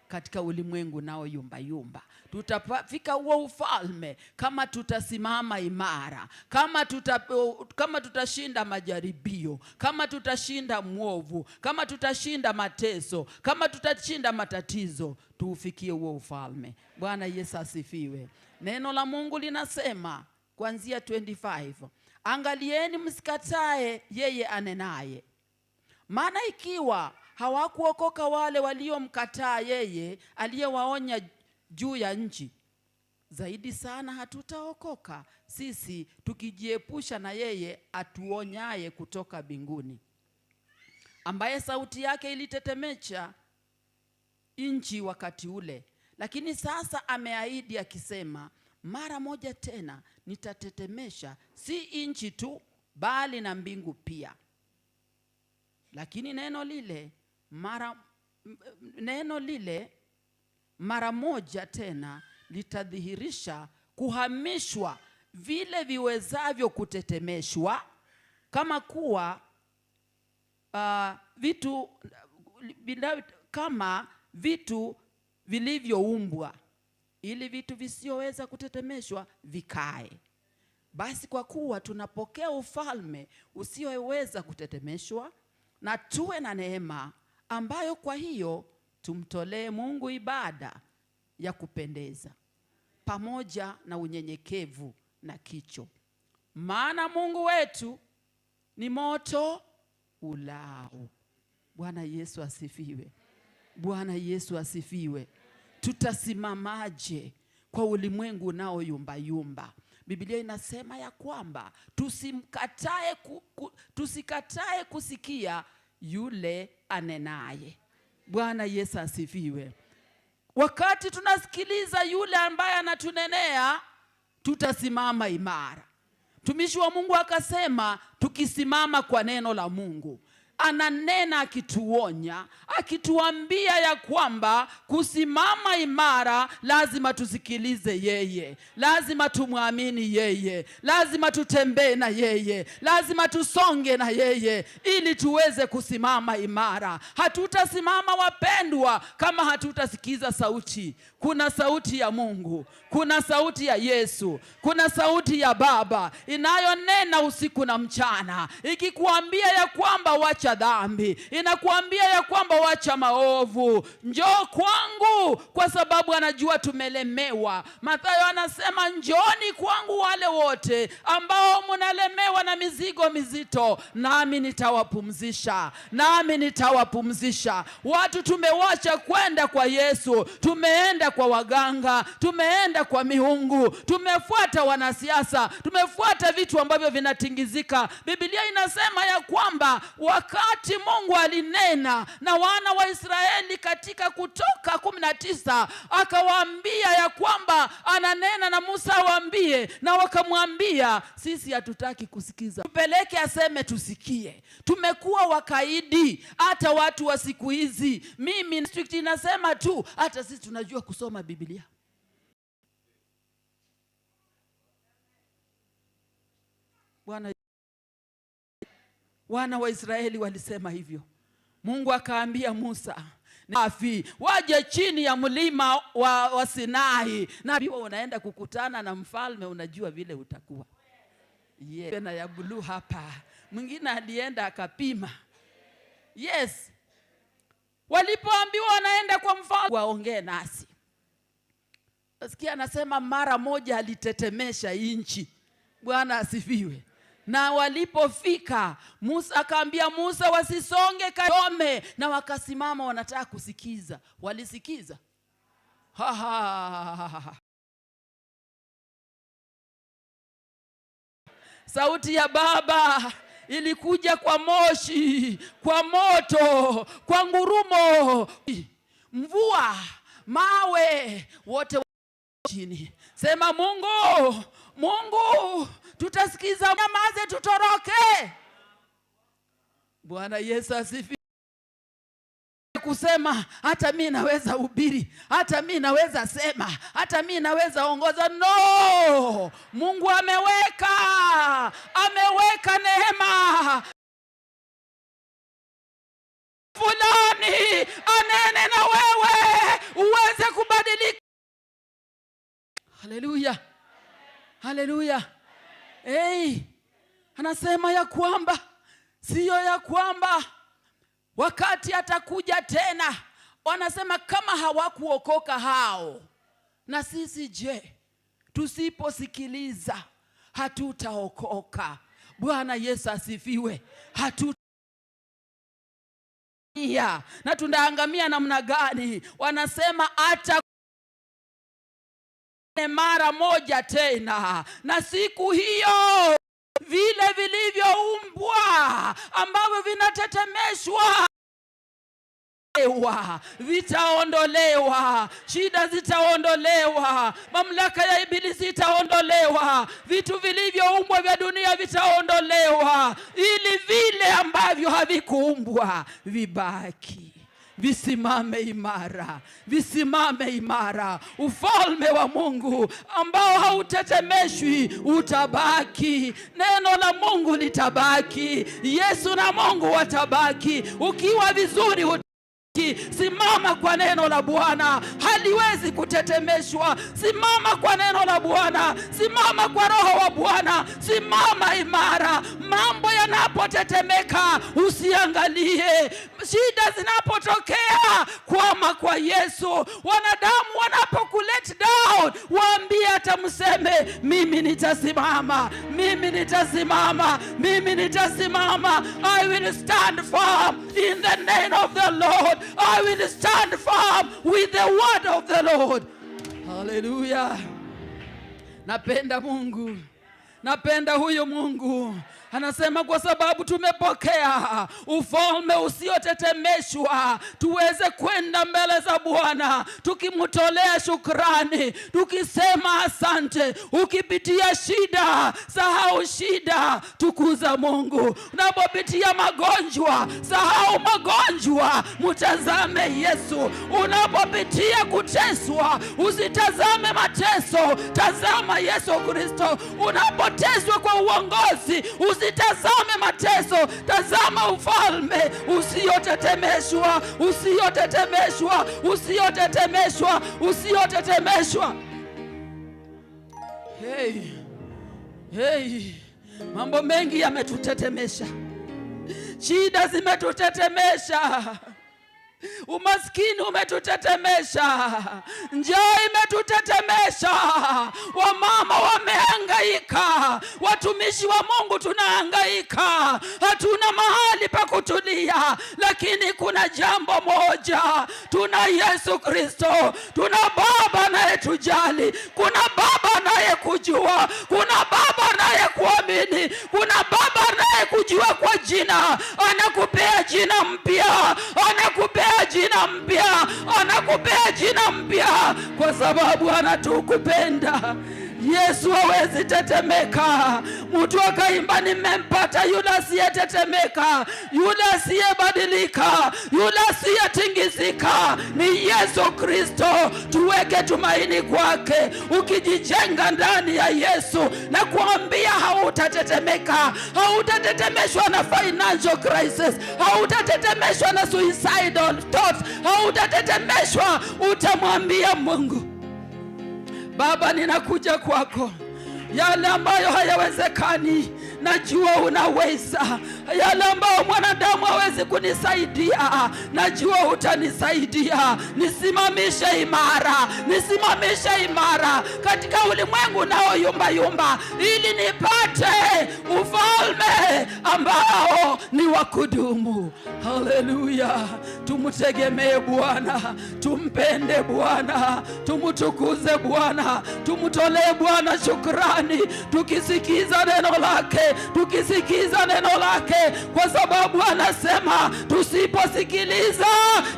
S8: katika ulimwengu nao yumba yumba. Tutafika huo ufalme kama tutasimama imara, kama tutashinda majaribio, kama tutashinda mwovu, kama tutashinda mateso, kama tutashinda matatizo, tuufikie huo ufalme. Bwana Yesu asifiwe. Neno la Mungu linasema kuanzia 25, angalieni msikatae yeye anenaye. Maana ikiwa hawakuokoka wale waliomkataa yeye aliyewaonya juu ya nchi, zaidi sana hatutaokoka sisi tukijiepusha na yeye atuonyaye kutoka mbinguni, ambaye sauti yake ilitetemesha nchi wakati ule. Lakini sasa ameahidi akisema, mara moja tena nitatetemesha si nchi tu bali na mbingu pia. Lakini neno lile mara moja tena litadhihirisha kuhamishwa vile viwezavyo kutetemeshwa, kama kuwa kama vitu vilivyoumbwa, ili vitu visioweza kutetemeshwa vikae. Basi kwa kuwa tunapokea ufalme usioweza kutetemeshwa, na tuwe na neema ambayo kwa hiyo tumtolee Mungu ibada ya kupendeza pamoja na unyenyekevu na kicho. Maana Mungu wetu ni moto ulao. Bwana Yesu asifiwe. Bwana Yesu asifiwe. Tutasimamaje kwa ulimwengu unao yumba yumba? Biblia inasema ya kwamba tusikatae kusikia yule anenaye. Bwana Yesu asifiwe. Wakati tunasikiliza yule ambaye anatunenea, tutasimama imara. Mtumishi wa Mungu akasema tukisimama kwa neno la Mungu. Ananena akituonya, akituambia ya kwamba kusimama imara lazima tusikilize yeye, lazima tumwamini yeye, lazima tutembee na yeye, lazima tusonge na yeye ili tuweze kusimama imara. Hatutasimama wapendwa kama hatutasikiza sauti. Kuna sauti ya Mungu, kuna sauti ya Yesu, kuna sauti ya Baba inayonena usiku na mchana, ikikuambia ya kwamba wacha dhambi, inakuambia ya kwamba wacha maovu, njoo kwangu, kwa sababu anajua tumelemewa. Mathayo anasema njooni kwangu wale wote ambao mnalemewa na mizigo mizito, nami nitawapumzisha, nami nitawapumzisha. Watu tumewacha kwenda kwa Yesu, tumeenda kwa waganga, tumeenda kwa miungu, tumefuata wanasiasa, tumefuata vitu ambavyo vinatingizika. Biblia inasema ya kwamba wakati Mungu alinena na wana wa Israeli katika Kutoka 19, akawaambia ya kwamba ananena na Musa awaambie, na wakamwambia sisi hatutaki kusikiza, tupeleke aseme tusikie. Tumekuwa wakaidi hata watu wa siku hizi. Mimi district inasema tu hata sisi tunajua kusoma Biblia. Bwana, wana wa Israeli walisema hivyo. Mungu akaambia Musa afi waje chini ya mlima wa Sinai, na unaenda kukutana na mfalme, unajua vile utakuwa. Yeah. Na ya blue hapa. Mwingine alienda akapima. Yes. Walipoambiwa wanaenda kwa mfalme waongee nasi. Nasikia anasema mara moja alitetemesha inchi. Bwana asifiwe. Na walipofika Musa akaambia Musa wasisonge kome, na wakasimama wanataka kusikiza. Walisikiza? Ha ha. Sauti ya Baba ilikuja kwa moshi, kwa moto, kwa ngurumo, mvua, mawe, wote chini. Sema Mungu, Mungu, tutasikiza, nyamaze tutoroke. Bwana Yesu asifiwe. Kusema hata mimi naweza hubiri, hata mimi naweza sema, hata mimi naweza ongoza. No, Mungu ameweka neema fulani anene na wewe uweze kubadilika. Haleluya, haleluya. Hey, anasema ya kwamba sio ya kwamba wakati atakuja tena, wanasema kama hawakuokoka hao, na sisi je, tusiposikiliza hatutaokoka. Bwana Yesu asifiwe. Na tunaangamia namna gani? Wanasema hata mara moja tena, na siku hiyo vile vilivyoumbwa ambavyo vinatetemeshwa vitaondolewa, shida zitaondolewa, mamlaka ya ibilisi itaondolewa, vitu vilivyoumbwa vya dunia vitaondolewa, ili vile ambavyo havikuumbwa vibaki, visimame imara, visimame imara. Ufalme wa Mungu ambao hautetemeshwi utabaki, neno la Mungu litabaki, Yesu na Mungu watabaki. Ukiwa vizuri simama kwa neno la Bwana, haliwezi kutetemeshwa. Simama kwa neno la Bwana, simama kwa roho wa Bwana, simama imara. Mambo yanapotetemeka usiangalie, shida zinapotokea kwama kwa Yesu. Wanadamu wanapokulet down, waambie hata mseme, mimi nitasimama, mimi nitasimama, mimi nitasimama. I will stand firm in the name of the Lord. I will stand firm with the word of the Lord. Hallelujah. Napenda Mungu. Napenda huyo Mungu. Anasema kwa sababu tumepokea ufalme usiotetemeshwa, tuweze kwenda mbele za Bwana tukimtolea shukrani, tukisema asante. Ukipitia shida, sahau shida, tukuza Mungu. Unapopitia magonjwa, sahau magonjwa, mtazame Yesu. Unapopitia kuteswa, usitazame mateso, tazama Yesu Kristo. Unapoteswa kwa uongozi, usitazame mateso, tazama ufalme usiotetemeshwa, usiotetemeshwa, usiotetemeshwa, usiotetemeshwa. Hey, hey, mambo mengi yametutetemesha, shida zimetutetemesha, umaskini umetutetemesha, njaa imetutetemesha, wamama wamehangaika, watumishi wa Mungu tunahangaika, hatuna mahali pa kutulia. Lakini kuna jambo moja, tuna Yesu Kristo, tuna Baba anayetujali, kuna Baba anayekujua, kuna Baba anayekuamini, kuna Baba anayekujua kwa jina, anakupea jina mpya, anakupea jina mpya, anakupea jina mpya kwa sababu anatukupenda. Yesu hawezi tetemeka. Mtu akaimba, nimempata yule asiyetetemeka, yule asiyebadilika, yule asiyetingizika, ni Yesu Kristo. Tuweke tumaini kwake. Ukijijenga ndani ya Yesu, na kuambia hautatetemeka, hautatetemeshwa na financial crisis, hautatetemeshwa na suicidal thoughts, hautatetemeshwa. Utamwambia Mungu, Baba, ninakuja kwako, yale ambayo hayawezekani najua unaweza. Yale ambayo mwanadamu hawezi kunisaidia, najua utanisaidia. Nisimamishe imara, nisimamishe imara katika ulimwengu nao yumba yumba, ili nipate ufalme ambao ni wa kudumu. Haleluya! Tumtegemee Bwana, tumpende Bwana, tumtukuze Bwana, tumtolee Bwana shukrani, tukisikiza neno lake, tukisikiza neno lake, kwa sababu anasema tusiposikiliza,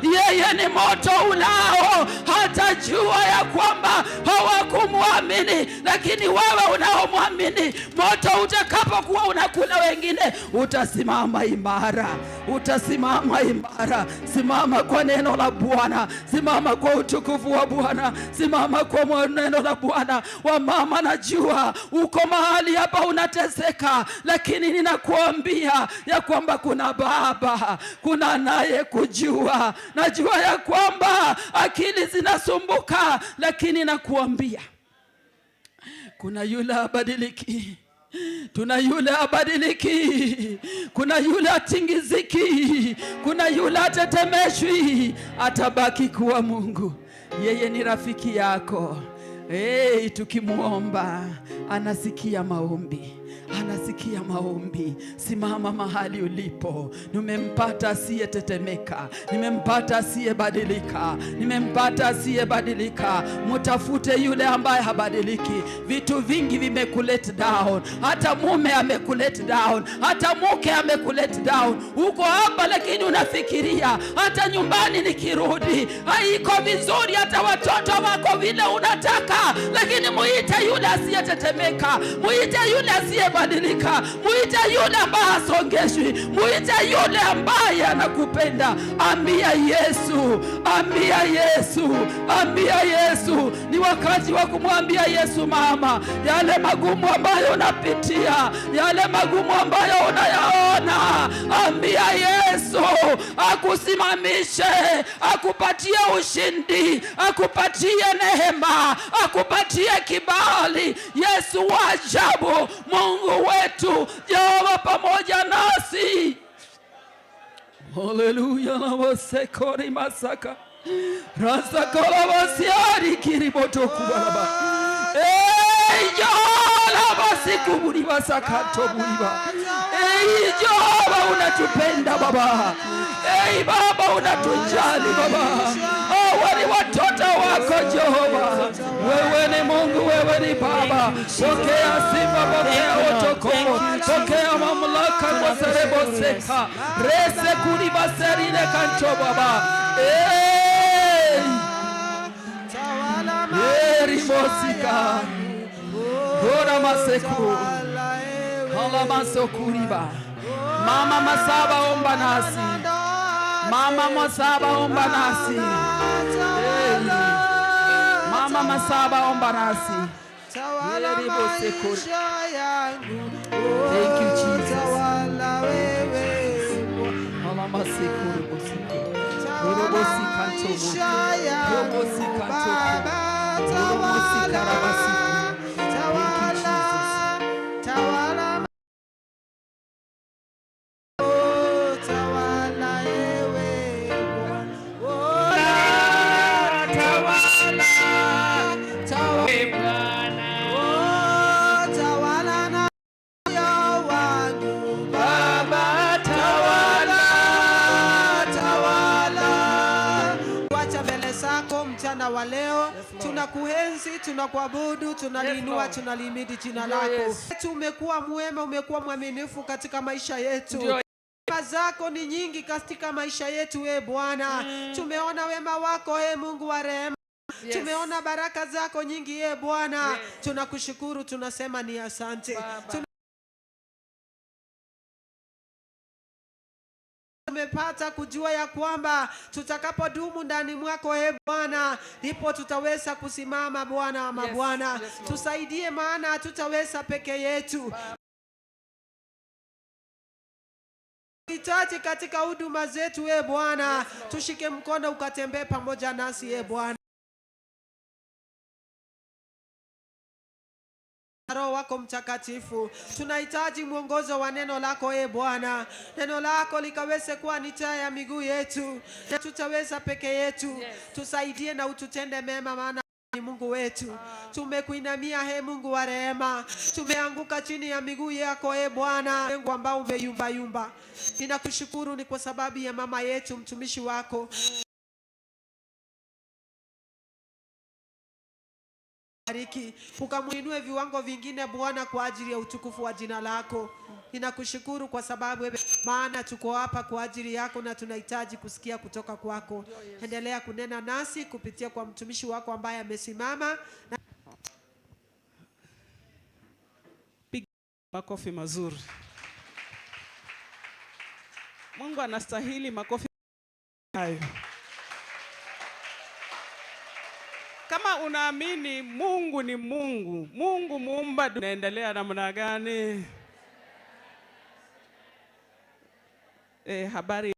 S8: yeye ni moto ulao, hatajua ya kwamba hawakumwamini. Lakini wewe unaomwamini, moto utakapokuwa unakula wengine, utasimama imara, utasimama imara. Simama kwa neno la Bwana, simama kwa utukufu wa Bwana, simama kwa neno la Bwana. Wamama, najua uko mahali hapa unateseka, lakini ninakuambia ya kwamba kuna Baba, kuna anayekujua. Najua ya kwamba akili zinasumbuka, lakini nakuambia kuna yule abadiliki, tuna yule abadiliki, kuna yule atingiziki, kuna yule atetemeshwi, atabaki kuwa Mungu. Yeye ni rafiki yako. Hey, tukimwomba anasikia maombi, anasikia maombi. Simama mahali ulipo. Nimempata asiyetetemeka, nimempata asiyebadilika, nimempata asiyebadilika. Mtafute yule ambaye habadiliki. Vitu vingi vimekulet down, hata mume amekulet down, hata mke amekulet down. Uko hapa lakini unafikiria hata nyumbani nikirudi haiko vizuri, hata watoto wako vile unataka, lakini muite yule asiyetetemeka, muite yule asiyebadilika, muite yule ambaye hasongeshwi, muite yule ambaye anakupenda. Ambia Yesu, ambia Yesu, ambia Yesu. Ni wakati wa kumwambia Yesu, mama, yale magumu ambayo unapitia, yale magumu ambayo unayaona, ambia Yesu akusimamishe, akupatie ushindi, akupatie neema, akupatie kibali. Yesu wa ajabu, Mungu wetu, Jehova pamoja nasi. Haleluya, nawasekori masaka rasakola wasiari kiriboto kubalaba. Hey, Jehova basikuburi basakato buliba. Hey, Jehova unatupenda Baba. Hey, Baba unatujali Baba. Hawa ni watoto wako Jehova. Wewe ni Mungu, wewe
S13: Wewe ni Baba. Pokea sifa, pokea utukufu, pokea mamlaka kwa serebo seka rese kuriba serine kancho Baba. Erimosika Dora maseku Halamasokuriba. Mama Masaba omba nasi. Mama Masaba omba nasi. Mama Masaba omba nasi. Thank you, Jesus.
S18: Wa leo tunakuenzi, tunakuabudu, tunaliinua, tunalihimidi jina lako. Umekuwa mwema, umekuwa mwaminifu katika maisha yetu. Wema zako ni nyingi katika maisha yetu, e Bwana. Tumeona wema wako, e Mungu wa rehema. Tumeona baraka zako nyingi, e Bwana. Tunakushukuru, tunasema ni asante. Tumepata kujua ya kwamba tutakapodumu ndani mwako, e Bwana, ndipo tutaweza kusimama, Bwana wa mabwana. Tusaidie, maana hatutaweza peke yetu. Hitaji katika huduma zetu, e Bwana, tushike mkono ukatembee pamoja nasi, e Bwana. Roho wako Mtakatifu, tunahitaji mwongozo wa neno lako, e Bwana. Neno lako likaweze kuwa ni taa ya miguu yetu, na tutaweza peke yetu. Tusaidie na ututende mema, maana ni Mungu wetu. Tumekuinamia, he Mungu wa rehema, tumeanguka chini ya miguu yako, e Bwana, Mungu ambao umeyumba yumba. Ninakushukuru ni kwa sababu ya mama yetu, mtumishi wako. Bariki, ukamuinue viwango vingine Bwana, kwa ajili ya utukufu wa jina lako. Ninakushukuru kwa sababu wewe, maana tuko hapa kwa ajili yako na tunahitaji kusikia kutoka kwako. Endelea kunena nasi kupitia kwa mtumishi wako ambaye amesimama.
S21: Piga makofi mazuri. Mungu anastahili makofi hayo. Kama unaamini Mungu ni Mungu, Mungu muumba, tunaendelea namna gani? Habari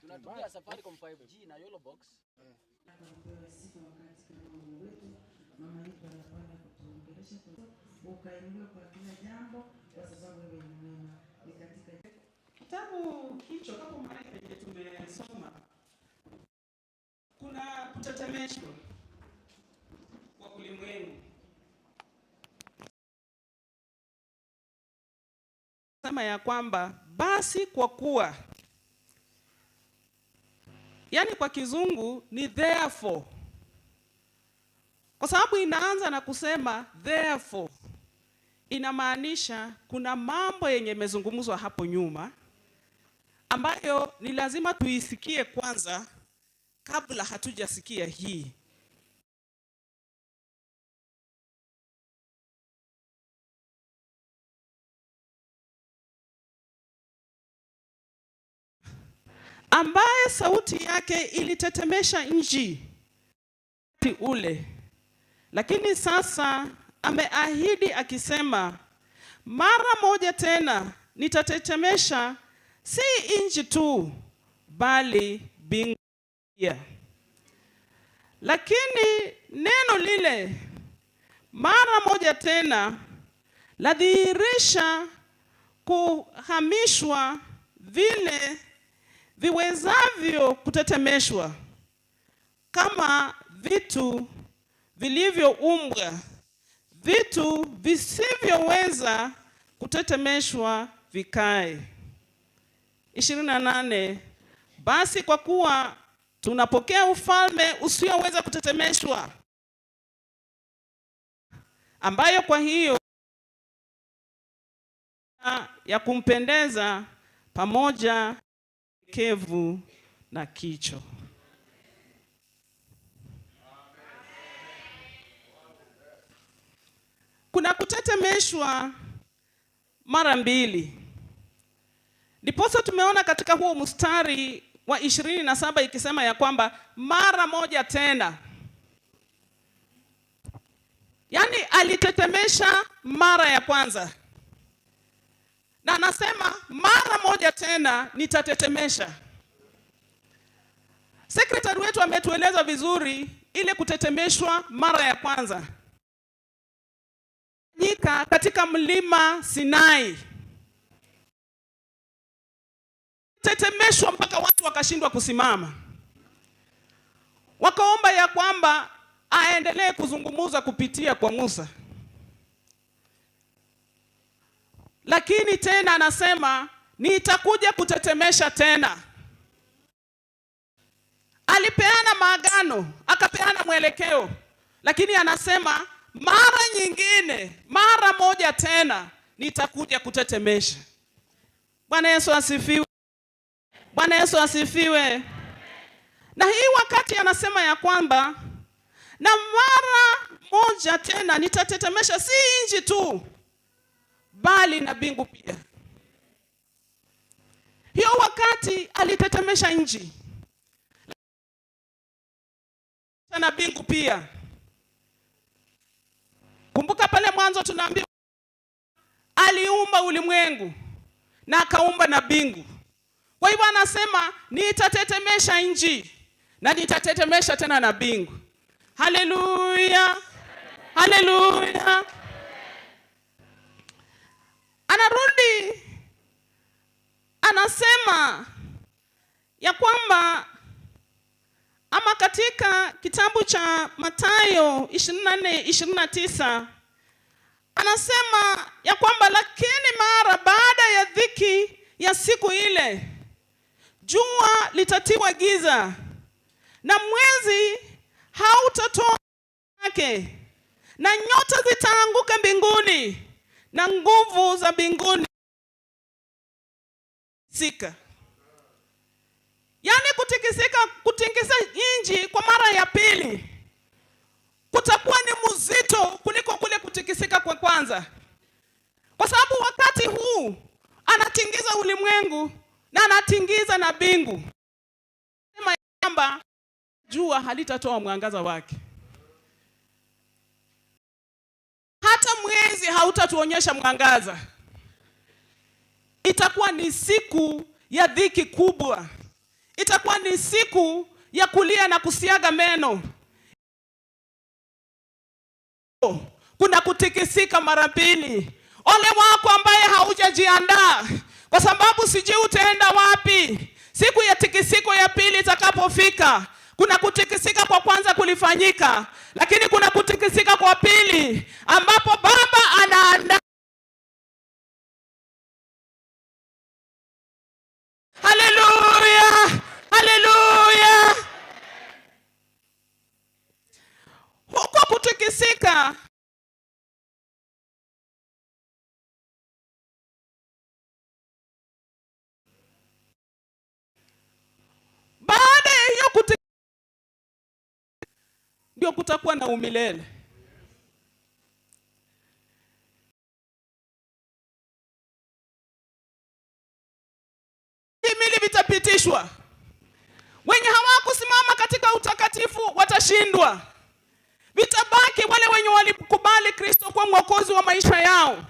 S14: Tunatumia Safaricom 5G na Yolo Box.
S15: Mama yetu anapanda kutuongelesha, ukainuliwa kwa kila jambo kwa sababu wewe ni mwema. Ni katika
S21: kitabu hicho hapo mahali penye tumesoma kuna kutetemeshwa kwa ulimwengu. Sema ya kwamba basi kwa kuwa, yani kwa kizungu ni therefore, kwa sababu inaanza na kusema therefore, Inamaanisha kuna mambo yenye yamezungumzwa hapo nyuma ambayo ni lazima tuisikie kwanza kabla hatujasikia hii. Ambaye sauti yake ilitetemesha nchi ule, lakini sasa ameahidi akisema, mara moja tena nitatetemesha si nchi tu bali mbingu pia. Lakini neno lile mara moja tena ladhihirisha kuhamishwa vile viwezavyo kutetemeshwa, kama vitu vilivyoumbwa, vitu visivyoweza kutetemeshwa vikae. 28 Basi kwa kuwa tunapokea ufalme usioweza kutetemeshwa, ambayo kwa hiyo ya kumpendeza pamoja kevu na kicho. Kuna kutetemeshwa mara mbili. Ndiposa tumeona katika huo mstari wa 27 ikisema ya kwamba mara moja tena. Yaani alitetemesha mara ya kwanza. Na anasema mara moja tena nitatetemesha. Sekretari wetu ametueleza vizuri ile kutetemeshwa mara ya kwanza nyika katika mlima Sinai, tetemeshwa mpaka watu wakashindwa kusimama, wakaomba ya kwamba aendelee kuzungumuza kupitia kwa Musa. Lakini tena anasema nitakuja kutetemesha tena. Alipeana maagano, akapeana mwelekeo, lakini anasema mara nyingine, mara moja tena nitakuja kutetemesha. Bwana Yesu asifiwe. Bwana Yesu asifiwe. Na hii wakati anasema ya kwamba na mara moja tena nitatetemesha si nchi tu bali na mbingu pia. Hiyo wakati alitetemesha nchi na mbingu pia. Kumbuka pale mwanzo tunaambiwa aliumba ulimwengu na akaumba na mbingu. Kwa hivyo anasema nitatetemesha nchi na nitatetemesha tena na mbingu. Haleluya. Haleluya. Anarudi anasema ya kwamba ama katika kitabu cha Mathayo 24:29 anasema ya kwamba lakini mara baada ya dhiki ya siku ile jua litatiwa giza na mwezi hautatoa yake na nyota zitaanguka mbinguni na nguvu za mbinguni sika. Yaani kutikisika, kutingisa nchi kwa mara ya pili kutakuwa ni mzito kuliko kule kutikisika kwa kwanza. Kwa sababu wakati huu anatingiza ulimwengu na anatingiza na mbingu. Sema kwamba jua halitatoa mwangaza wake. Hata mwezi hautatuonyesha mwangaza. Itakuwa ni siku ya dhiki kubwa. Itakuwa ni siku ya kulia na kusiaga meno. Kuna kutikisika mara mbili. Ole wako ambaye haujajiandaa, kwa sababu sijui utaenda wapi siku ya tikisiko ya pili itakapofika. Kuna kutikisika kwa kwanza kulifanyika, lakini kuna kutikisika kwa pili ambapo Baba anaandaa. Haleluya, haleluya. Huko kutikisika Ndio kutakuwa na umilele. Vimili vitapitishwa. Wenye hawakusimama katika utakatifu watashindwa. Vitabaki wale wenye walikubali Kristo kuwa mwokozi wa maisha yao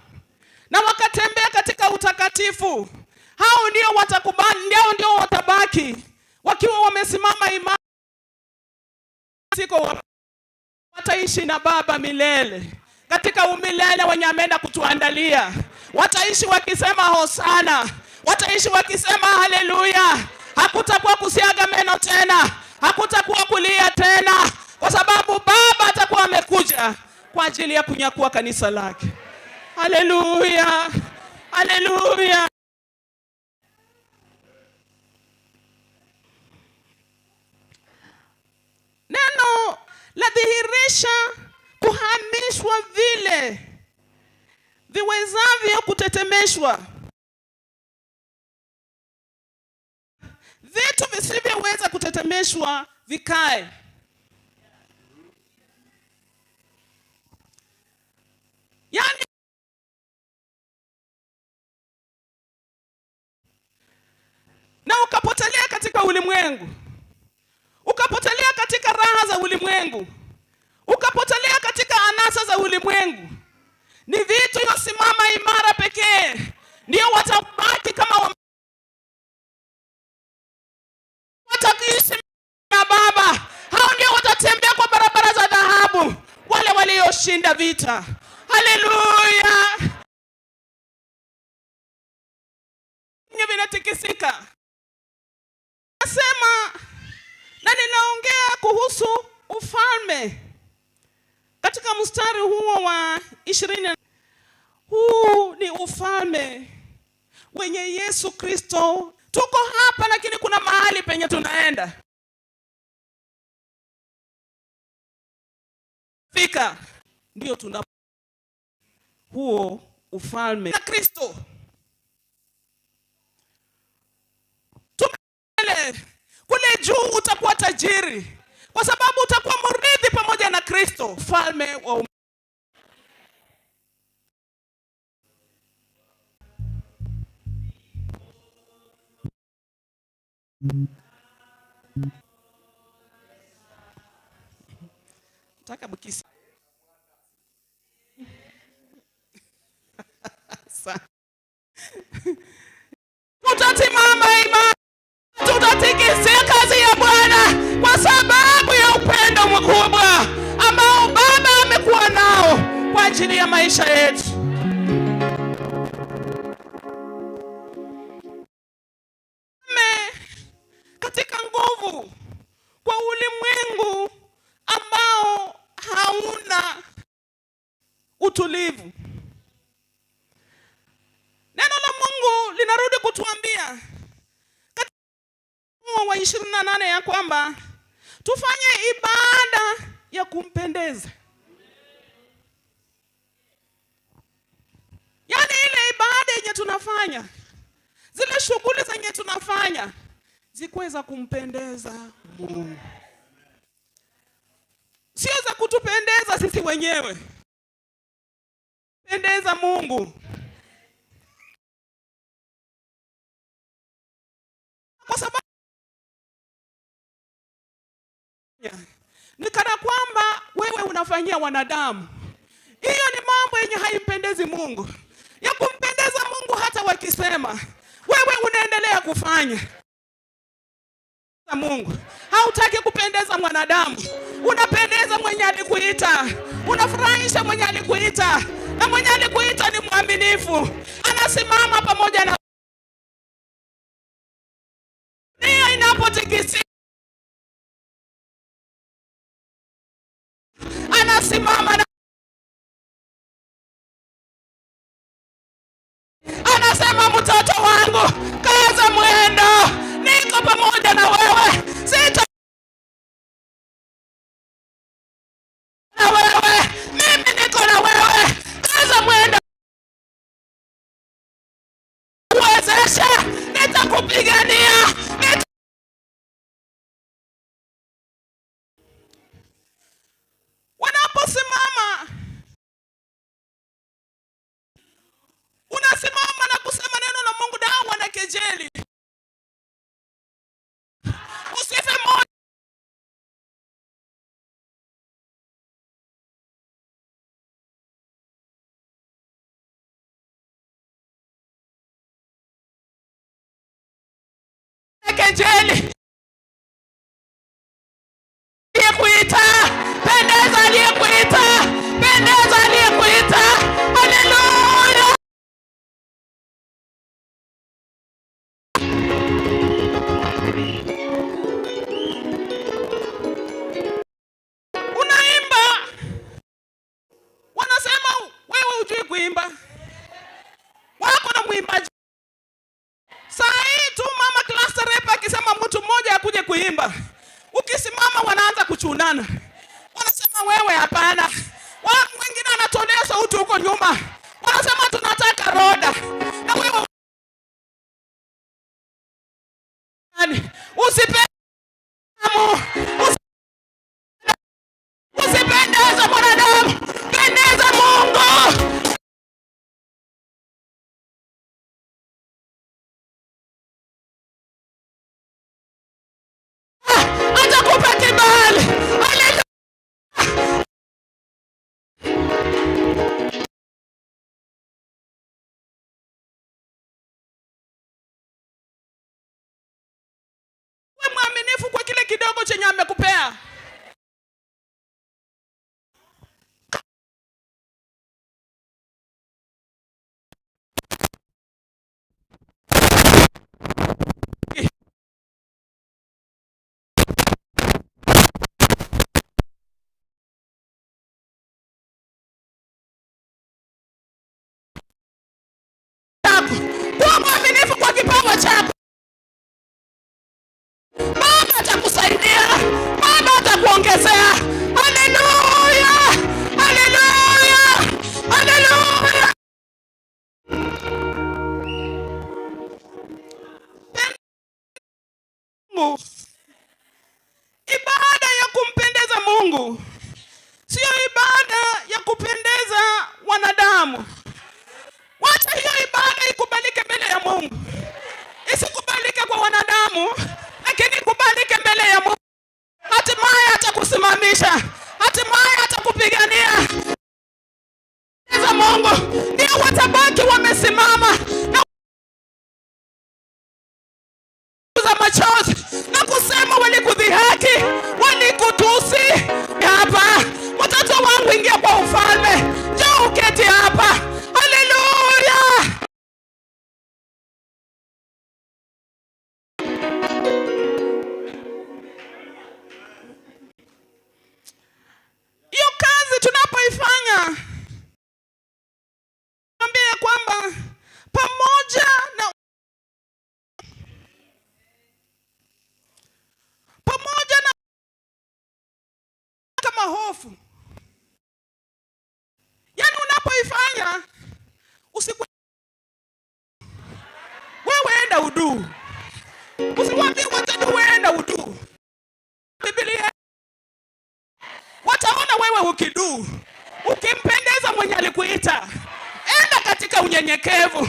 S21: na wakatembea katika utakatifu. Hao ndio watakubali, ndio watabaki wakiwa wamesimama imara, siko wataishi na Baba milele katika umilele wenye ameenda kutuandalia. Wataishi wakisema hosana, wataishi wakisema haleluya. Hakutakuwa kusiaga meno tena, hakutakuwa kulia tena, kwa sababu Baba atakuwa amekuja kwa ajili ya kunyakua kanisa lake. Haleluya, haleluya. Neno ladhihirisha kuhamishwa vile viwezavyo kutetemeshwa, vitu visivyoweza kutetemeshwa vikae. Yaani na ukapotelea katika ulimwengu, ukapotelea katika raha za ulimwengu, ukapotelea katika anasa za ulimwengu. Ni vitu yosimama imara pekee ndio watabaki kama watakiishi na Baba. Hao ndio watatembea kwa barabara za dhahabu, wale walioshinda vita. Haleluya! Vinatikisika. Nasema na ninaongea kuhusu ufalme katika mstari huo wa 20. Huu ni ufalme wenye Yesu Kristo. Tuko hapa lakini kuna mahali penye tunaenda fika, ndio tuna huo ufalme na Kristo. Tumele kule juu utakuwa tajiri, kwa sababu utakuwa mrithi pamoja na Kristo, falme wa Nataka bukisi. Tutasimama imara, tutatikisia kazi ya Bwana kwa sababu ya upendo mkubwa ambao Baba amekuwa nao kwa ajili ya maisha yetu. Katika nguvu kwa ulimwengu ambao hauna utulivu. Neno la Mungu linarudi kutuambia katika wa 28 ya kwamba tufanye ibada ya kumpendeza. Yaani ile ibada yenye tunafanya, zile shughuli zenye tunafanya zikuweza kumpendeza Mungu, sio za kutupendeza sisi wenyewe, pendeza Mungu. Kwa sababu ni kana kwamba wewe unafanyia wanadamu. Hiyo ni mambo yenye haimpendezi Mungu. Ya kumpendeza Mungu hata wakisema, wewe unaendelea kufanya Mungu. Hautaki kupendeza mwanadamu, unapendeza mwenye alikuita, unafurahisha mwenye alikuita, na mwenye alikuita ni mwaminifu, anasimama pamoja na dunia inapotikisika, anasimama na anasema, mtoto wangu, kaza mwendo, niko pamoja na wewe, sita na wewe, mimi niko na wewe, kaza mwendo, kuwezesha, nitakupigania. kejeli. Usife moyo. Kejeli. Aliyekuita, pendeza aliyekuita, pendeza aliyekuita. Haleluya. Unaimba, wanasema wewe hujui kuimba, wako na mwimbaji. Saa hii tu mama cluster rep akisema mtu mmoja akuje kuimba, ukisimama wanaanza kuchunana, wanasema wewe hapana. Mwingine anatolea sauti huko nyuma, wanasema tunataka Roda, na wewe usipendeze mwanadamu, pendeza Mungu. Atakupa kibali. Haleluya. Uwe mwaminifu kwa kile kidogo chenye amekupea. Kuwa mwaminifu kwa kipawa chako. Baba atakusaidia, Baba atakuongezea. Haleluya, haleluya, haleluya. Mungu. Ibada ya kumpendeza Mungu sio ibada ya kupendeza wanadamu. Wacha hiyo ibada ikubalike mbele ya Mungu, isikubalike kwa wanadamu, lakini ikubalike mbele ya Mungu. Hatimaye atakusimamisha, hatimaye atakupigania. Mungu ndio watabaki wamesimama na za machozi na kusema walikudhihaki, walikutusi. Hapa mtoto wangu, ingia kwa ufalme, njoo uketi hapa. Haleluya. Hiyo kazi tunapoifanya, ambia kwamba pamoja na kama hofu, yaani unapoifanya usiku wewe enda udu, usiwaambie watu wewe enda udu. Biblia wataona wewe ukidu, ukimpendeza mwenye alikuita. Enda katika unyenyekevu,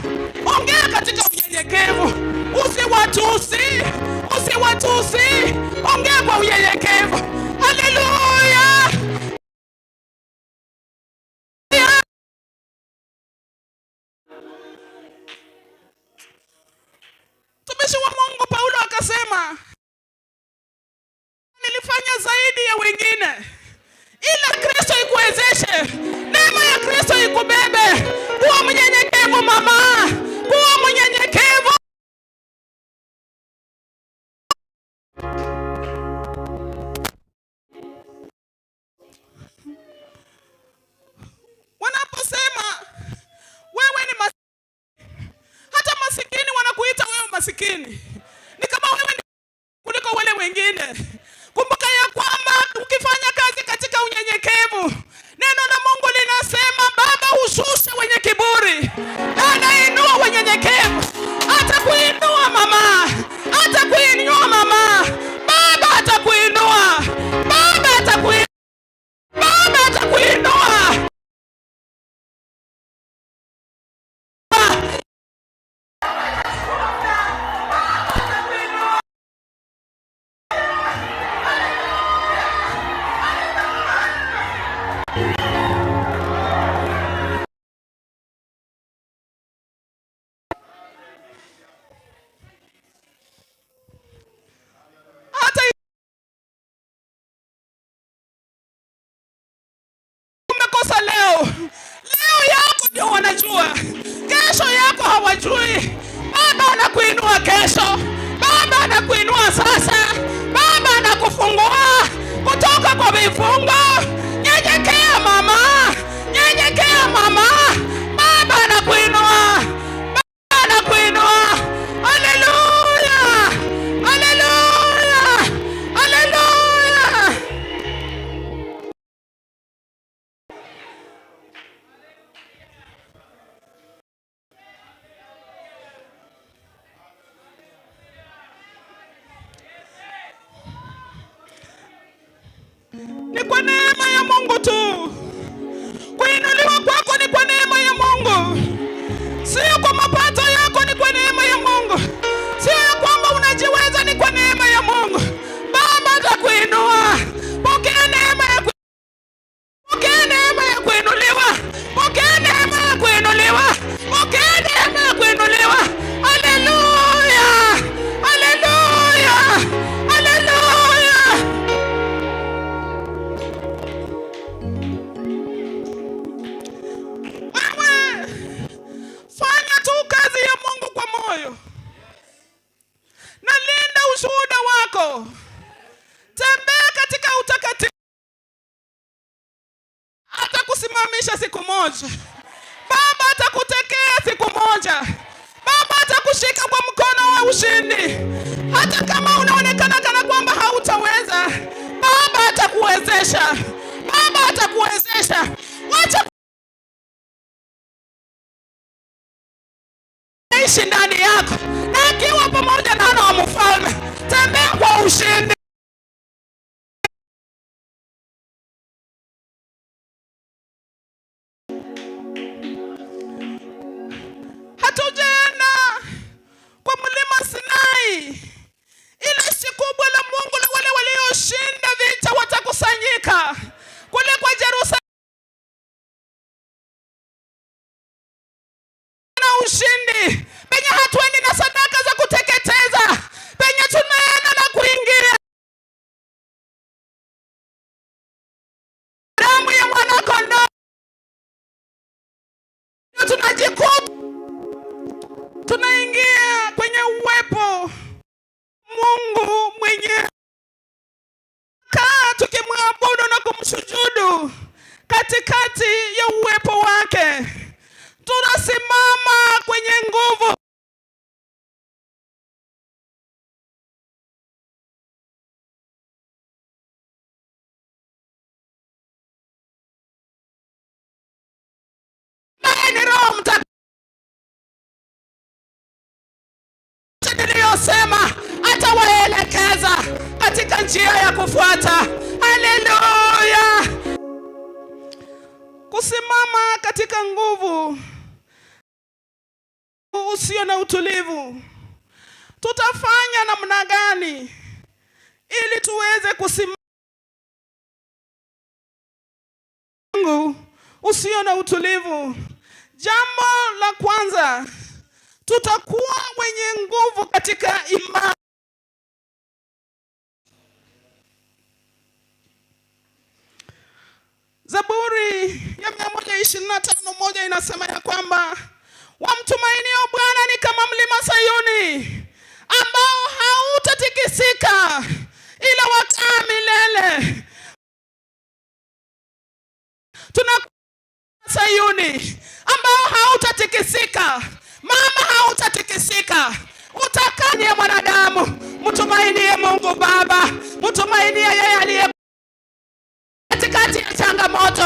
S21: ongea katika unyenyekevu, usiwatusi, usiwatusi, ongea kwa unyenyekevu. Haleluya. Mtumishi wa Mungu Paulo akasema, nilifanya zaidi ya wengine, ila Kristo ikuwezeshe, neema ya Kristo ikubebe. Kuwa mnyenyekevu mama, kuwa mnyenyekevu. Wanaposema wewe ni hata masikini wanakuita wewe masikini, ni kama wewe ni kuliko wale wengine. Kumbuka ya kwamba ukifanya kazi katika unyenyekevu, neno la Mungu linasema Baba hushusha wenye kiburi, anainua wenyenyekevu. Atakuinua mama, atakuinua mama, Baba atakuinua, Baba atakuinua, Baba atakuinua. Vifungo. Nyenyekea mama, nyenyekea mama. Baba anakuinua, Baba anakuinua. Haleluya, haleluya, haleluya. Ni kwa neema ya Mungu tu. Kuinuliwa kwako ni kwa neema ya Mungu, sio kwa mapato yako, ni kwa neema ya Mungu. Sio ya kwamba unajiweza, ni kwa neema ya Mungu. Baba atakuinua. Pokea neema ya pokea neema ya kuinuliwa, pokea neema ya kuinuliwa, pokea neema ya kuinuliwa. Haleluya, haleluya, haleluya. Wewe fanya tu kazi ya Mungu kwa moyo na linda ushuhuda wako. Tembea katika utakatifu, atakusimamisha siku moja. Baba atakutekea siku moja. Baba atakushika kwa mkono wa ushindi, hata kama unaonekana kana kwamba hautaweza. Baba atakuwezesha, Baba atakuwezesha. Wacha ishi ndani yako, na akiwa pamoja na wa mfalme, tembea kwa ushindi. Hatujaenda kwa mlima Sinai, ile si kubwa la Mungu la wale walioshinda vita watakusanyika kule kwa Yerusalemu na ushindi. Penye hatuendi na sadaka za kuteketeza, penye tunaenda na kuingia damu ya mwana kondoo, tunajikuta tunaingia kwenye uwepo Mungu mwenye kaa tukimwabudu na kumsujudu katikati ya uwepo wake. Tunasimama kwenye nguvu. Ni Roho Mtakatifu niliyosema atawaelekeza katika njia ya kufuata. Haleluya! Kusimama katika nguvu usio na utulivu, tutafanya namna gani ili tuweze kusimama usio na utulivu? Jambo la kwanza, tutakuwa wenye nguvu katika imani. Zaburi ya 125:1 inasema ya kwamba wamtumainio Bwana ni kama mlima Sayuni ambao hautatikisika ila wakaa milele. Tuna Sayuni ambao hautatikisika. Mama, hautatikisika. Utakanye mwanadamu, mtumainie Mungu Baba, mtumainie yeye aliye katikati ya changamoto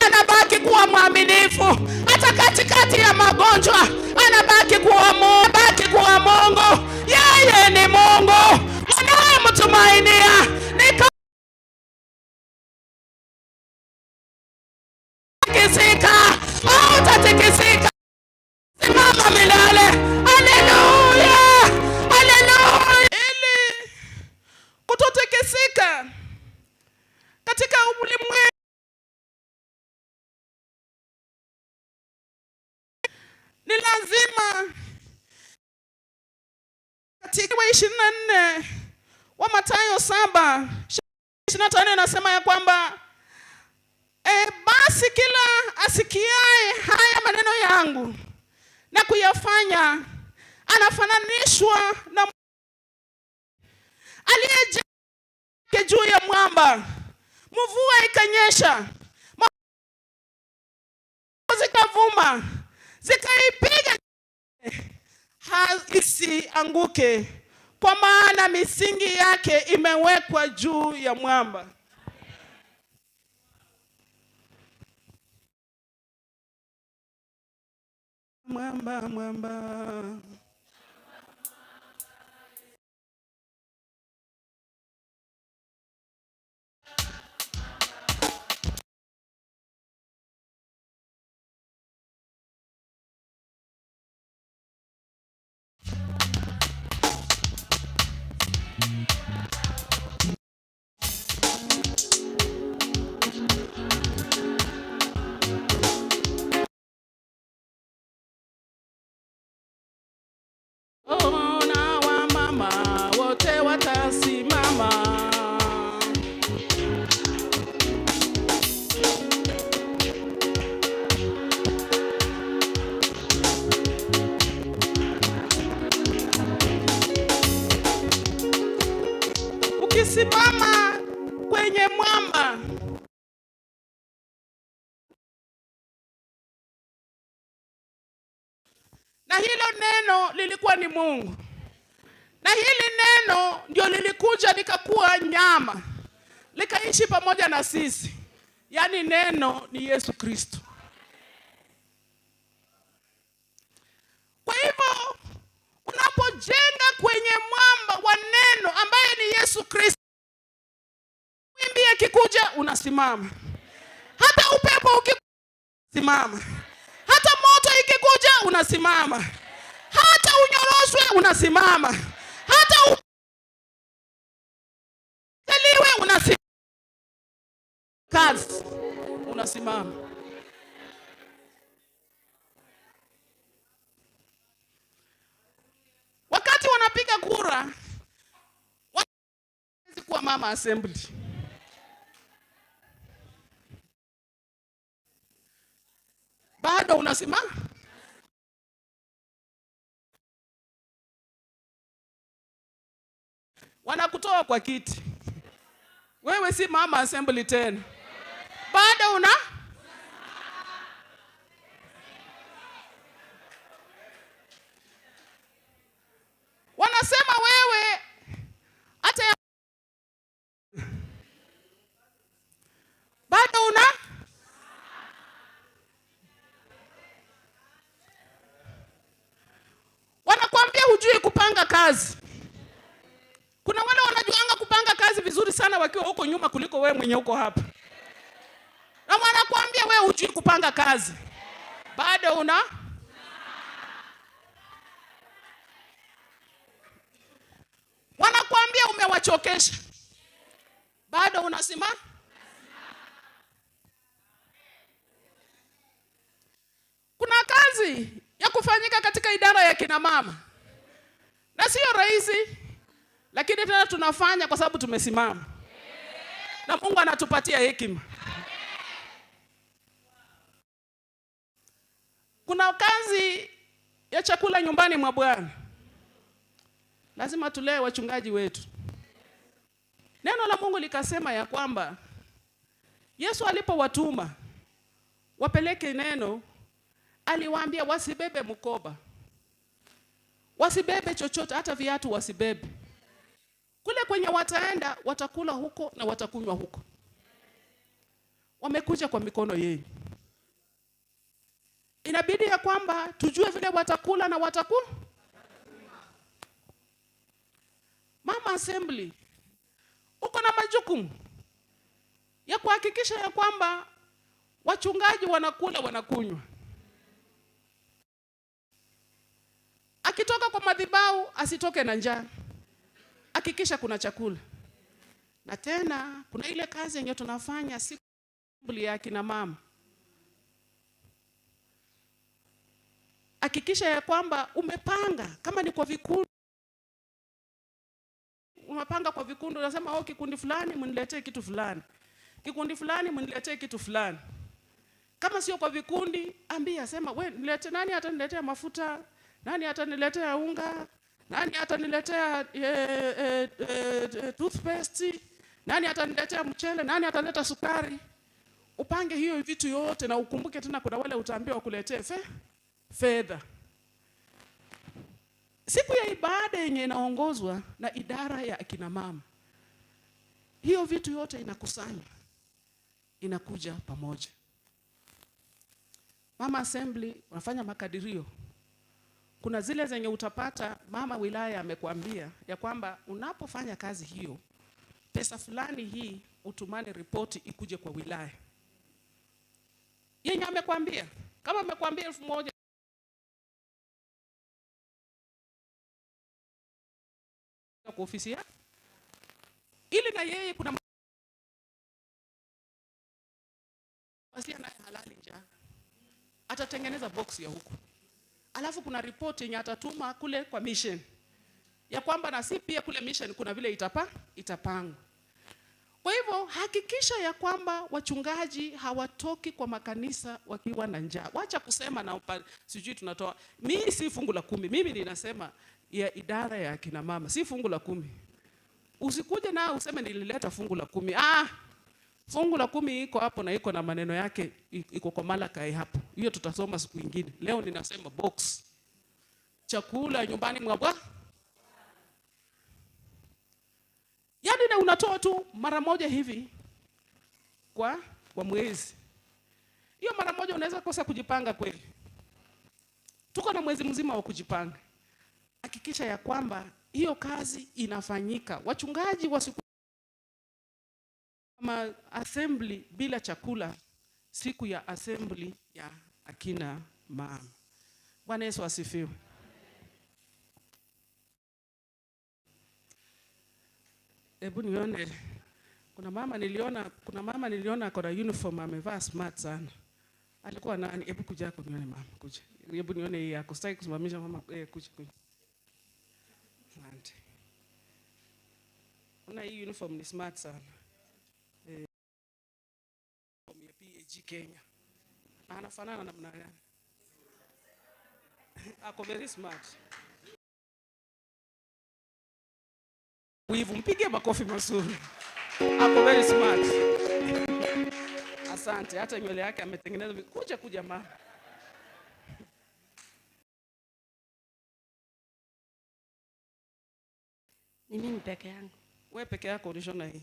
S21: anabaki kuwa mwaminifu, hata katikati ya magonjwa anabaki kuwa Mungu, baki kuwa Mungu. Yeye ni Mungu unayemtumainia ni tikisika, hautatikisika. Simama milele. Haleluya, haleluya. Ili kutotikisika katika ulimwengu ni lazima katika 24 wa Mathayo 7:25 inasema ya kwamba basi kila asikiaye haya maneno yangu na kuyafanya anafananishwa na aliyejenga juu ya mwamba. Mvua ikanyesha, zikavuma, zikaipiga isianguke, kwa maana misingi yake imewekwa juu ya mwamba. Mwamba, mwamba. Na wamama wote watasimama. Ukisimama kwenye mwamba, na hilo neno lilikuwa ni Mungu, na hili neno ndio lilikuja likakuwa nyama, likaishi pamoja na sisi. Yaani neno ni Yesu Kristo. Kwa hivyo unapojenga kwenye mwamba wa neno ambaye ni Yesu Kristo, wimbi ikikuja unasimama, hata upepo ukisimama, hata moto ikikuja unasimama, hata unyoroshwe unasimama, hata uteliwe unasimama, kazi unasimama. Wakati wanapiga kura, hawezi kuwa mama assembly. Bado unasimama. Wanakutoa kwa kiti. Wewe si mama assembly tena. Bado una wanasema wewe hata bado una wanakuambia hujui kupanga kazi. Kuna wale wanajuanga kupanga kazi vizuri sana wakiwa huko nyuma kuliko wewe mwenye uko hapa. Na wanakuambia wewe hujui kupanga kazi. Bado una wanakuambia umewachokesha. Bado unasimama. Kuna kazi ya kufanyika katika idara ya kina mama. Na sio rahisi, lakini tena tunafanya kwa sababu tumesimama. Na Mungu anatupatia hekima. Kuna kazi ya chakula nyumbani mwa Bwana. Lazima tulee wachungaji wetu. Neno la Mungu likasema ya kwamba Yesu alipowatuma wapeleke neno, aliwaambia wasibebe mkoba, wasibebe chochote, hata viatu wasibebe. Kule kwenye wataenda watakula huko na watakunywa huko. Wamekuja kwa mikono yenu. Inabidi ya kwamba tujue vile watakula na watakula. Mama assembly, uko na majukumu ya kuhakikisha ya kwamba wachungaji wanakula wanakunywa. Akitoka kwa madhabahu asitoke na njaa. Hakikisha kuna chakula. Na tena kuna ile kazi yenye tunafanya siku ya kina mama. Hakikisha ya kwamba umepanga, kama ni kwa vikundi, umepanga kwa vikundi, unasema oh, kikundi fulani mniletee kitu fulani, kikundi fulani mniletee kitu fulani. Kama sio kwa vikundi, ambia, sema we nilete, nani ataniletea mafuta, nani ataniletea unga, nani ataniletea toothpaste, Nani ataniletea mchele? Nani ataleta sukari? Upange hiyo vitu yote na ukumbuke tena kuna wale utaambiwa wakuletee fedha. Siku ya ibada yenye inaongozwa na idara ya akina mama, hiyo vitu yote inakusanywa, inakuja pamoja. Mama Assembly wanafanya makadirio. Kuna zile zenye utapata mama wilaya amekwambia ya kwamba unapofanya kazi hiyo, pesa fulani hii utumane ripoti ikuje kwa wilaya. Yenye amekwambia, kama amekwambia 1000 kwa ofisi yake, ili na yeye kuna basi naye halali njaa, atatengeneza box ya huku. Alafu kuna report yenye atatuma kule kwa mission ya kwamba na si pia kule mission kuna vile itapangwa. Kwa hivyo hakikisha ya kwamba wachungaji hawatoki kwa makanisa wakiwa na njaa. Wacha kusema na sijui tunatoa. Mimi si fungu la 10. Mimi ninasema ya idara ya akina mama, si fungu la 10. Usikuje na useme nilileta fungu la 10. Ah, fungu la 10 iko hapo na iko na maneno yake, iko kwa Malakai hapo. Hiyo tutasoma siku nyingine. Leo ninasema box. Chakula nyumbani mwa Bwana. Yaani na unatoa tu mara moja hivi kwa mwezi. Hiyo mara moja unaweza kosa kujipanga kweli. Tuko na mwezi mzima wa kujipanga. Hakikisha ya kwamba hiyo kazi inafanyika. Wachungaji wasiku kama assembly bila chakula siku ya assembly ya akina mama. Bwana Yesu asifiwe. Hebu nione, kuna mama niliona kwa uniform amevaa smart sana. Alikuwa nani? Hebu kuja hapo nione mama, kuja. Hebu nione hii yako. Sitaki kusimamisha mama, kuja kuja. Asante. Una hii uniform ni smart sana. Uniform ya PAG Kenya. Anafanana namna gani? Ako very smart. Wivu, mpige makofi mazuri. Ako very smart. Asante, hata nywele yake ametengeneza. Kuja kuja mama.
S7: Ni mimi peke yangu.
S21: Wewe peke yako ulishona hii?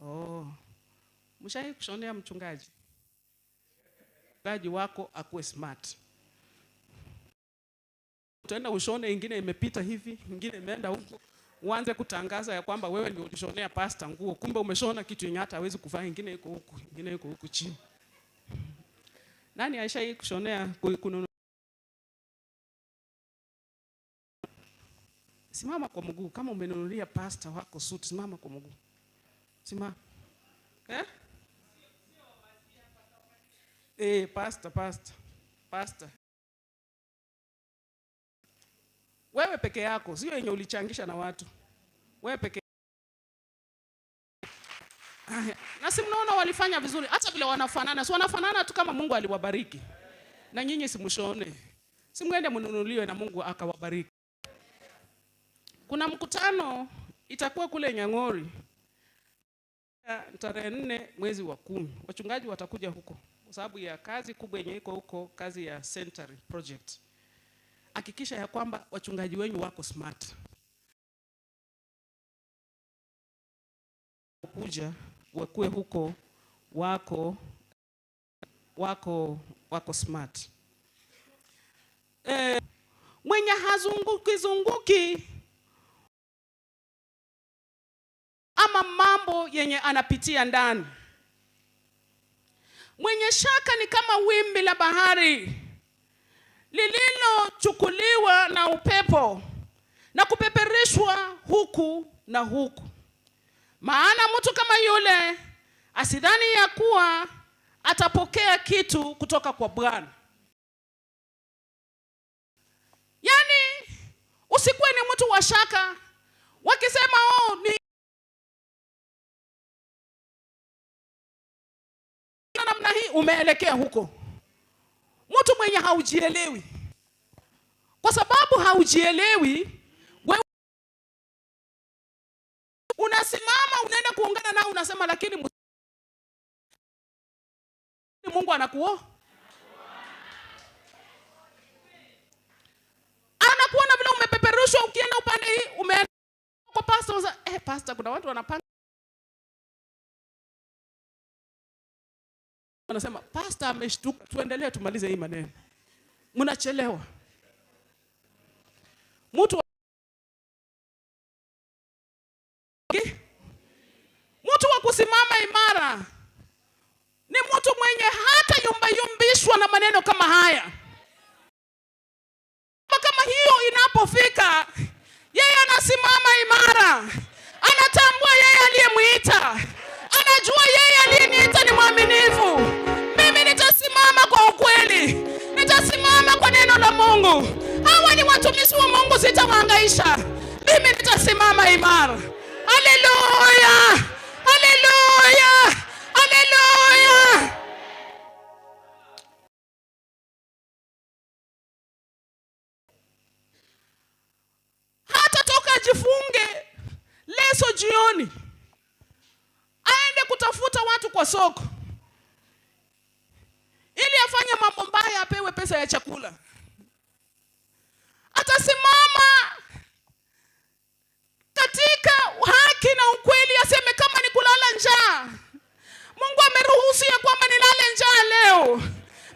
S21: Oh. Mshawahi kushonea mchungaji? Mchungaji wako akuwe smart. Utaenda ushone ingine imepita hivi, ingine imeenda huko. Uanze kutangaza ya kwamba wewe ndio ulishonea pastor nguo, kumbe umeshona kitu yenye hata hawezi kuvaa, ingine iko huku, ingine iko huku chini. Nani aishawahi kushonea kununua? Simama kwa mguu kama umenunulia pastor wako suit, simama kwa mguu. Simama. Eh? Pastor, pastor. Wewe peke yako, sio yenye ulichangisha na watu. Wewe peke. Na si mnaona walifanya vizuri, hata vile wanafanana. Si wanafanana tu kama Mungu aliwabariki. Na nyinyi simshone. Si mwende mnunuliwe na Mungu akawabariki. Kuna mkutano itakuwa kule Nyang'ori tarehe 4 mwezi wa 10. Wachungaji watakuja huko kwa sababu ya kazi kubwa yenye iko huko, kazi ya Century Project. Hakikisha ya kwamba wachungaji wenyu wako smart. Kuja wakue huko wako smart. Mwenye hazunguki zunguki ama mambo yenye anapitia ndani. Mwenye shaka ni kama wimbi la bahari lililochukuliwa na upepo na kupeperishwa huku na huku. Maana mtu kama yule asidhani ya kuwa atapokea kitu kutoka kwa Bwana. Yaani usikuwe ni mtu wa shaka. Wakisema oh ni namna hii, umeelekea huko. Mtu mwenye haujielewi. Kwa sababu haujielewi, wewe unasimama unaenda kuungana Unasema lakini Mungu anakuona. Anakuona vile umepeperushwa, ukienda upande hii, umeenda kwa pastor, unasema, pastor, kuna watu wanapanga. Wanasema pastor ameshtuka, tuendelee tumalize hii maneno. Mnachelewa. Mtu wa kusimama imara ni mtu mwenye hata yumba yumbishwa na maneno kama haya. Kama hiyo inapofika, yeye anasimama imara. Anatambua yeye aliyemuita. Anajua yeye aliyeniita ni mwaminifu. Mimi nitasimama kwa ukweli. Nitasimama kwa neno la Mungu. Hawa ni watumishi wa Mungu, sitawahangaisha. Mimi nitasimama imara. Haleluya! Haleluya! Haleluya! Hata toka ajifunge leso jioni, aende kutafuta watu kwa soko ili afanye mambo mbaya, apewe pesa ya chakula. Atasimama katika haki na ukweli, aseme kama ni kulala njaa, Mungu ameruhusu ya kwamba nilale njaa leo,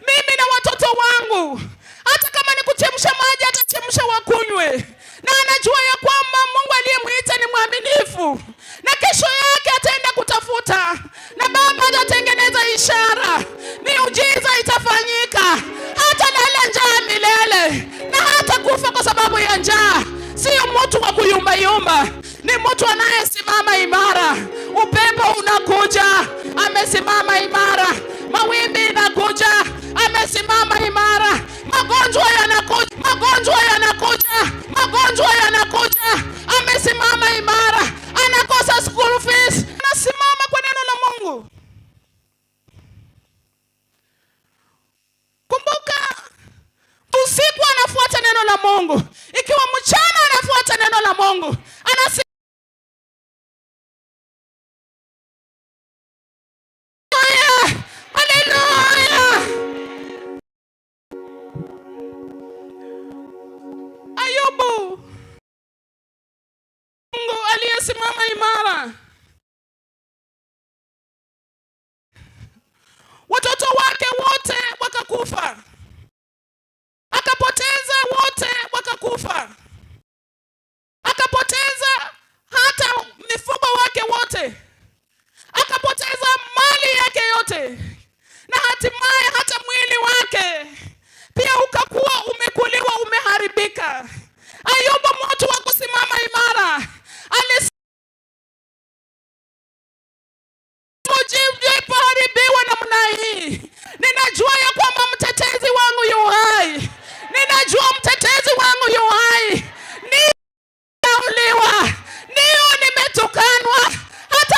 S21: mimi na watoto wangu. Hata kama ni kuchemsha maji, atachemsha wakunywe. Na anajua ya kwamba Mungu aliyemuita ni mwaminifu, na kesho yake ataenda kutafuta, na Baba atatengeneza ishara, miujiza itafanyika. Hata lala njaa milele, na hata kufa kwa sababu ya njaa. Sio mtu wa kuyumba yumba, ni mtu anayesimama imara. Upepo unakuja, amesimama imara. Mawimbi inakuja, amesimama imara. Magonjwa yanakuja, magonjwa yanakuja, magonjwa yanakuja, amesimama imara. Anakosa school fees, anasimama kwa neno la Mungu. Kumbuka, usiku anafuata neno la Mungu, ikiwa mchana anafuata neno la Mungu. Haleluya! Ayubu, Mungu aliyesimama imara, watoto wake wote wakakufa, akapoteza wote wakakufa, akapoteza hata mifugo wake wote, akapoteza mali yake yote, na hatimaye hata mwili wake pia ukakuwa umekuliwa, umeharibika. Ayubu, mtu wa kusimama imara, alipoharibiwa namna hii, ninajua ya kwamba mtetezi wangu yu hai. Ninajua mtetezi wangu yu hai. Nimeuliwa, ndio nimetukanwa, hata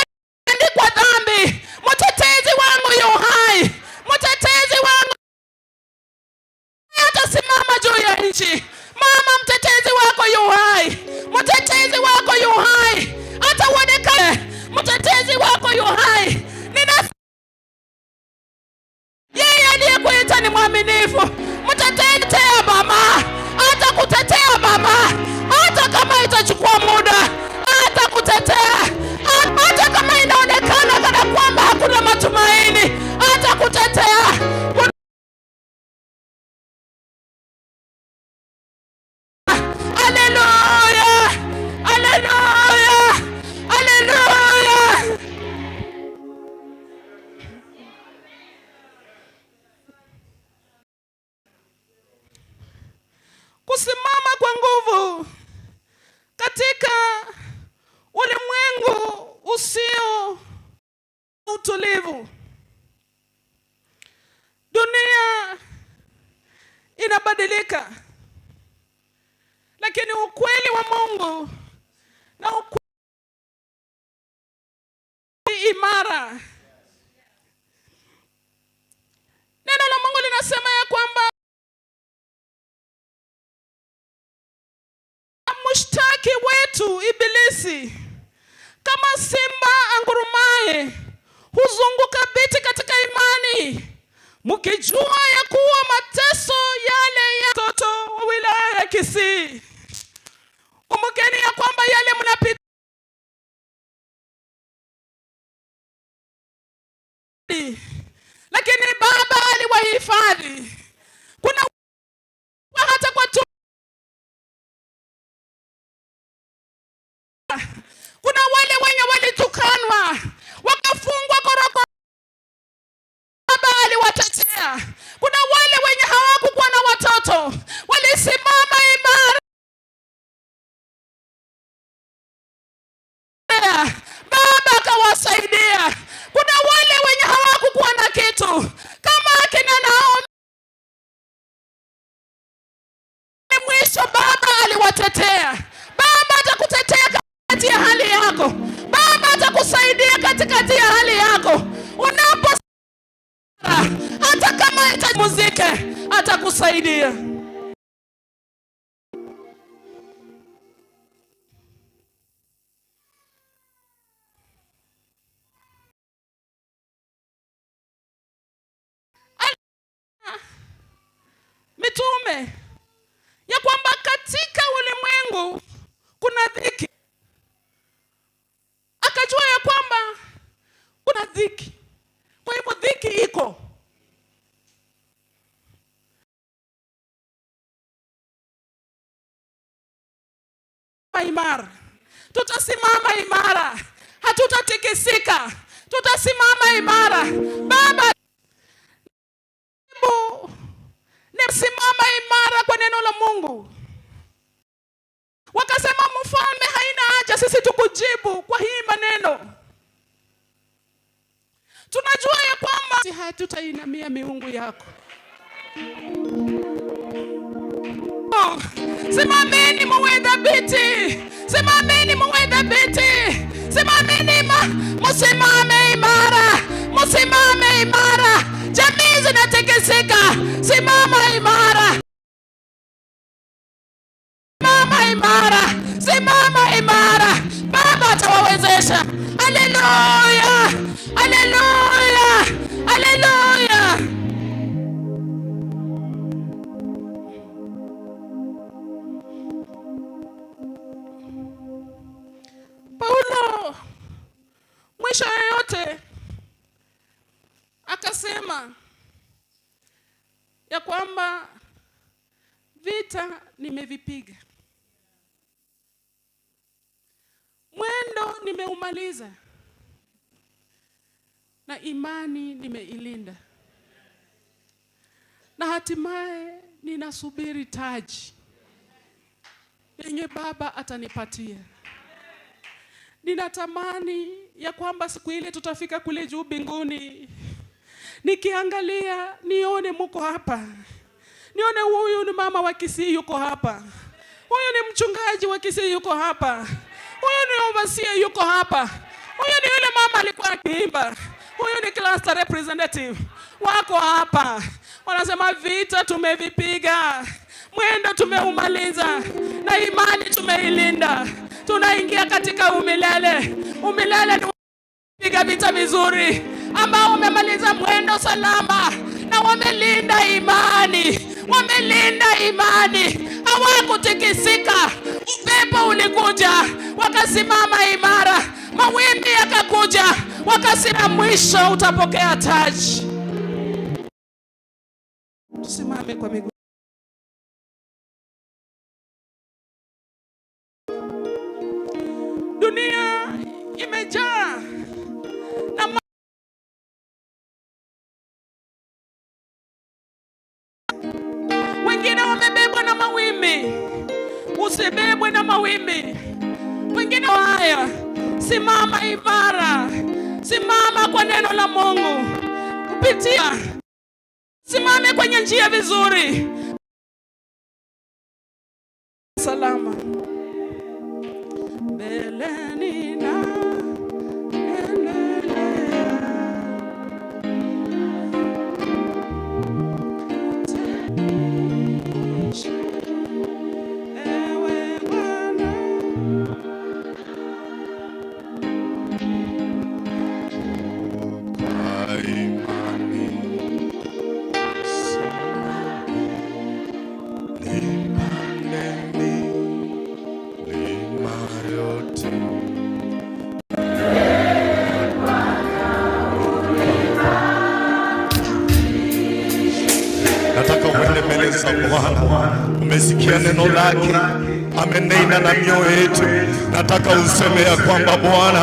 S21: nimeandikwa dhambi. Mtetezi wangu yu hai. Mtetezi wangu atasimama juu ya nchi. Mama, mtetezi wako yu hai. Mtetezi wako yu hai. Hata uonekane, mtetezi wako yu hai. Yeye aliyekuita ni mwaminifu. Mtetea mama, atakutetea mama, hata kama itachukua muda, atakutetea. Hata kama inaonekana kana kwamba hakuna matumaini, atakutetea. Haleluya! Haleluya! Haleluya! Kusimama kwa nguvu katika ulimwengu usio utulivu. Dunia inabadilika, lakini ukweli wa Mungu na ukweli imara. Neno la Mungu linasema ya kwamba mshtaki wetu Ibilisi Kama simba angurumaye huzunguka biti katika imani, mkijua ya kuwa mateso yale ya watoto wa wilaya ya Kisii. Kumbukeni ya kwamba yale mnapita, lakini Baba aliwahifadhi. Kuna hata kwa tu, kuna wale wenye walitukanwa wakafungwa korokoro, Baba aliwatetea. Kuna wale wenye hawakukuwa na watoto walisimama imara, Baba akawasaidia. Kuna wale wenye hawakukuwa na kitu kama akina Naomi, mwisho Baba aliwatetea. Baba atakutetea katikati ya hali yako. Baba atakusaidia katikati ya hali yako. Unapo hata kama itamuzike, atakusaidia. Mitume ya kwamba katika ulimwengu kuna dhiki, akajua ya kwamba kuna dhiki. Kwa hivyo dhiki iko. Imara, tutasimama imara, hatutatikisika, tutasimama imara. Baba, nisimama imara kwa neno la Mungu. Wakasema, mfalme, haina haja sisi tukujibu kwa hii maneno. Tunajua ya kwamba hatutainamia miungu yako. Simameni muwe thabiti, simameni muwe thabiti, simameni, msimame imara, msimame imara. Jamii zinatikisika, simama imara, simama imara, simama imara. Baba atawawezesha. Haleluya, haleluya, haleluya. Paulo mwisho yoyote akasema ya kwamba vita nimevipiga, mwendo nimeumaliza, na imani nimeilinda, na hatimaye ninasubiri taji yenye Baba atanipatia. Ninatamani ya kwamba siku ile tutafika kule juu mbinguni, nikiangalia nione muko hapa, nione huyu ni mama wa Kisii yuko hapa, huyu ni mchungaji wa Kisii yuko hapa, huyu ni overseer yuko hapa, huyu ni yule mama alikuwa akiimba, huyu ni cluster representative wako hapa. Wanasema vita tumevipiga, mwendo tumeumaliza, na imani tumeilinda. Tunaingia katika umilele. Umilele ni piga vita vizuri, ambao wamemaliza mwendo salama na wamelinda imani, wamelinda imani, hawakutikisika. Upepo ulikuja, wakasimama imara, mawimbi yakakuja, wakasimama. Mwisho utapokea taji. Tusimame kwa miguu. Dunia imejaa na wengine wamebebwa na mawimbi. Usibebwe na mawimbi. Wengine haya, simama imara, simama kwa neno la Mungu, kupitia simame kwenye njia vizuri, salama mbeleni na endelea. Ewe Bwana.
S16: Ile milima yote.
S5: Nataka uende mbele za Bwana. Umesikia neno lake, amenena na mioyo yetu. Nataka useme ya kwamba Bwana,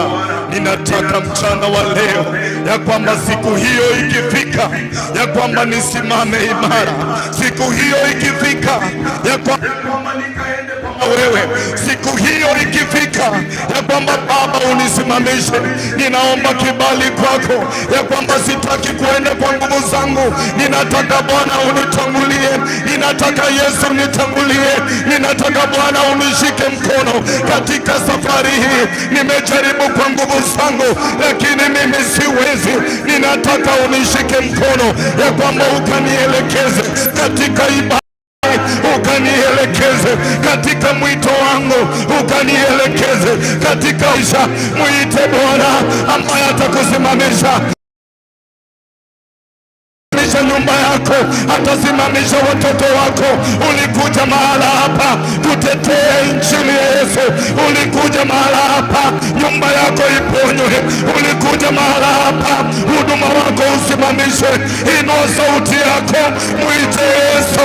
S5: ninataka mchana wa leo ya kwamba siku hiyo ikifika, ya kwamba nisimame imara. Siku hiyo ikifika, ya kwamba nikaende kwa wewe. Siku hiyo ikifika, ya kwamba Baba unisimamishe. Ninaomba kibali kwako, ya kwamba sitaki kuenda kwa nguvu zangu. Ninataka Bwana unitangulie, ninataka Yesu nitangulie, ninataka Bwana unishike mkono katika safari hii. Nimejaribu kwa nguvu zangu, lakini mimi siwezi. Ninataka unishike mkono, ya kwamba ukanielekeze katika ibada, ukanielekeze katika mwito wangu, ukanielekeze katika isha. Mwite Bwana ambaye atakusimamisha nyumba yako, atasimamisha watoto wako. Ulikuja mahala hapa kutetea injili ya Yesu. Ulikuja mahala hapa nyumba yako iponywe. Ulikuja mahala hapa huduma wako usimamishwe. Inua sauti yako, mwite Yesu.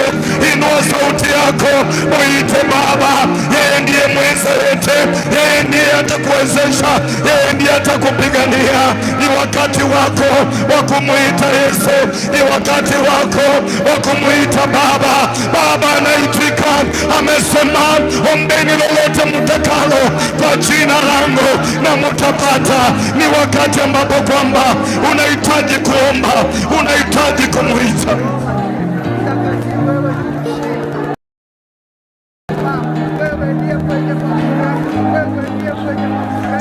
S5: Inua sauti yako, mwite Baba. Yeye ndiye mweza yote, yeye ndiye atakuwezesha, yeye ndiye atakupigania. Ni wakati wako wa kumwita Yesu, ni wakati wako wa kumwita Baba. Baba anaitika, amesema ombeni lolote mtakalo kwa jina langu na mtapata. Ni wakati ambapo kwamba unahitaji kuomba, unahitaji kumwita.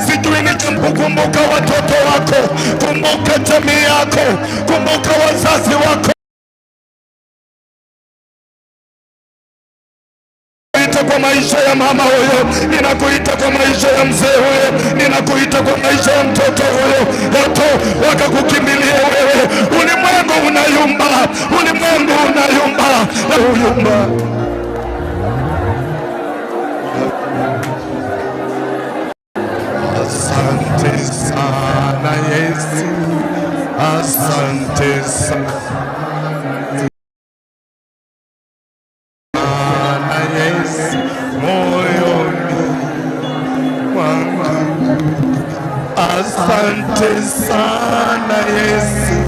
S5: Sijui ni kumbuka watoto wako, kumbuka jamii yako, kumbuka wazazi wako. Kwa maisha ya mama huyo, ninakuita kwa maisha ya mzee huyo, ninakuita kwa maisha ya mtoto huyo. Watu wakakukimbilia wewe. Ulimwengu unayumba, ulimwengu unayumba na uyumba.
S16: Asante sana Yesu, asante sana Yesu, moyoni mwangu. Asante sana Yesu,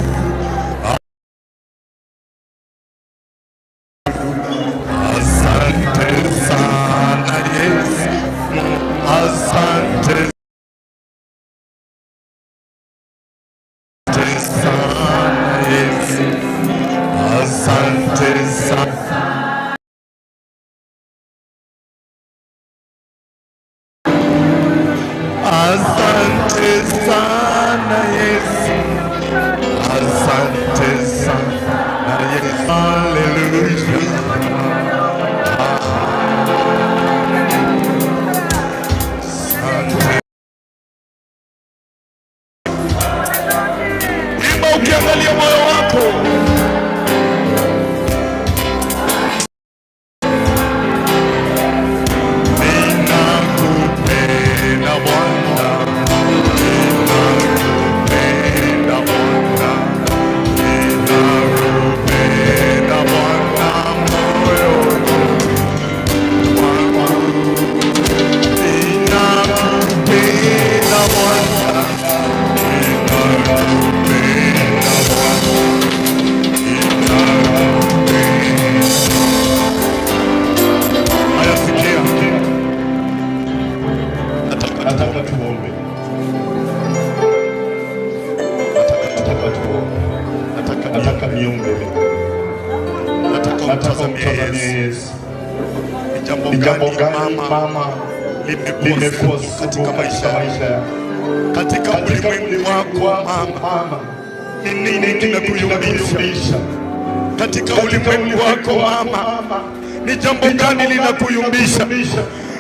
S16: asante sana Yesu, asante sana Yesu, asante sana. Asante sana Yesu, asante sana Yesu, haleluya. Asante.
S5: Imba ukiangalia moyo wako.
S16: Ninakupenda Bwana, ninakupenda Bwana, ninakupenda Bwana moyoni mwangu. Ninakupenda Bwana, ninakupenda Bwana, ninakupenda.
S5: Haya, sikia. Nataka tuombe. Nataka tuombe. Nataka niombe. Nataka umtazamie Yesu. Ni jambo gani mama limekuwa katika maisha yako? Katika ulimwengu wako mama, ni nini kimekuyumbisha? Katika ulimwengu wako mama, ni jambo gani linakuyumbisha?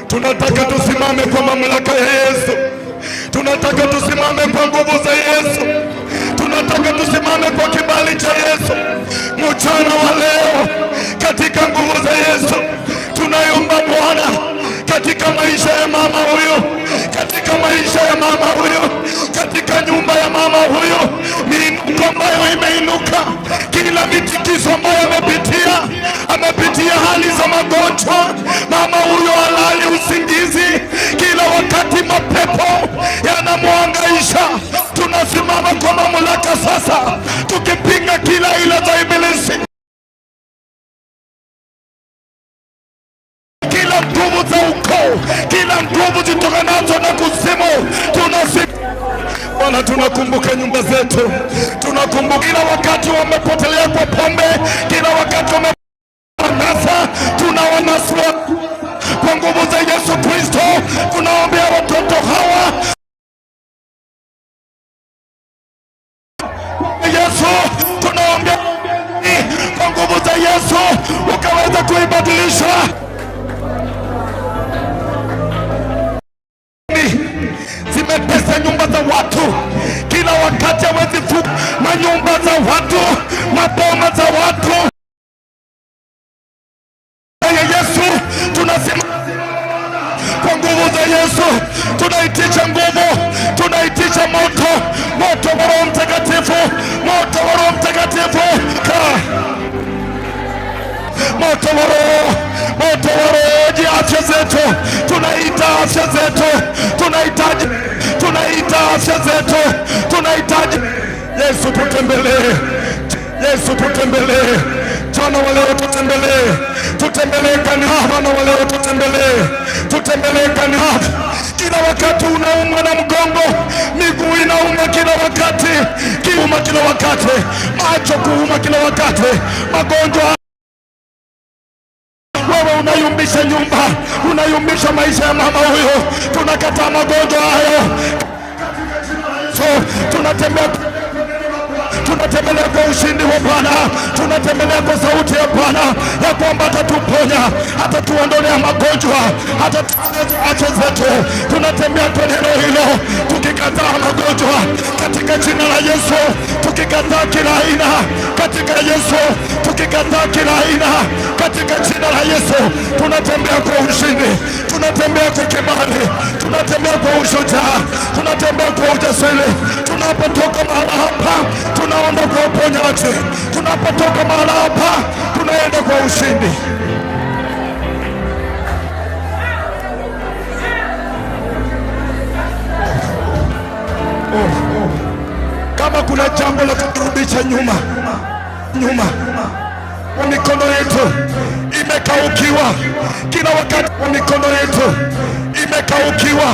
S5: Tunataka tusimame kwa mamlaka ya Yesu. Tunataka tusimame kwa nguvu za Yesu. Tunataka tusimame kwa kibali cha Yesu. Mchana wa leo, katika nguvu za Yesu, tunaomba Bwana
S16: Katika maisha ya mama huyu, katika maisha ya mama huyu, katika nyumba ya mama huyu, miinuko ambayo imeinuka, kila mitikiso ambayo amepitia, amepitia hali za magonjwa. Mama huyo halali usingizi, kila wakati mapepo yanamwangaisha. Tunasimama kwa mamlaka sasa, tukipinga kila ila za ibilisi, kila nguvu za ukoo, kila nguvu zitokanazo na kuzimu. Bwana, tunakumbuka nyumba zetu, tunakumbuka kila wakati wamepotelea kwa pombe, kila wakati wamenasa, tunawanasua kwa nguvu za Yesu Kristo. Tunaombea watoto hawa Yesu, tunaombea kwa nguvu za Yesu ukaweza kuibadilisha zimetesa nyumba za watu kila wakati, hawezi manyumba za watu, maboma za watu. Ya Yesu tunasema kwa nguvu za Yesu, tunaitisha nguvu, tunaitisha moto, moto wa Roho Mtakatifu, moto wa Roho Mtakatifu, moto wa Roho, moto wa Roho. Je, afya zetu, tunaita afya zetu, tunahitaji, tunaita afya zetu, tunahitaji Yesu, tutembelee Yesu, tutembelee mchana wa leo, tutembelee, tutembelee kanisa Bwana wa leo, tutembelee, tutembelee kanisa. Kila wakati unaumwa na mgongo, miguu inauma kila wakati, kiuma kila wakati, macho kuuma kila wakati, magonjwa wewe unayumbisha nyumba, unayumbisha maisha ya mama huyo. Tunakataa magonjwa hayo, so tunatembea, tunatembelea kwa ushindi wa Bwana, tunatembelea kwa sauti ya Bwana ya kwamba atatuponya, atatuondolea magonjwa, atatuongeza afya zetu. Tunatembea kwa neno hilo, tukikataa magonjwa katika jina la Yesu, tukikataa kila aina katika Yesu, tukikataa kila aina katika jina la Yesu. Tunatembea kwa ushindi, tunatembea kwa kibali, tunatembea kwa ushujaa, tunatembea kwa ujasiri. Tunapotoka mahala hapa, tunaenda kwa uponyaji. Tunapotoka mahala hapa, tunaenda kwa ushindi. Oh. Kama kuna jambo la kuturudisha nyuma nyuma, kwa mikono yetu imekaukiwa kila wakati, kwa mikono yetu imekaukiwa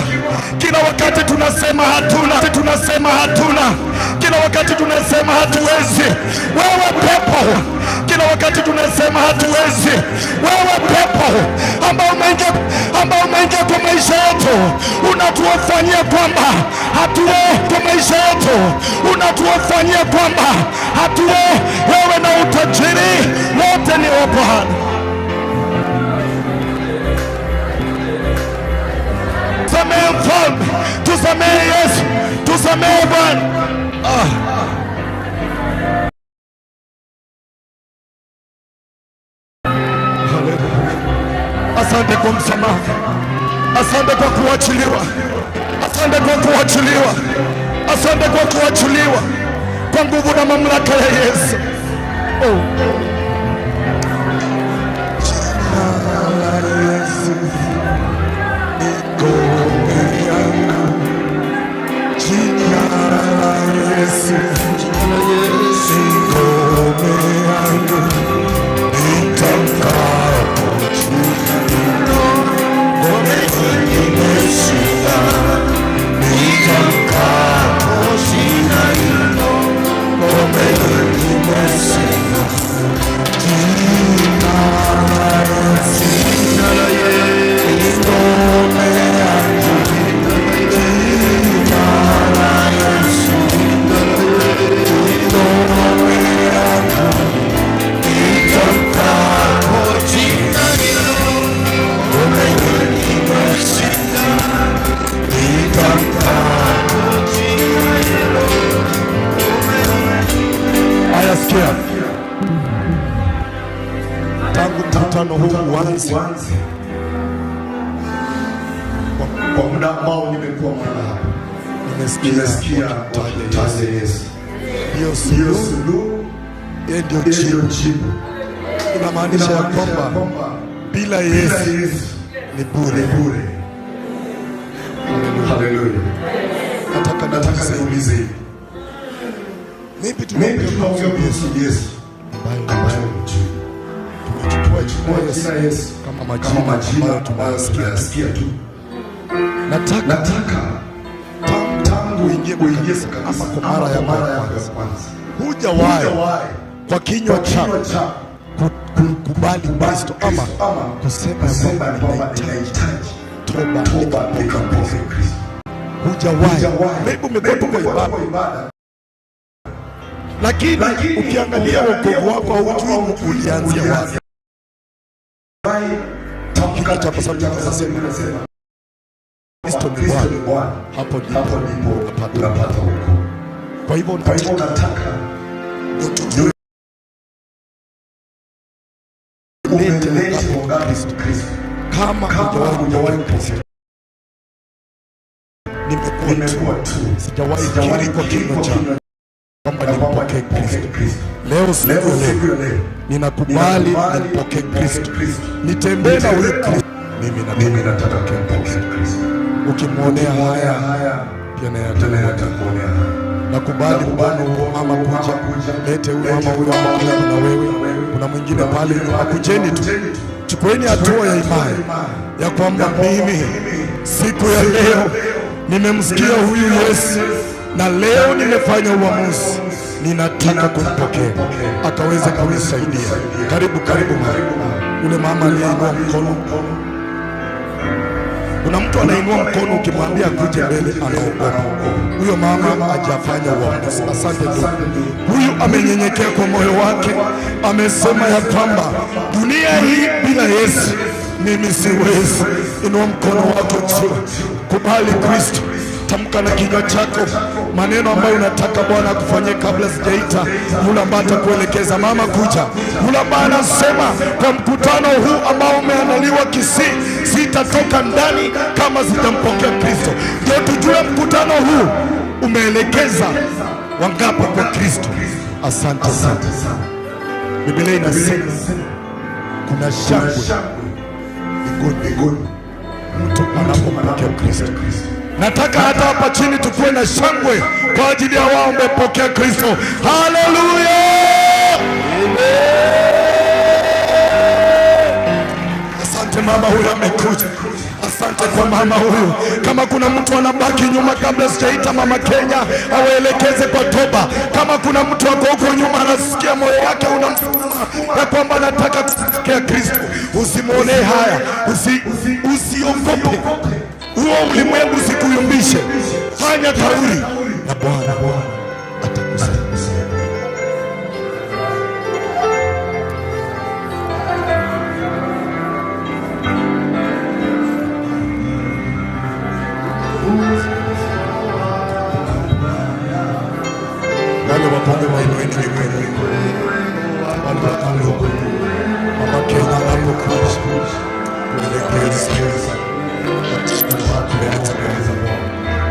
S16: kila wakati, tunasema hatuna, tunasema hatuna, kila wakati tunasema hatuwezi. Wewe pepo, kila wakati tunasema hatuwezi. Wewe pepo ambao umeingia, ambao umeingia kwa maisha yetu, unatuwafanyia kwamba hatuwe kwa maisha yetu, unatuwafanyia kwamba hatuwe. Wewe na utajiri wote ni wa Bwana. Tusamehe Mfalme, tusamehe Yesu, tusamehe Bwana. Ah. Asante kwa msamaha, asante kwa kuachiliwa, asante kwa kuachiliwa, asante kwa kuachiliwa kwa nguvu na mamlaka ya Yesu. Oh. Jina la Yesu ni ngome yangu, jina la Yesu ni ngome yangu, nitamkapo jina, ngome imeshinda, nitamkapo jina hilo, ngome imeshinda, jina la Yesu, jina la Yesu ni ngome yangu, jina la Yesu ni ngome yangu, nitamkapo jina hilo, ngome imeshinda, nitamkapo jina hilo. Haya, sikia, tangu mkutano huu uanze, Kwa muda ambao nimekuwa mahali hapa, nimesikia wakimtaja Yesu.
S17: Ndiyo suluhu, yeye ndio jibu. Inamaanisha ya kwamba bila Yesu ni bure.
S16: Haleluya.
S17: Nataka
S16: Nataka niulize hivi.
S17: Maybe
S16: Maybe tunaongea kuhusu Yesu ambaye humjui.
S17: Tumechukua
S16: Jina Yesu
S17: kama
S16: kama
S17: majina
S16: majina
S17: ambayo
S16: ambayo
S17: tunayasikia.
S16: tunayasikia tu.
S17: Nataka
S16: Nataka
S17: tangu uingie kwa kanisa ama kwa mara
S16: ama
S17: yako
S16: kwa mara
S17: ya
S16: yako ya
S17: kwanza,
S16: kwanza,
S17: hujawahi
S16: hujawahi
S17: kwa kinywa
S16: kwa kinywa
S17: chako
S16: chako
S17: kukubali Kristo ama
S16: ama
S17: kusema ya
S16: kusema
S17: kwamba
S16: ya kwamba
S17: ninahitaji
S16: ninahitaji
S17: toba
S16: toba
S17: nikampokee
S16: nikampokee
S17: Kristo.
S16: Kristo.
S17: Hujawahi.
S16: Hujawahi.
S17: Maybe umekuwa tu kwa
S16: Maybe umekuwa
S17: ibada,
S16: kwa ibada,
S17: lakini
S16: lakini
S17: ukiangalia wokovu wako haujui ulianzia wapi.
S16: Tamka
S17: Kinywa chako sababu
S16: kinywa chako
S17: kinasema
S16: kinasema
S17: Kristo ni
S16: Kristo
S17: Bwana,
S16: ni Bwana,
S17: hapo ndipo
S16: hapo ndipo
S17: unapata
S16: unapata wokovu.
S17: Kwa hivyo
S16: Kwa hivyo
S17: nataka
S16: nataka
S17: ndio
S16: umelete
S17: umelete
S16: wangapi
S17: Kristo.
S16: Kristo
S17: Kama
S16: kama
S17: hujawahi
S16: hujawahi
S17: kupokea Kristo, nimekuwa
S16: nimekuwa
S17: tu
S16: tu
S17: sijawahi
S16: sijawahi
S17: kiri kwa
S16: kiri
S17: kinywa
S16: kwa
S17: changu
S16: kinywa
S17: kwamba
S16: na kwamba
S17: nimpokee
S16: nimpokee
S17: Kristo.
S16: Kristo.
S17: Leo siku
S16: Leo
S17: ya leo
S16: siku ya leo
S17: ninakubali
S16: ninakubali
S17: nimpokee Kristo,
S16: Kristo,
S17: nitembee na huyu
S16: Nitembee na
S17: Kristo. Mimi
S16: mimi
S17: nataka
S16: nataka kumpokea Kristo.
S17: ukimwonea
S16: Ukimwonea
S17: haya
S16: haya
S17: pia naye
S16: pia naye
S17: atakuonea.
S16: atakuonea haya.
S17: Nakubali
S16: Nakubali
S17: mkono mama
S16: mama
S17: kuja,
S16: kuja,
S17: lete huyu
S16: lete
S17: mama huyu
S16: huyu
S17: hapo
S16: mama
S17: karibu na
S16: huyu
S17: wewe.
S16: na wewe.
S17: Kuna mwingine
S16: Kuna
S17: pale
S16: mwingine
S17: nyuma,
S16: pale
S17: kujeni
S16: nyuma,
S17: tu,
S16: kujeni tu.
S17: chukueni hatua ya imani ya kwamba mimi siku ya leo nimemsikia huyu Yesu na leo nimefanya uamuzi, ninataka kumpokea akaweze kunisaidia. Karibu, karibu mama. Ule mama aliyeinua mkono, kuna mtu anainua mkono, ukimwambia akuje mbele anaogopa. Huyo mama hajafanya uamuzi. Asante ndugu. Huyu amenyenyekea kwa moyo wake, amesema ya kwamba dunia hii bila Yesu mimi siwezi. Inua mkono wako juu, kubali Kristo. Tamka na kinywa chako maneno ambayo unataka Bwana akufanyie kabla sijaita yule ambaye atakuelekeza. Mama kuja, yule ambaye anasema kwa mkutano huu ambao umeandaliwa Kisii, sitatoka ndani kama sitampokea Kristo. Ndio tujue mkutano huu umeelekeza wangapi kwa Kristo. Asante sana. Biblia inasema kuna shangwe mbinguni mtu anapompokea Kristo. Nataka hata hapa chini tukuwe na shangwe kwa ajili ya wao wamepokea Kristo. Haleluya! Asante mama huyu amekuja. Asante kwa mama huyu. Kama kuna mtu anabaki nyuma kabla sijaita mama Kenya awaelekeze kwa toba. Kama kuna mtu ako huko nyuma anasikia moyo wake unamsukuma ya kwamba anataka kupokea Kristo, usimwonee haya, usiogope huo ulimwengu usikuyumbishe. Fanya kauli na Bwana atakusaidia. Wale wako nyuma inueni mikono, wale wako nyuma. Mama Kenya anapokuja kuelekeza mbele za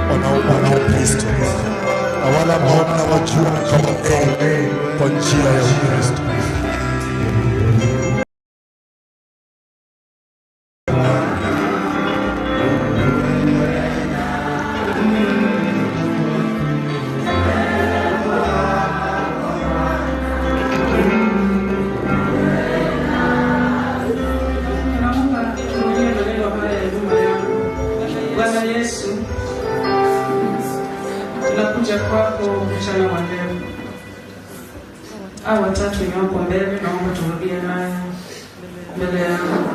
S17: Bwana, wanao Kristo na wale ambao mnawajua mkaombee kwa njia ya Ukristo.
S15: Naomba turudie maneno haya ya nyuma yangu. Bwana Yesu, tunakuja kwako mchana wa leo. Hao watatu wenye wako mbele, naomba turudie haya mbele yangu,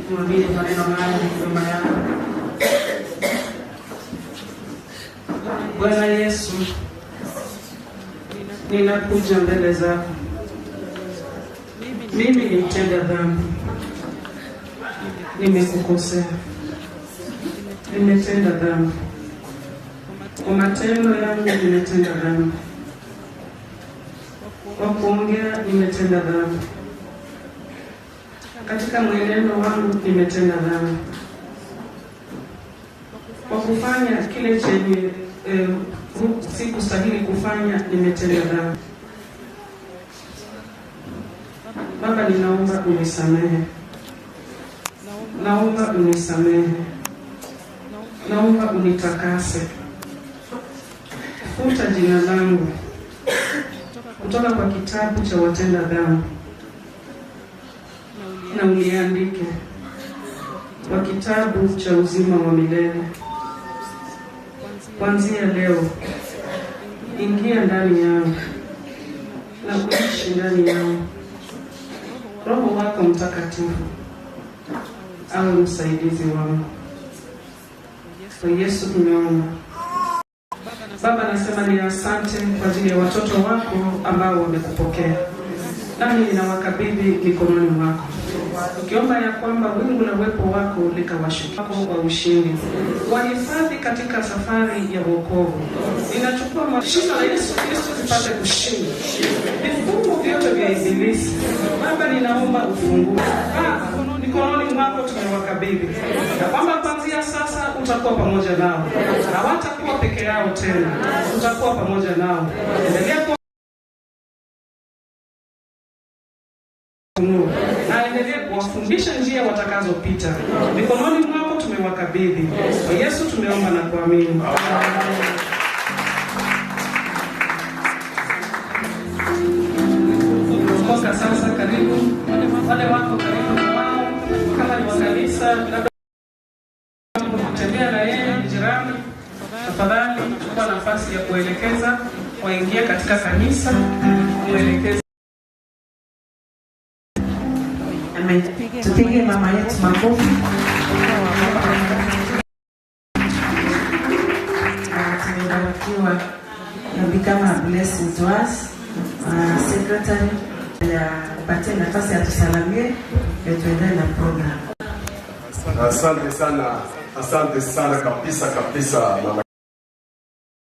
S15: turudie maneno haya nyuma yangu. Bwana Yesu, ninakuja mbele zako. Mimi ni mtenda dhambi, nimekukosea, nimetenda dhambi kwa matendo yangu, nimetenda dhambi kwa kuongea, nimetenda dhambi katika mwenendo wangu, nimetenda dhambi
S21: Kwa kufanya kile chenye sikustahili kufanya, nimetenda dhambi. Baba, ninaomba unisamehe. Naomba unisamehe. Naomba unitakase. Futa jina langu kutoka kwa kitabu cha watenda dhambi na uniandike kwa kitabu cha uzima wa milele. Kuanzia leo, ingia ndani yangu na uishi ndani yangu. Roho wako Mtakatifu awe msaidizi wangu. Kwa Yesu tumeomba. Baba, nasema ni asante kwa ajili ya watoto wako ambao wamekupokea, nami ninawakabidhi mikononi mwako, ukiomba ya kwamba wingu la uwepo wako likawashukia wa ushindi, wahifadhi katika safari ya wokovu. Ninachukua jina la Yesu Kristo zipate kushinda vifungo vyote vya Ibilisi. Baba, ninaomba ufungue. Baba, mikononi mwako tumewakabidhi, na kwamba kuanzia sasa utakuwa pamoja nao, hawatakuwa peke yao tena, utakuwa pamoja nao. Endelea na endelee kuwafundisha njia watakazopita. Mikononi mwako tumewakabidhi. Kwa Yesu tumeomba na kuamini. Toka sasa, karibu wale wako karibu na wao, kama ni wa kanisa, labda kutembea na yeye jirani, tafadhali chukua nafasi ya kuelekeza waingie katika kanisa, kuelekeza.
S15: Amen. Tupige mama yetu makofi. Tumebarikiwa na become a blessing to us. Secretary apatie nafasi atusalamie ndio tuendelee na program.
S19: Asante sana, asante sana kabisa kabisa mama.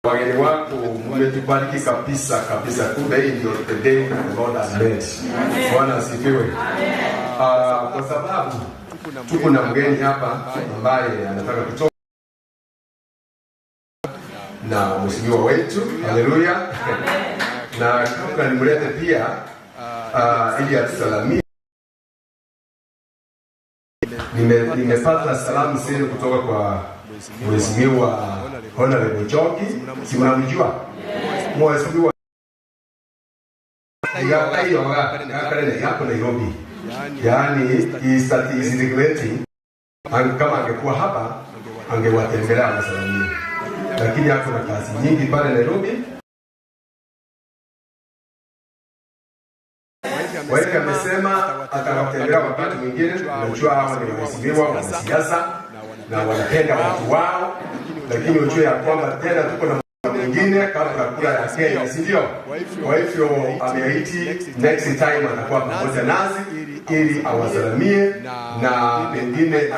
S19: Wageni wako mmetubariki kabisa kabisa. Kumbe hii ndio the day the Lord has made. Bwana asifiwe. Kwa sababu tuko na mgeni hapa ambaye anataka kutoka na mheshimiwa wetu, haleluya. Na kabla nimlete pia ili atusalamie, nimepata salamu zenu kutoka kwa mheshimiwa Honorable Njoki, si mnamjua? Mheshimiwa yako Nairobi. Yaani is regretting, kama angekuwa hapa angewatembelea wasalamie, lakini ako na kazi nyingi pale Nairobi. Kwa hivyo amesema atawatembelea wakati mwingine. Unajua hawa ni waheshimiwa wanasiasa na wanapenda watu wao, lakini ujue ya kwamba tena tuko na mwingine kabla kura ya Kenya, si ndio? Kwa hivyo ameahidi next time atakuwa pamoja nasi ili awasalamie na pengine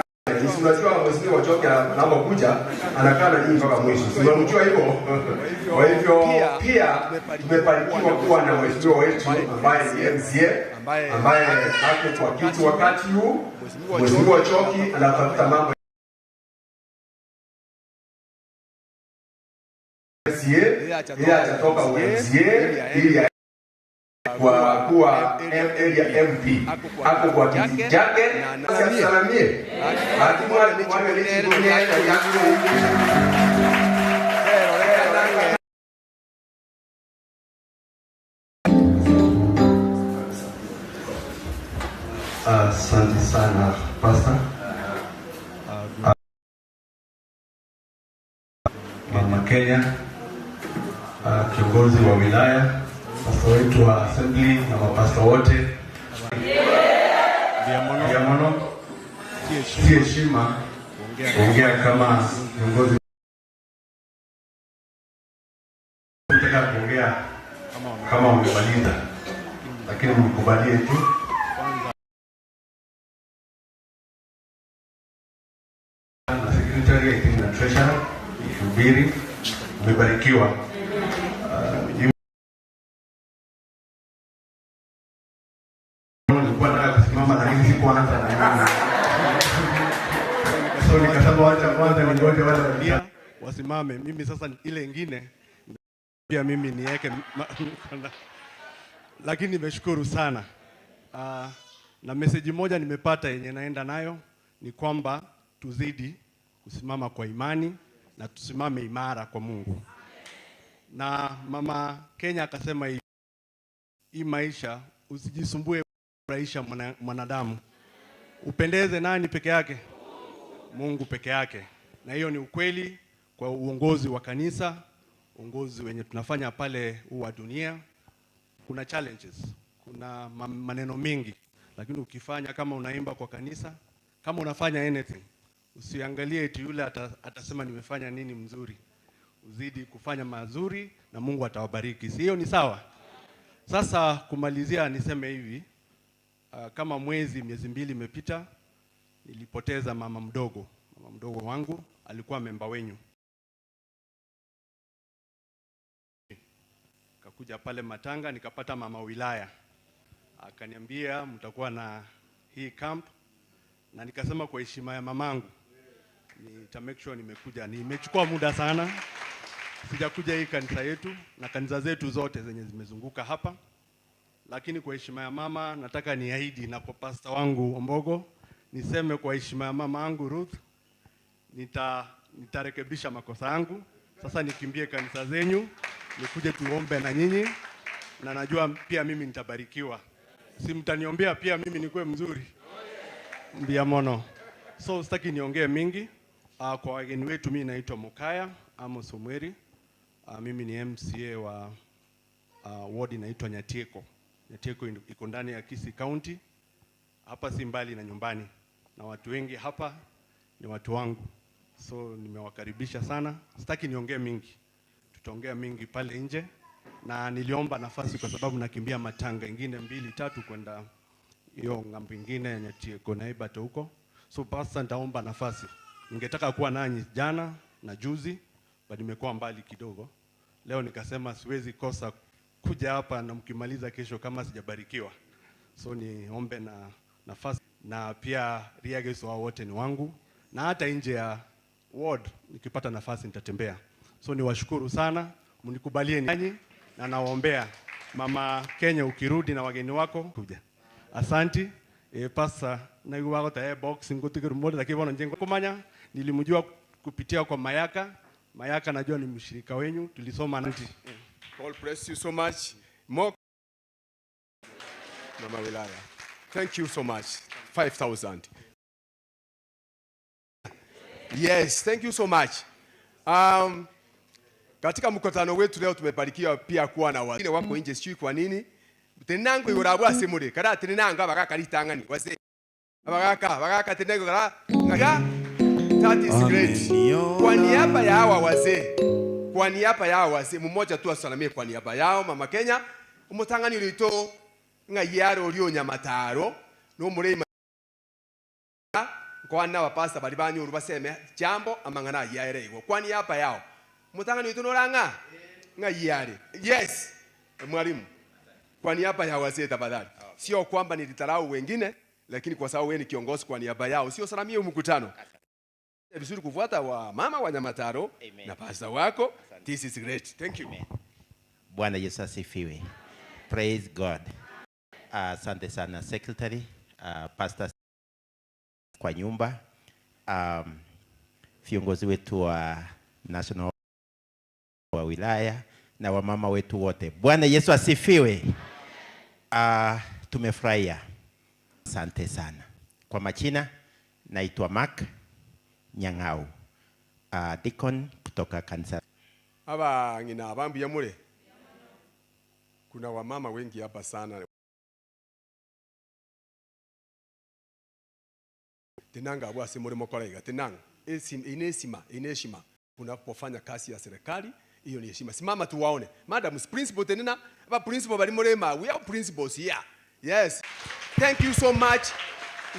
S19: unajua mheshimiwa Njoki anapokuja anakaa na nyinyi mpaka mwisho. Si unamjua hivyo? Kwa hivyo pia tumebarikiwa kuwa na mheshimiwa wetu ambaye ni MCA ambaye ako kwa kiti wakati huu. Mheshimiwa Njoki anatafuta mambo MCA, yeye atatoka MCA ili kwa kuwa area MP ako kwa kiti chake, asisalamie.
S20: Asante sana Pastor. Mama Kenya, kiongozi wa wilaya, pastor wetu wa assembly na mapasta wote. Ndiamono, si heshima kuongea kama kiongozi, nataka kuongea kama wamemaliza, lakini mkubalie tu. Na secretary, I think, na treasurer ikihubiri, umebarikiwa. Nilikuwa nataka kusimama lakini sikuanza na nani. So nikasema wacha kwanza ningoje wale walia wasimame, mimi sasa ile ingine pia mimi niweke, lakini nimeshukuru sana. Na message moja nimepata yenye naenda nayo ni kwamba tuzidi kusimama kwa imani na tusimame imara kwa Mungu. Na Mama Kenya akasema hii maisha usijisumbue kufurahisha mwanadamu. Upendeze nani peke yake? Mungu peke yake. Na hiyo ni ukweli kwa uongozi wa kanisa, uongozi wenye tunafanya pale huu wa dunia. Kuna challenges, kuna maneno mengi, lakini ukifanya kama unaimba kwa kanisa, kama unafanya anything, usiangalie eti yule atasema nimefanya nini mzuri. Uzidi kufanya mazuri na Mungu atawabariki. Si hiyo ni sawa? Sasa kumalizia niseme hivi, kama miezi 2 imepita, nilipoteza mama mdogo. Mama mdogo wangu alikuwa memba wenyu. Kakuja pale matanga nikapata mama wilaya. Akaniambia mtakuwa na hii camp, na nikasema kwa heshima ya mamangu nita make sure nimekuja. Nimechukua muda sana sijakuja hii kanisa yetu na kanisa zetu zote zenye zimezunguka hapa, lakini kwa heshima ya mama nataka niahidi, na kwa pastor wangu Ombogo niseme kwa heshima ya mama yangu Ruth, nitarekebisha makosa yangu. Sasa nikimbie kanisa zenyu nikuje tuombe na nyinyi, na najua pia mimi nitabarikiwa. Si mtaniombea pia mimi nikuwe mzuri? Mbia mono. So sitaki niongee mingi. Kwa wageni wetu, mimi naitwa Mokaya Amos Omweri. Mimi ni MCA wa ward inaitwa Nyatieko. Nyatieko iko ndani ya Kisii County. Hapa si mbali na nyumbani, na watu wengi hapa ni watu wangu. So nimewakaribisha sana. Sitaki niongee mingi. Tutaongea mingi pale nje. Na niliomba nafasi kwa sababu nakimbia matanga ingine 2-3 kwenda hiyo ngambo ingine ya Nyatieko na Ibato huko. So pastor, nitaomba nafasi. Ningetaka kuwa nanyi jana na juzi, but nimekuwa mbali kidogo. Leo nikasema siwezi kosa kuja hapa na mkimaliza kesho kama sijabarikiwa. So niombe na nafasi, na pia Riageso wao wote ni wangu, na hata nje ya ward nikipata nafasi nitatembea. So niwashukuru sana, mnikubalie nanyi, na nawaombea Mama Kenya ukirudi na wageni wako kuja. Asanti. Pastor na yuko ta box ngutikiru mmoja lakini bona njengo kumanya nilimjua kupitia kwa Mayaka. Mayaka najua ni mshirika wenyu, tulisoma nanti.
S19: God bless you so much. More Mama wilaya. Thank you so much. 5,000. Yes, thank you so much. Katika mkutano wetu leo tumebarikiwa pia kuwa na wengine wako nje, sijui kwa nini. Tenango yorabwa semure kara tenango abagaka ritangani wase abagaka tenango kara ngaga. That is great. Kwa niaba ya hawa wazee, kwa niaba ya hawa wazee mmoja tu asalamie kwa niaba yao. Mama Kenya umutangani rito ngayaro ryo nyamataro no murema kwa na wapasta bali banyuru baseme jambo amangana yaere igo kwa niaba yao mutangani rito noranga ngayare. Yes mwalimu, kwa niaba ya wazee tafadhali. Sio kwamba nilitarau wengine, lakini kwa sababu wewe ni kiongozi, kwa niaba yao sio salamie mkutano. Vizuri kufuata wa mama wa Nyamataro na pastor wako. This is great. Thank you.
S1: Bwana Yesu asifiwe. Praise God. Asante sana secretary, pastor kwa nyumba, viongozi wetu wa national wa wilaya na wamama wetu wote. Bwana Yesu asifiwe. Tumefurahia. Asante sana. Kwa majina naitwa Mark Nyang'au, deacon kutoka kanisa.
S19: Aba ngina abambi ya mure. Kuna wamama wengi hapa sana. Tenanga abwa simure mokolega. Tenanga ineshima ineshima. Unapofanya kazi ya serikali hiyo ni heshima. Simama tu waone. Madam principal tenena, aba principal bali murema. We are principals here. Yes. Thank you so much.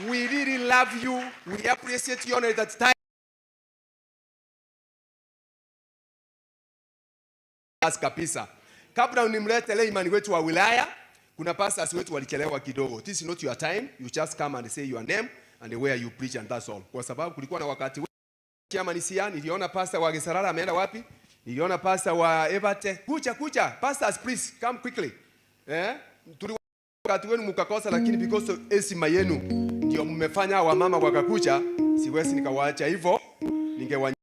S19: We really love you. We appreciate you at that time. Kabisa. Kabla unimlete leo imani wetu wa wilaya, kuna pastors wetu walichelewa kidogo. This is not your time. You just come and say your name and where you preach and that's all. Kwa sababu kulikuwa na wakati chairman Sia, niliona pastor wa Gesarara ameenda wapi? Niliona pastor wa Evate. Kucha kucha, pastors please come quickly. Tuli wakati wenu mkakosa, lakini because of heshima yenu ndio mmefanya wamama wakakucha. Siwezi nikawaacha hivyo, ningewa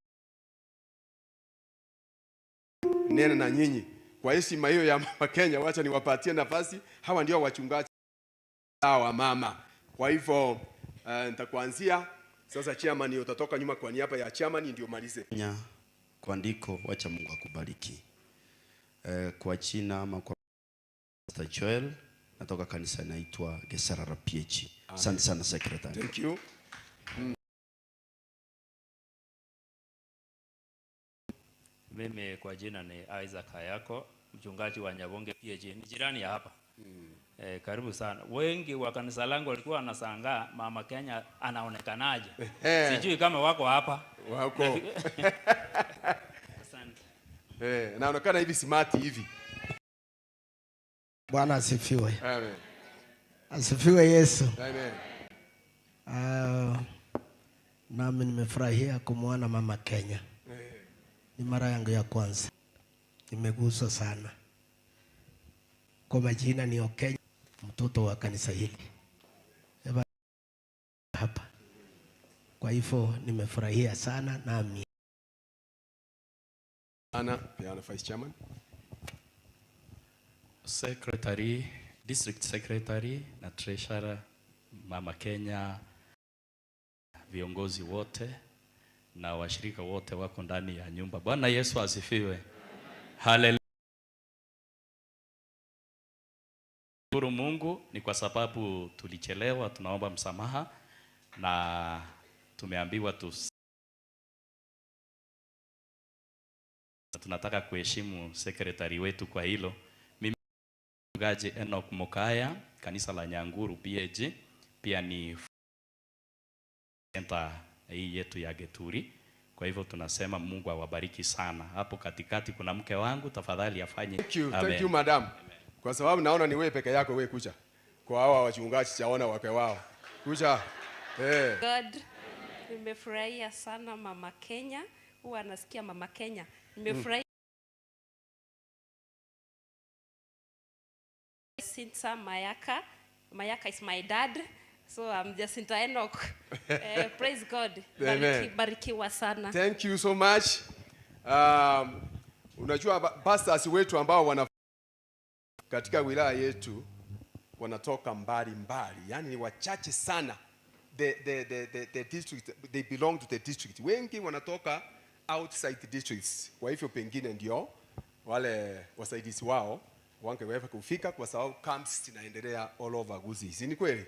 S19: nena na nyinyi kwa heshima hiyo ya Mama Kenya. Wacha niwapatie nafasi, hawa ndio wachungaji hawa mama. Kwa hivyo nitakuanzia sasa chairman, utatoka nyuma kwa niaba ya chairman ndio malize.
S5: Kwa ndiko, wacha Mungu akubariki. Kwa jina ama kwa Pastor Joel, natoka kanisa inaitwa Gesarara PH. Asante sana secretary.
S19: Thank you.
S2: Mimi kwa jina ni Isaac Hayako, mchungaji wa Nyabonge PH, ni jirani ya hapa. Karibu sana. Wengi wa kanisa langu walikuwa wanashangaa Mama Kenya anaonekanaje. Sijui kama wako hapa.
S19: Wako.
S2: Asante.
S19: Naonekana hivi smart hivi.
S22: Bwana asifiwe.
S19: Amen.
S22: Asifiwe Yesu.
S19: Amen.
S22: Nami nimefurahia kumuona Mama Kenya. Ni mara yangu ya kwanza. Nimeguswa sana. Kwa majina ni Okenya, mtoto wa kanisa hili hapa. Kwa hivyo nimefurahia sana nami.
S19: Ana piano vice chairman.
S23: Secretary, district secretary na treasurer Mama Kenya, viongozi wote na washirika wote wako ndani ya nyumba. Bwana Yesu asifiwe. Haleluya. Shukuru Mungu ni kwa sababu tulichelewa, tunaomba msamaha na tumeambiwa tunataka kuheshimu sekretari wetu kwa hilo. Mimi mchungaji Enoch Mokaya, kanisa la Nyanguru PAG, pia ni center hii yetu ya Geturi. Kwa hivyo tunasema Mungu awabariki sana. Hapo katikati kuna mke wangu, tafadhali afanye.
S19: Thank you, thank you madam. Kwa sababu naona ni wewe peke yako wewe kucha. Kwa hawa wachungaji sijaona wake wao. Kucha.
S24: God, nimefurahia sana Mama Kenya. Huwa nasikia Mama Kenya. Nimefurahia Sinta Mayaka. Mayaka is my dad. So I'm Jacinta Enoch. Praise God. Barikiwa sana.
S19: Thank you so much. Unajua pastors wetu ambao wana katika wilaya yetu wanatoka mbali mbali. Yani ni wachache sana. The district, they belong to the district. Wengi wanatoka outside the districts. Kwa hivyo pengine ndio wale wasaidizi wao wangeweza kufika kwa sababu camps zinaendelea all over Gusii. Si ni kweli?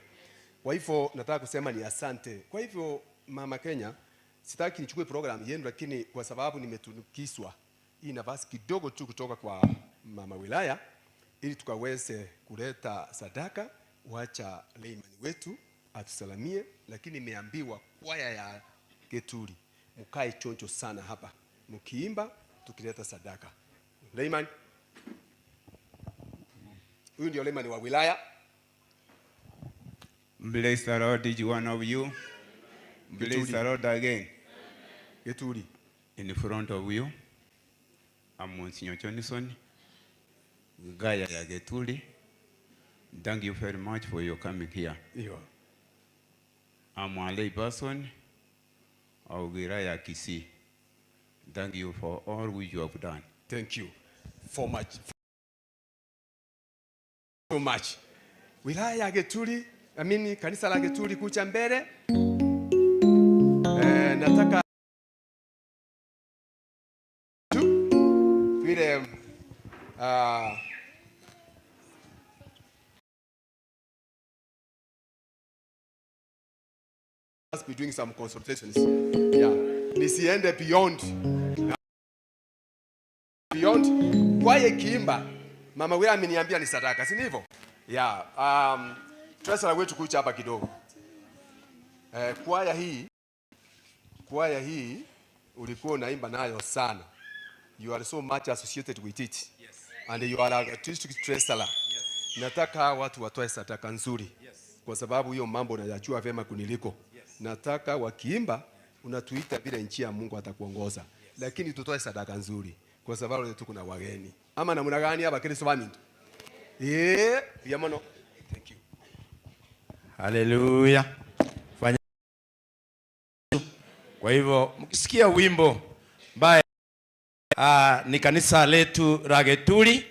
S19: Kwa hivyo nataka kusema ni asante. Kwa hivyo Mama Kenya, sitaki nichukue program yenu, lakini kwa sababu nimetunukiswa hii nafasi kidogo tu kutoka kwa mama wilaya ili tukaweze kuleta sadaka, wacha layman wetu atusalamie, lakini nimeambiwa kwaya ya Geturi mkae chonjo sana hapa mkiimba tukileta sadaka. Layman, huyu ndio layman wa wilaya.
S25: Bless the Lord each one of you. Bless the Lord again.
S19: Geturi.
S25: In front of you, I'm Monsignor Johnson, Gaya ya Geturi. Thank you very much for your coming here.
S19: Yeah.
S25: I'm a lay person of Wilaya Kisii. Thank you for all which you have done.
S19: Thank you for much. So much. Wilaya ya Geturi, I mean, kanisa la Geturi kucha mbele. Nataka tu vile must be doing some consultations. Yeah. Nisiende beyond. Beyond. Kwa kiimba, mama wewe ameniambia ni sadaka, si ndivyo? Yeah. Treasurer wetu kuja hapa kidogo. Kwaya hii ulikuwa unaimba nayo sana. You are so much associated with it.
S5: Yes.
S19: And you are a district treasurer.
S5: Yes.
S19: Nataka watu watoe sadaka nzuri.
S5: Yes.
S19: Kwa sababu hiyo mambo unayajua vyema kuniliko.
S5: Yes.
S19: Nataka wakiimba unatuita vile nchi ya Mungu atakuongoza. Yes. Lakini tutoe sadaka nzuri kwa sababu leo tuko na wageni. Ama namna gani hapa Kristo bamintu? Eh, yamono. Thank you.
S5: Haleluya. Fanya. Kwa hivyo mkisikia wimbo ambaye ni kanisa letu la Getuli,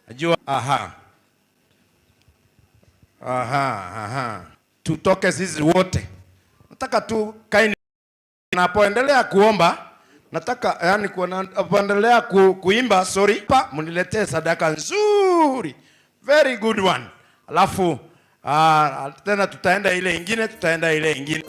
S5: najua aha. Aha, aha. Tutoke sisi wote. Nataka tu kaini napoendelea kuomba, nataka yani kuendelea kuimba, sorry, pa mniletee sadaka nzuri. Very good one. Alafu tena tutaenda ile ingine, tutaenda ile ingine.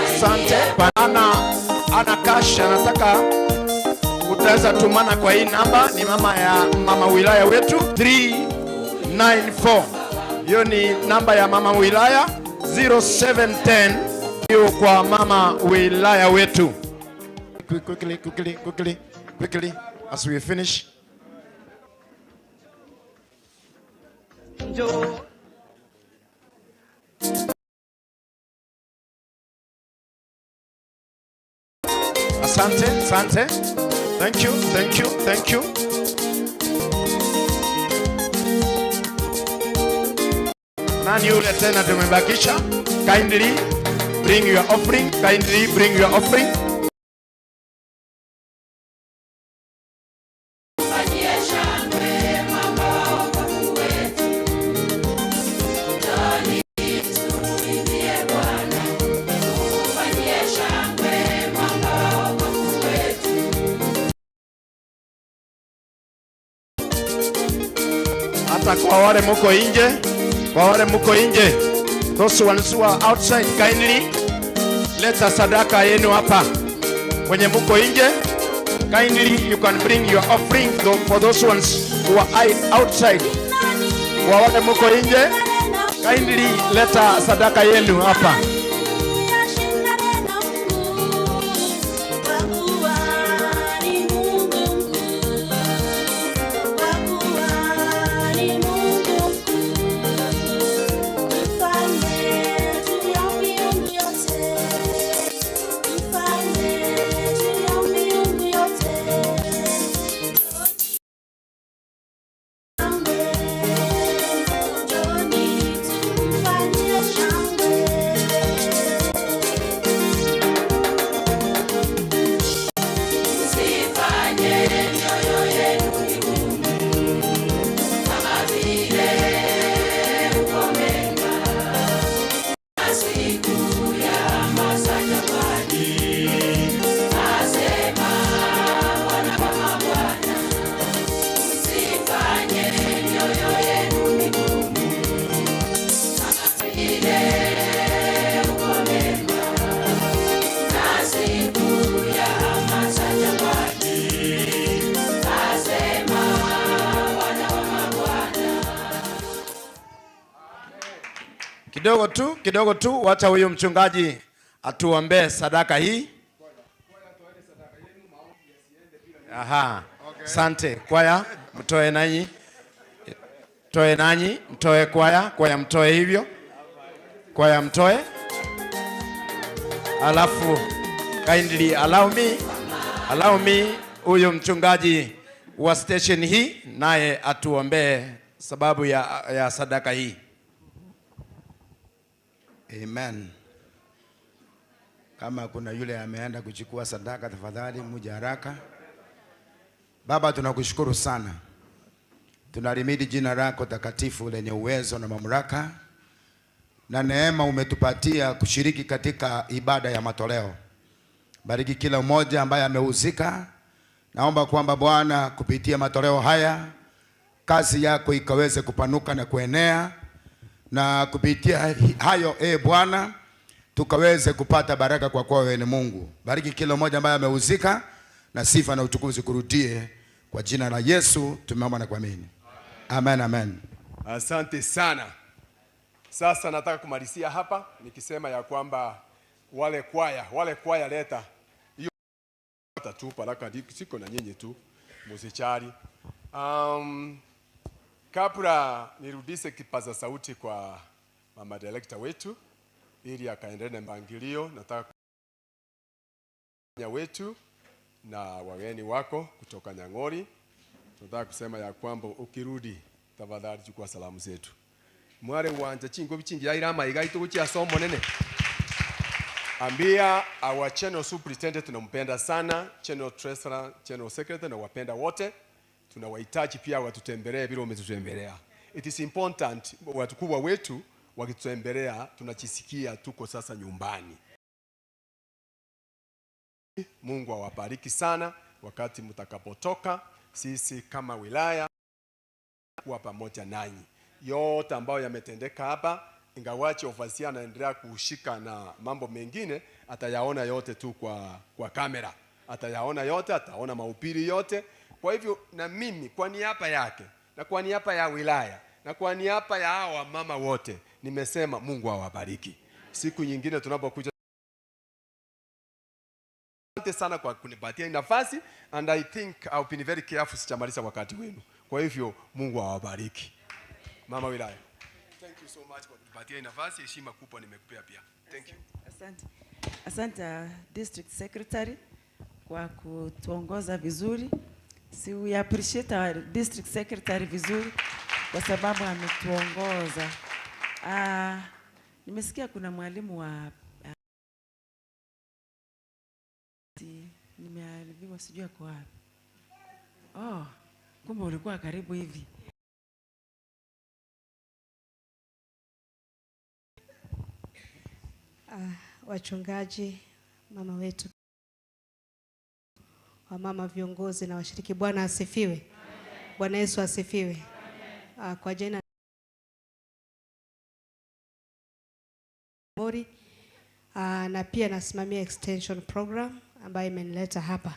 S5: Asante. Ana cash anataka, utaweza tumana kwa hii namba, ni mama ya mama wilaya wetu 394. Hiyo ni namba ya mama wilaya 0710, hiyo kwa mama wilaya wetu. Quickly, quickly, quickly, quickly as we finish.
S3: Njoo.
S5: Asante, asante. Thank you, thank you, thank you. Nani yule tena tumebakisha? Kindly bring your offering. Kindly bring your offering. Hata kwa wale muko nje, kwa wale muko nje, those ones who are outside, kindly leta sadaka yenu hapa. Wenye muko nje, kindly you can bring your offering for those ones who are outside. Kwa wale muko nje, kindly leta sadaka yenu hapa. Kidogo tu, kidogo tu, wacha huyu mchungaji atuombee sadaka hii. Aha. Asante. Kwaya, mtoe nanyi. Toe nanyi, mtoe kwaya, kwaya mtoe hivyo. Kwaya mtoe. Alafu kindly allow me huyu mchungaji wa station hii naye atuombee sababu ya sadaka hii.
S4: Amen. Kama kuna yule ameenda kuchukua sadaka, tafadhali muje haraka. Baba, tunakushukuru sana. Tunalimidi jina lako takatifu lenye uwezo na mamlaka na neema umetupatia kushiriki katika ibada ya matoleo. Bariki kila mmoja ambaye amehusika. Naomba kwamba Bwana kupitia matoleo haya kazi yako ikaweze kupanuka na kuenea, na kupitia hayo Bwana tukaweze kupata baraka kwa kuwa wewe ni Mungu. Bariki kila mmoja ambaye amehusika, na sifa na utukufu zikurudie kwa jina la Yesu tumeomba na kuamini. Amen, amen.
S19: Asante sana. Sasa nataka kumalizia hapa nikisema ya kwamba wale kwaya leta hiyo tu baraka siko na nyinyi tu musichari. Kabla nirudishe kipaza sauti kwa mama director wetu ili akaendelee na mpangilio, nataka wetu na wageni wako kutoka Nyang'ori, tunataka kusema ya kwamba ukirudi tafadhali chukua salamu zetu. Mware wanja chingo bichingi yaira maiga ituguchia somo nene. Ambia our channel superintendent tunampenda sana, channel treasurer, channel secretary na wapenda wote. Tunawahitaji pia watutembelee vile umetutembelea. It is important watu kubwa wetu wakitutembelea tunajisikia tuko sasa nyumbani. Mungu awabariki sana wakati mtakapotoka, sisi kama wilaya kuwa pamoja nanyi. Yote ambayo yametendeka hapa, ingawache ofasia anaendelea kushika na mambo mengine, atayaona yote tu kwa kamera. Atayaona yote, ataona mahubiri yote. Kwa hivyo na mimi kwa niaba yake na kwa niaba ya wilaya na kwa niaba ya hawa mama wote nimesema Mungu awabariki. Siku nyingine tunapokuja, asante sana kwa kunipatia nafasi, and I think I've been very careful sichamaliza wakati wenu. Kwa hivyo Mungu awabariki. Mama wilaya, thank you so much kwa kunipatia nafasi, heshima kubwa nimekupea pia. Thank you.
S15: Asante. Asante District Secretary kwa kutuongoza vizuri. Si we appreciate our District Secretary vizuri kwa sababu ametuongoza. Nimesikia kuna mwalimu wa nimearibiwa sijui ako wapi. Oh, kumbe ulikuwa karibu hivi.
S3: Wachungaji, mama wetu, wamama viongozi na washiriki, Bwana asifiwe. Bwana Yesu asifiwe. Kwa jina Mori, na pia nasimamia extension program ambayo imenileta hapa.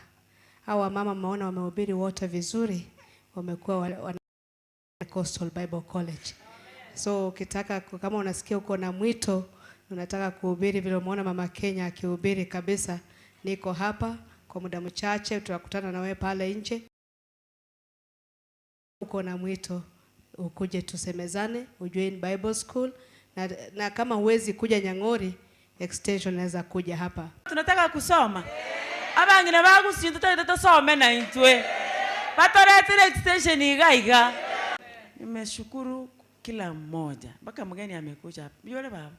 S3: Hawa mama maona wamehubiri wote vizuri, wamekuwa wa Coastal Bible College. So ukitaka, kama unasikia uko na mwito, unataka kuhubiri vile umeona Mama Kenya akihubiri kabisa, niko hapa kwa muda mchache, tutakutana na wewe pale nje. Uko na mwito, ukuje tusemezane, ujoin Bible School, na kama huwezi kuja Nyang'ori, extension inaweza kuja hapa.
S15: Tunataka kusoma. Abangine bagusinda tutasome na intwe. Batoretire extension igaiga. Nimeshukuru kila mmoja. Mpaka mgeni amekuja hapa. Yule baba.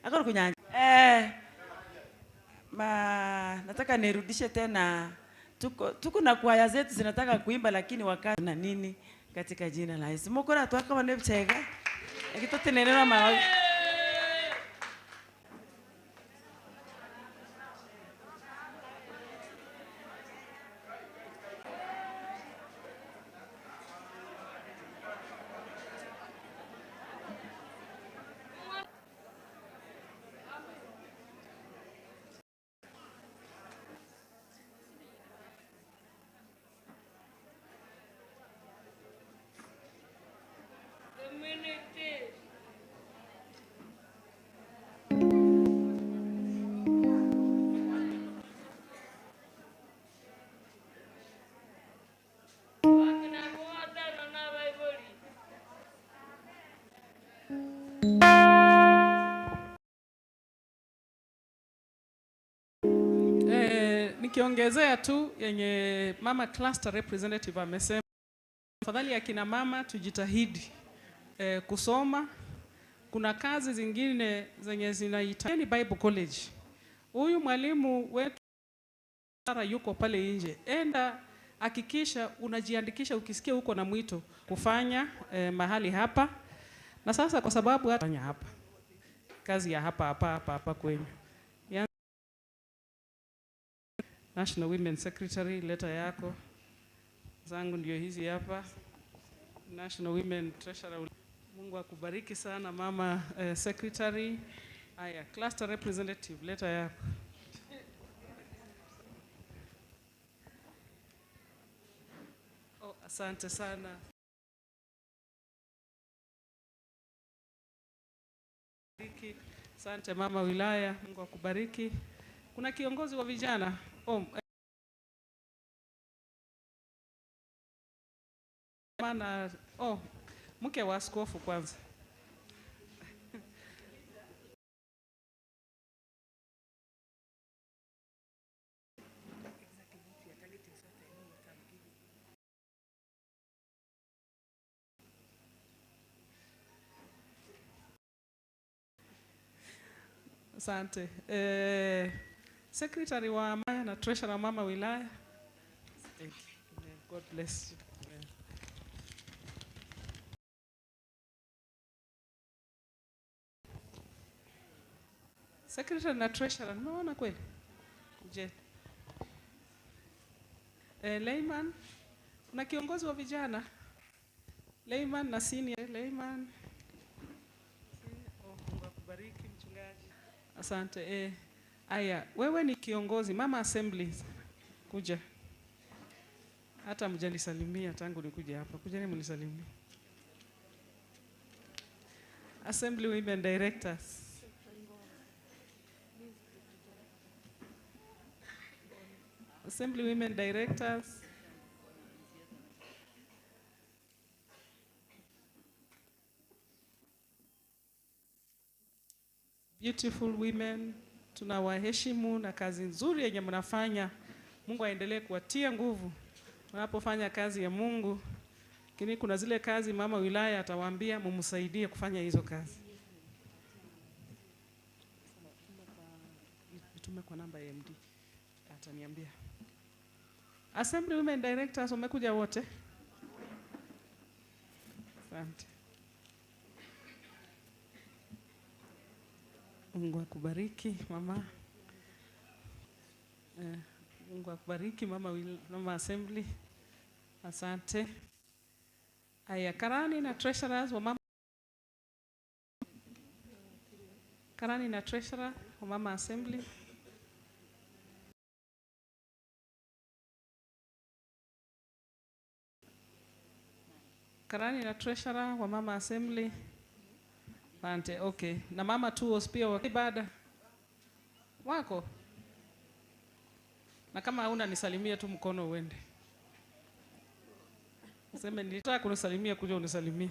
S15: Akoro kunyanja. Nataka nirudishe tena. Tuko na kwaya zetu zinataka kuimba lakini wakati na nini katika jina la Yesu. Mokora twaka wanebchega. Ekitotenenera mawe.
S21: Nikiongezea tu yenye mama cluster representative amesema, afadhali akina mama tujitahidi kusoma. Kuna kazi zingine zenye zinahitaji Bible College. Huyu mwalimu wetu yuko pale nje, enda Hakikisha unajiandikisha ukisikia uko na mwito kufanya mahali hapa. Na sasa kwa sababu hata hapa kazi ya hapa hapa hapa hapa kwenyu. National Women Secretary, leta yako. Zangu ndio hizi hapa. National Women Treasurer. Mungu akubariki sana mama secretary. Aya, cluster representative, leta yako. Oh, asante sana. Asante mama wilaya, Mungu akubariki. Kuna kiongozi wa vijana. Oh, maana, oh, mke wa askofu kwanza. Asante. Secretary wa Maya na treasurer mama wilaya. Thank you. God bless you. Secretary na treasurer, nimeona kweli? Je. Leyman, kuna kiongozi wa vijana. Leyman na senior Leyman. Oh, Mungu akubariki mchungaji. Asante. Aya, wewe ni kiongozi mama assembly. Kuja. Hata mjanisalimia tangu nikuja hapa. Kujeni mnisalimie. Assembly Women Directors. Assembly Women Directors. Beautiful women, tunawaheshimu na kazi nzuri yenye mnafanya. Mungu aendelee kuwatia nguvu mnapofanya kazi ya Mungu. Lakini kuna zile kazi mama wilaya atawaambia mumsaidie kufanya hizo kazi. Tume kwa namba ya MD ataniambia. Assembly Women Directors wamekuja wote. Asante. Mungu akubariki mama. Mungu akubariki mama, mama assembly. Asante. Aya, karani na treasurers wa mama. Karani na treasurer wa mama assembly. Karani na treasurer wa mama assembly. Asante, okay. Na mama tuos pia wa ibada wako. Na kama hauna nisalimie tu mkono uende. Useme nilitaka kunisalimia, kuja unisalimie.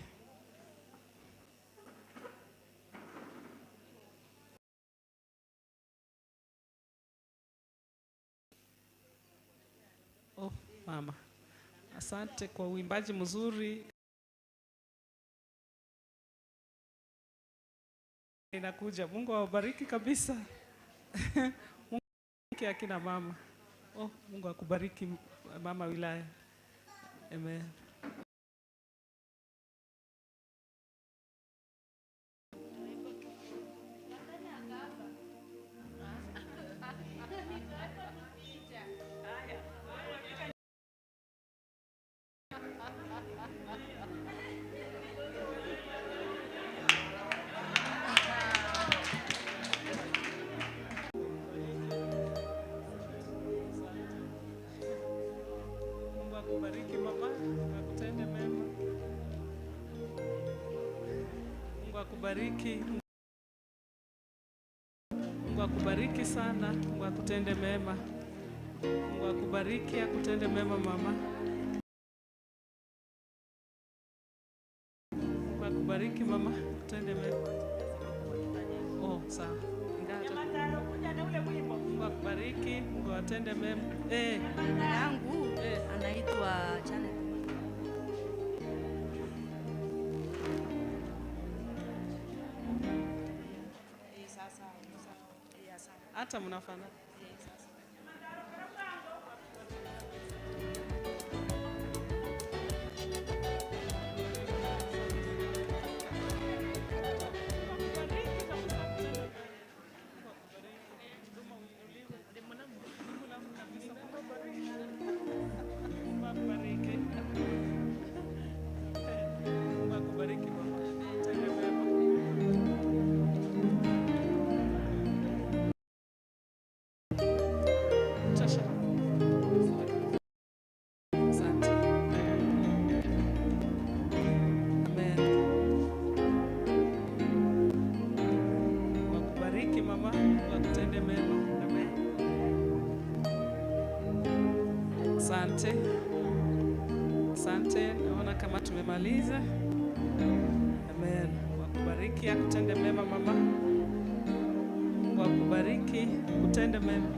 S21: Oh, mama. Asante kwa uimbaji mzuri. Inakuja. Mungu awabariki kabisa. Mungu akina mama. Oh, Mungu akubariki mama wilaya. Amen. Akubariki mama, akutende mema. Mungu akubariki. Mungu akubariki sana. Mungu akutende mema. Mungu akubariki, akutende mema mama. Mungu akubariki mama, akutende mema. Oh, sawa. Mungu akubariki, Mungu atende mema.
S6: Yangu anaitwa Janet.
S21: Hata mnafanana. Asante. Asante, naona kama tumemaliza. Amen. Wakubariki, akutende mema mama. Mungu akubariki, akutende mema.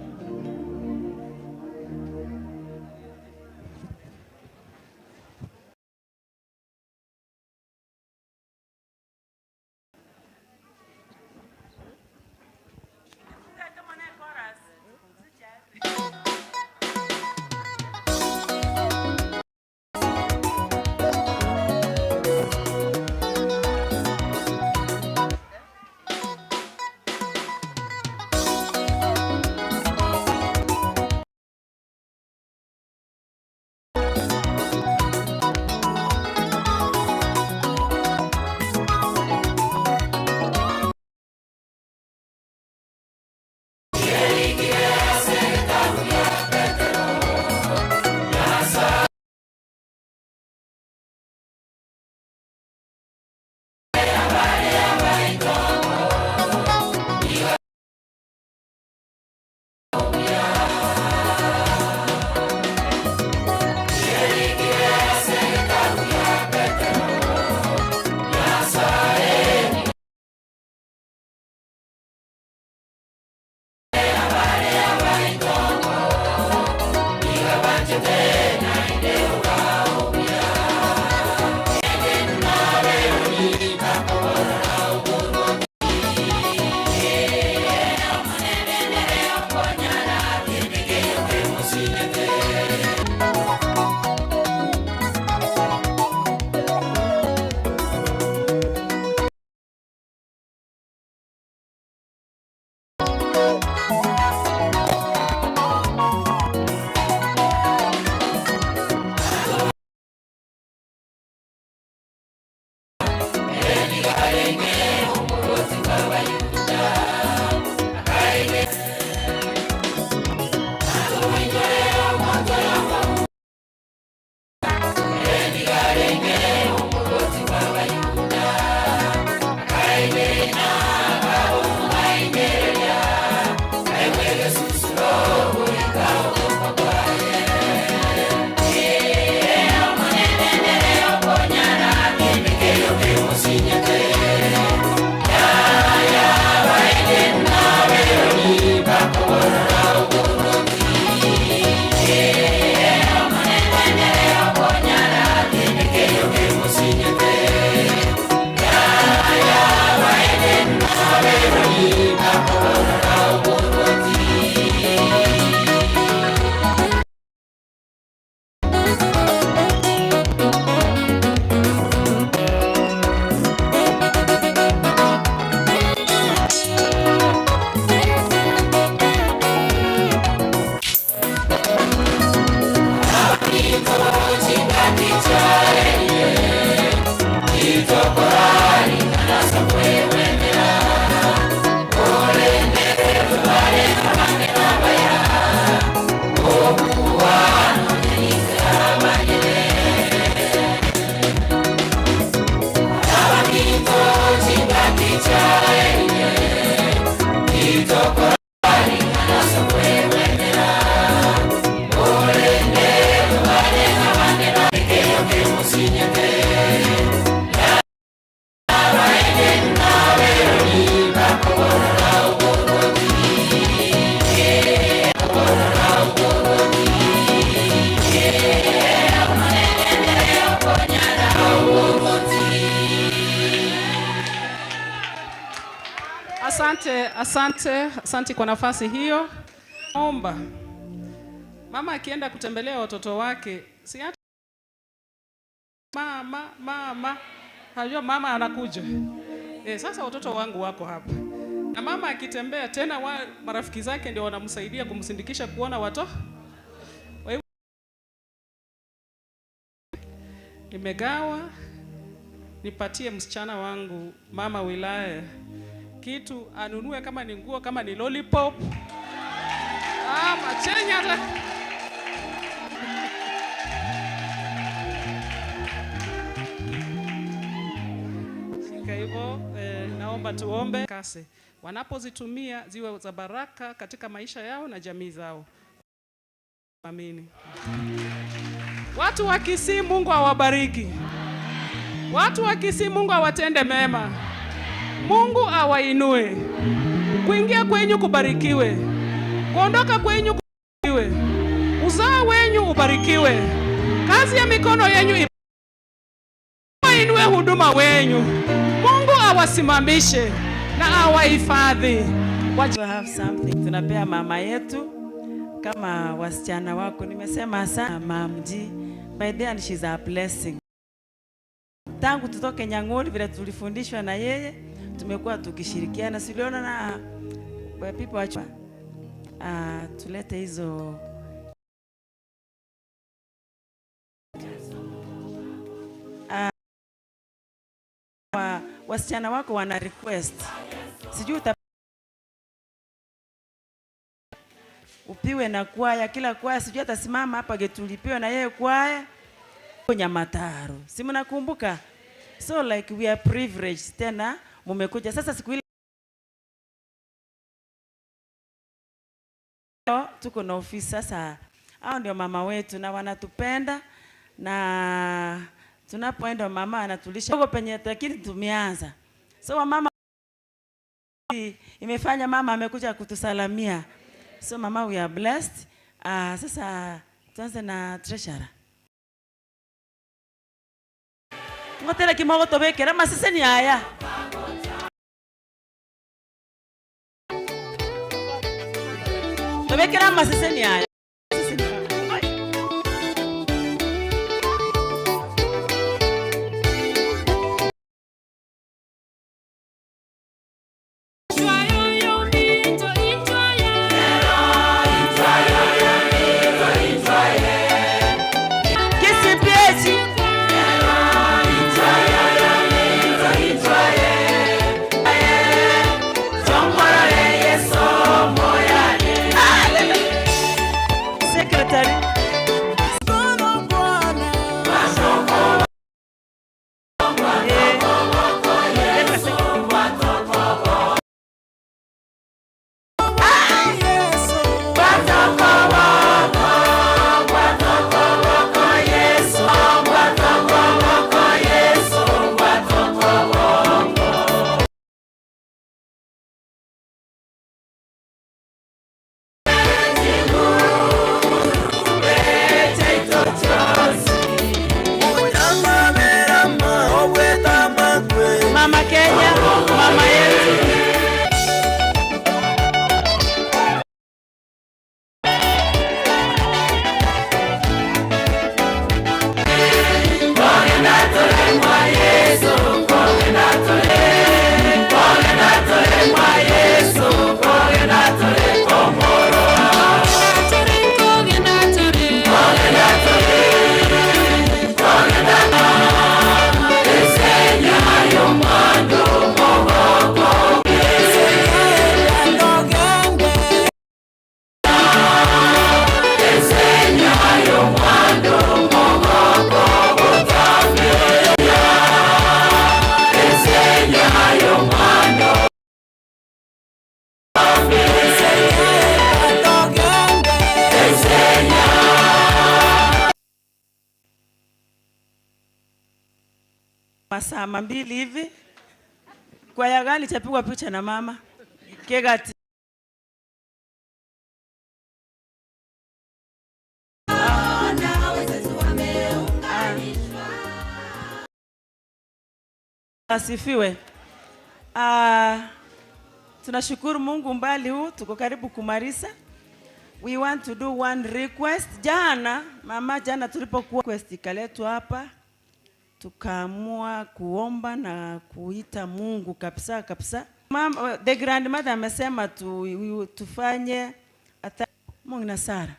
S21: Asante, asante, asante kwa nafasi hiyo. Omba mama akienda kutembelea watoto wake, si hata mama mama, hajua mama anakuja. Sasa watoto wangu wako hapa, na mama akitembea tena marafiki zake ndio wanamsaidia kumsindikisha kuona watoto. Nimegawa nipatie msichana wangu mama wilaya kitu anunue, kama ni nguo, kama ni lollipop ama chenya. Shika hivyo. Naomba tuombe kase wanapozitumia ziwe za baraka katika maisha yao na jamii zao. Amini. Watu wa Kisii, Mungu awabariki. Watu wa Kisii, Mungu awatende mema. Mungu awainue. Kuingia kwenyu kubarikiwe. Kuondoka kwenyu kubarikiwe. Uzao wenyu ubarikiwe. Kazi ya mikono yenyu inue huduma wenyu. Mungu awasimamishe na awahifadhi.
S15: We have something tunapea mama yetu kama wasichana wako. Nimesema sana Mamji, by then she's a blessing. Tangu tutoke Nyang'ori vile tulifundishwa na yeye, tumekuwa tukishirikiana. Siliona na people wacha tulete hizo wasichana wako wana request, sijui upiwe na kwaya, kila kwaya sijui atasimama hapa getulipiwe na yeye kwaya Nyamataro, si mnakumbuka? So like we are privileged tena mumekuja sasa siku ile tuko na ofisi sasa. Hao ndio mama wetu na wanatupenda, na tunapoenda mama anatulisha huko penye, lakini tumeanza. So mama imefanya mama amekuja kutusalamia. So mama, we are blessed. Sasa tuanze na treasurer. Ngotela kimogo tobekera masese ni haya. Tobekera masese ni haya. Mama Kenya, mama yetu. Masaa mambili hivi. Kwaya gani chapigwa picha na mama? Kegati. Asifiwe. Tunashukuru Mungu mbali huu tuko karibu kumarisa. We want to do one request. Jana mama, jana tulipokuwa request ikaletwa hapa, tukaamua kuomba na kuita Mungu kabisa kabisa. Mama, the grandmother amesema tufanye Mungu na Sara.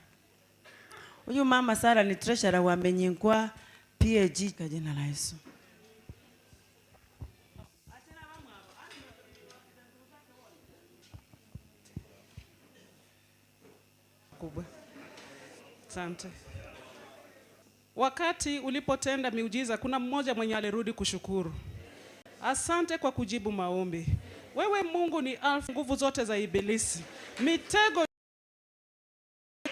S15: Huyu mama Sara ni treasurer wa Menyingwa PAG kwa jina la Yesu.
S21: Kubwa. Asante. Wakati ulipotenda miujiza, kuna mmoja mwenye alirudi kushukuru. Asante kwa kujibu maombi. Wewe Mungu ni alfa, nguvu zote za ibilisi, mitego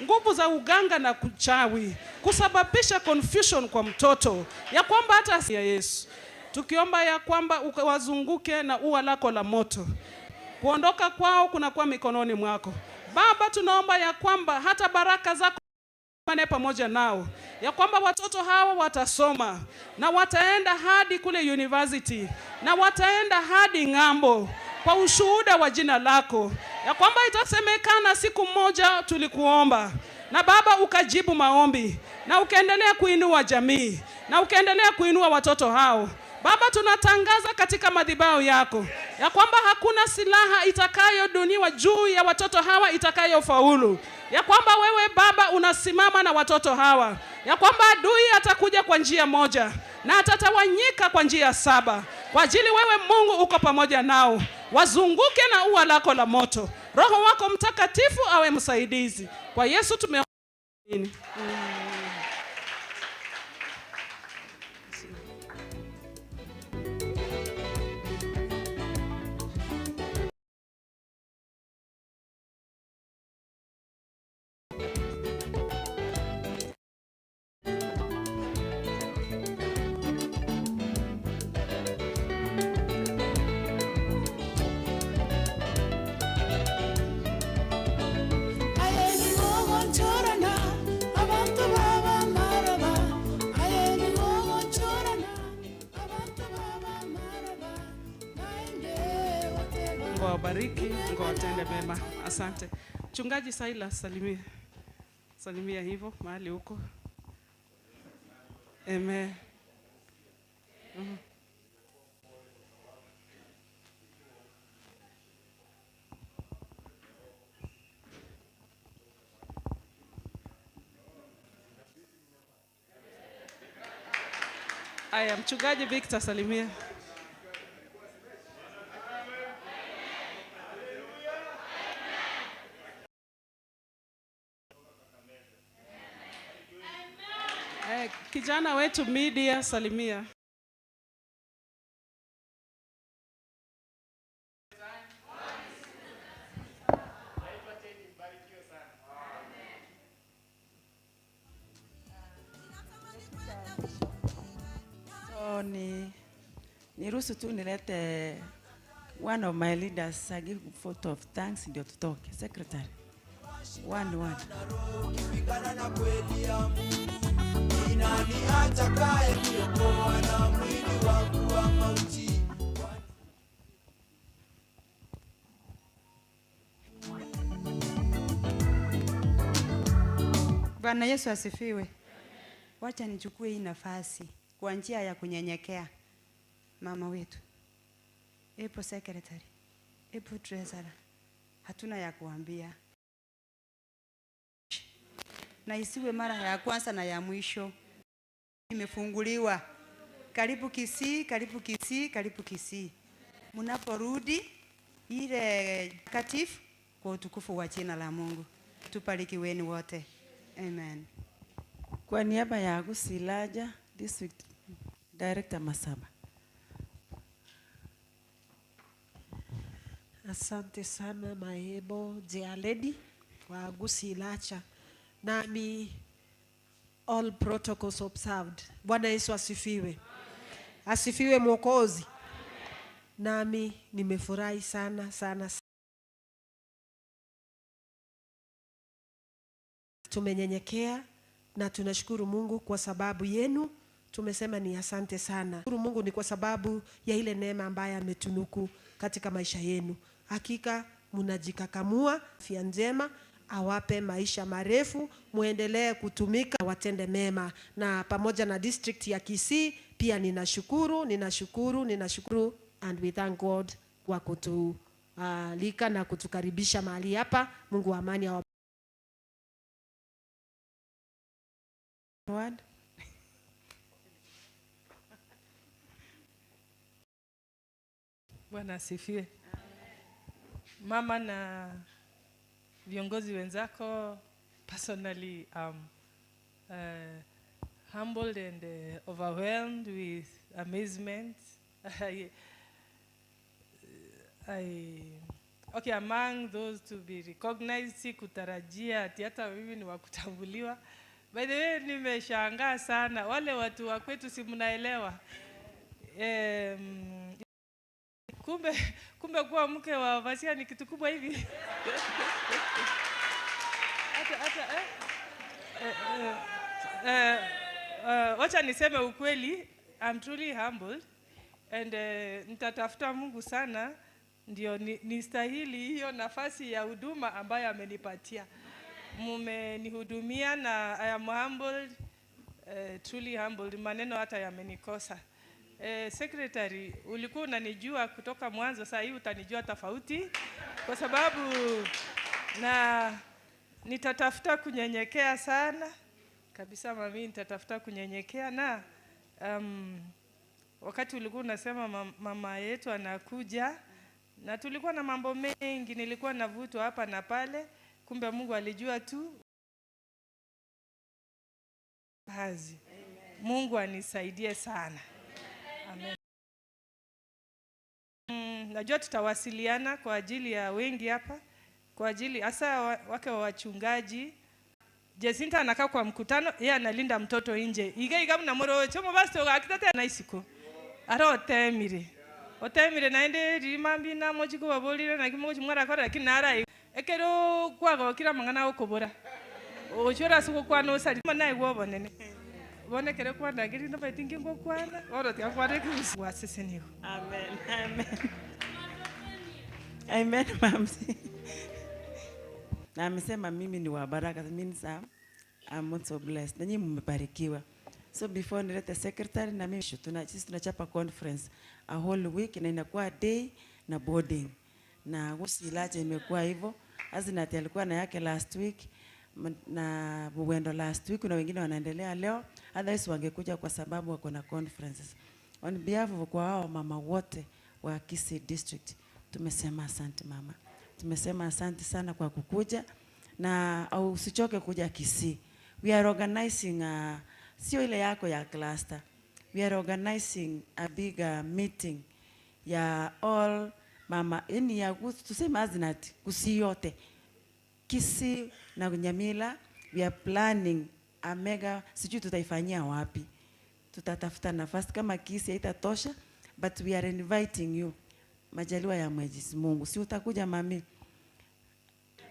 S21: nguvu za uganga na kuchawi, kusababisha confusion kwa mtoto, ya kwamba hata ya Yesu, tukiomba ya kwamba ukawazunguke na ua lako la moto, kuondoka kwao kunakuwa mikononi mwako. Baba, tunaomba ya kwamba hata baraka zako pamoja nao, ya kwamba watoto hawa watasoma na wataenda hadi kule university na wataenda hadi ng'ambo kwa ushuhuda wa jina lako, ya kwamba itasemekana siku moja tulikuomba na Baba ukajibu maombi na ukaendelea kuinua jamii na ukaendelea kuinua watoto hao. Baba, tunatangaza katika madhabahu yako ya kwamba hakuna silaha itakayoduniwa juu ya watoto hawa itakayofaulu, ya kwamba wewe Baba unasimama na watoto hawa, ya kwamba adui atakuja kwa njia moja na atatawanyika kwa njia saba, kwa ajili wewe Mungu uko pamoja nao. Wazunguke na ua lako la moto, Roho wako Mtakatifu awe msaidizi. Kwa Yesu tumeamini. Mungu awabariki, Mungu awatende mema. Asante. Mchungaji Silas, salimia. Salimia hivyo mahali huko. Amen. Aya, Mchungaji Victor, salimia. Kijana wetu media, salimia.
S15: So niruhusu tu nilete one of my leaders, I give vote of thanks ndio tutoke. Secretary. One.
S8: Nani atakaye kuokoa na mwili wangu wa mauti?
S9: Bwana Yesu asifiwe. Wacha nichukue hii nafasi kwa njia ya kunyenyekea. Mama wetu, epo secretary, epo treasurer, hatuna ya kuambia, na isiwe mara ya kwanza na ya mwisho. Imefunguliwa. Karibu Kisii, karibu Kisii, karibu Kisii. Mnaporudi ile takatifu kwa utukufu wa jina la Mungu. Tubarikiweni wote. Amen.
S15: Kwa niaba ya Gusilaja District Director Masaba.
S18: Asante sana Maebo Lady wa Gusilacha. Nami all protocols observed. Bwana Yesu asifiwe. Asifiwe Mwokozi. Nami nimefurahi sana sana. Tumenyenyekea na tunashukuru Mungu kwa sababu yenu. Tumesema ni asante sana. Shukuru Mungu ni kwa sababu ya ile neema ambayo ametunuku katika maisha yenu. Hakika mnajikakamua, afya njema, awape maisha marefu, muendelee kutumika, watende mema. Na pamoja na district ya Kisii pia ninashukuru, ninashukuru, ninashukuru, and we thank God kwa kutualika na kutukaribisha mahali hapa. Mungu wa amani awabariki.
S10: Bwana asifiwe. Mama na viongozi wenzako, personally humbled and overwhelmed with amazement. I Okay, among those to be recognized, sikutarajia ati hata mimi ni wa kutambuliwa. By the way, nimeshangaa sana. Wale watu wa kwetu si mnaelewa. Kumbe kuwa mke wa Vasia ni kitu kubwa hivi. Hata wacha niseme ukweli, I'm truly humbled and nitatafuta Mungu sana ndio nistahili hiyo nafasi ya huduma ambayo amenipatia. Mumenihudumia na I am humbled, truly humbled. Maneno hata yamenikosa. Secretary, ulikuwa unanijua kutoka mwanzo, saa hii utanijua tofauti kwa sababu na nitatafuta kunyenyekea sana kabisa. Mami, nitatafuta kunyenyekea na wakati ulikuwa unasema mama yetu anakuja na tulikuwa na mambo mengi, nilikuwa navutwa hapa na pale, kumbe Mungu alijua tu kazi. Mungu anisaidie sana. Amen. Najua tutawasiliana kwa ajili ya wengi hapa, kwa ajili hasa wake wa wachungaji. Jacinta anakaa kwa mkutano, yeye analinda mtoto nje. Iga iga mna chomo basi akitata na isiko. Ara otemire. Otemire naende rimambi na mojiko babolire na kimo chimwara kora lakini nara ekero kwago kira mangana okobora. Ochora suko kwa no sari mana igwo bonene. Bonekere kwa ndagiri ndo baitingi ngo kwana. Oro tia kwa reki wasesenigo.
S15: Amen. Amen. Amen, mamsi. Na amesema mimi ni wa baraka, means I'm also blessed. Na nyinyi mmebarikiwa. So before nilete secretary na mimi sisi tunachapa conference a whole week na inakuwa day na boarding. Na usilaje imekuwa hivyo. Azinati alikuwa na yake last week na Buwendo last week na wengine wanaendelea leo. Otherwise wangekuja kwa sababu wako na conferences. On behalf of kwa hao mama wote wa Kisii District tumesema asante mama. Tumesema asante sana kwa kukuja na usichoke kuja Kisii. We are organizing sio ile yako ya cluster. We are organizing a big meeting ya all mama, yani ya tuseme Azinati Kisii yote. Kisii na Nyamila we are planning a mega, sijui tutaifanyia wapi. Tutatafuta nafasi kama Kisii haitatosha, but we are inviting you. Majaliwa ya Mwenyezi Mungu. Si utakuja mami?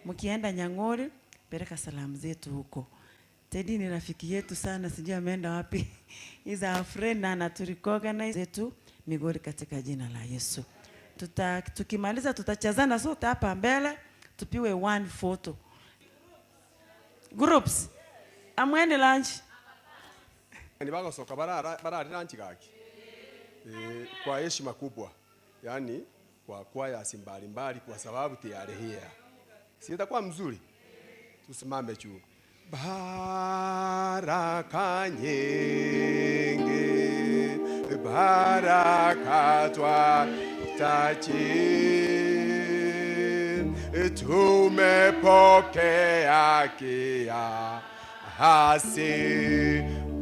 S15: Mkienda Nyang'ori, peleka salamu zetu huko. Teddy ni rafiki yetu sana, sijui ameenda wapi. He's our friend na anaturecognize zetu Migori katika jina la Yesu. Tukimaliza tutachazana sote hapa mbele, tupiwe one photo. Groups. Amwende lunch.
S19: Ni bagosoka barara lunch gaki. Kwa heshima kubwa. Yani kwa kwaya mbalimbali kwa sababu tayari here. Si itakuwa mzuri. Tusimame juu. Baraka nyingi, baraka twataji, tumepokea kiasi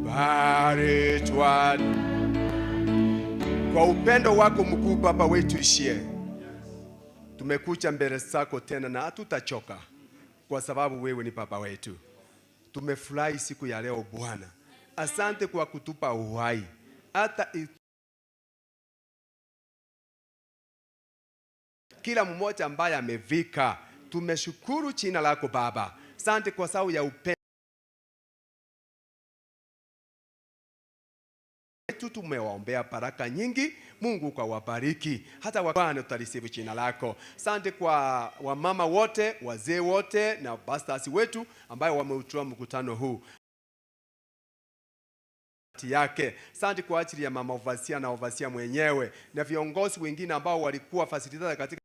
S19: barikiwa. Kwa upendo wako mkuu Baba wetu ishie, tumekuja mbele zako tena na hatutachoka kwa sababu wewe ni Baba wetu. Tumefurahi siku ya leo Bwana. Asante kwa kutupa uhai. Hata kila mmoja ambaye amevika, tumeshukuru jina lako Baba. Asante kwa sababu ya upendo. Tumewaombea baraka nyingi, Mungu kwa wabariki. Hata Bwana tutalisifu jina lako. Asante kwa wamama wote, wazee wote na pastors wetu ambao wameutoa mkutano huu yake. Asante kwa ajili ya mama Ovasia na Ovasia mwenyewe na viongozi wengine ambao walikuwa facilitator katika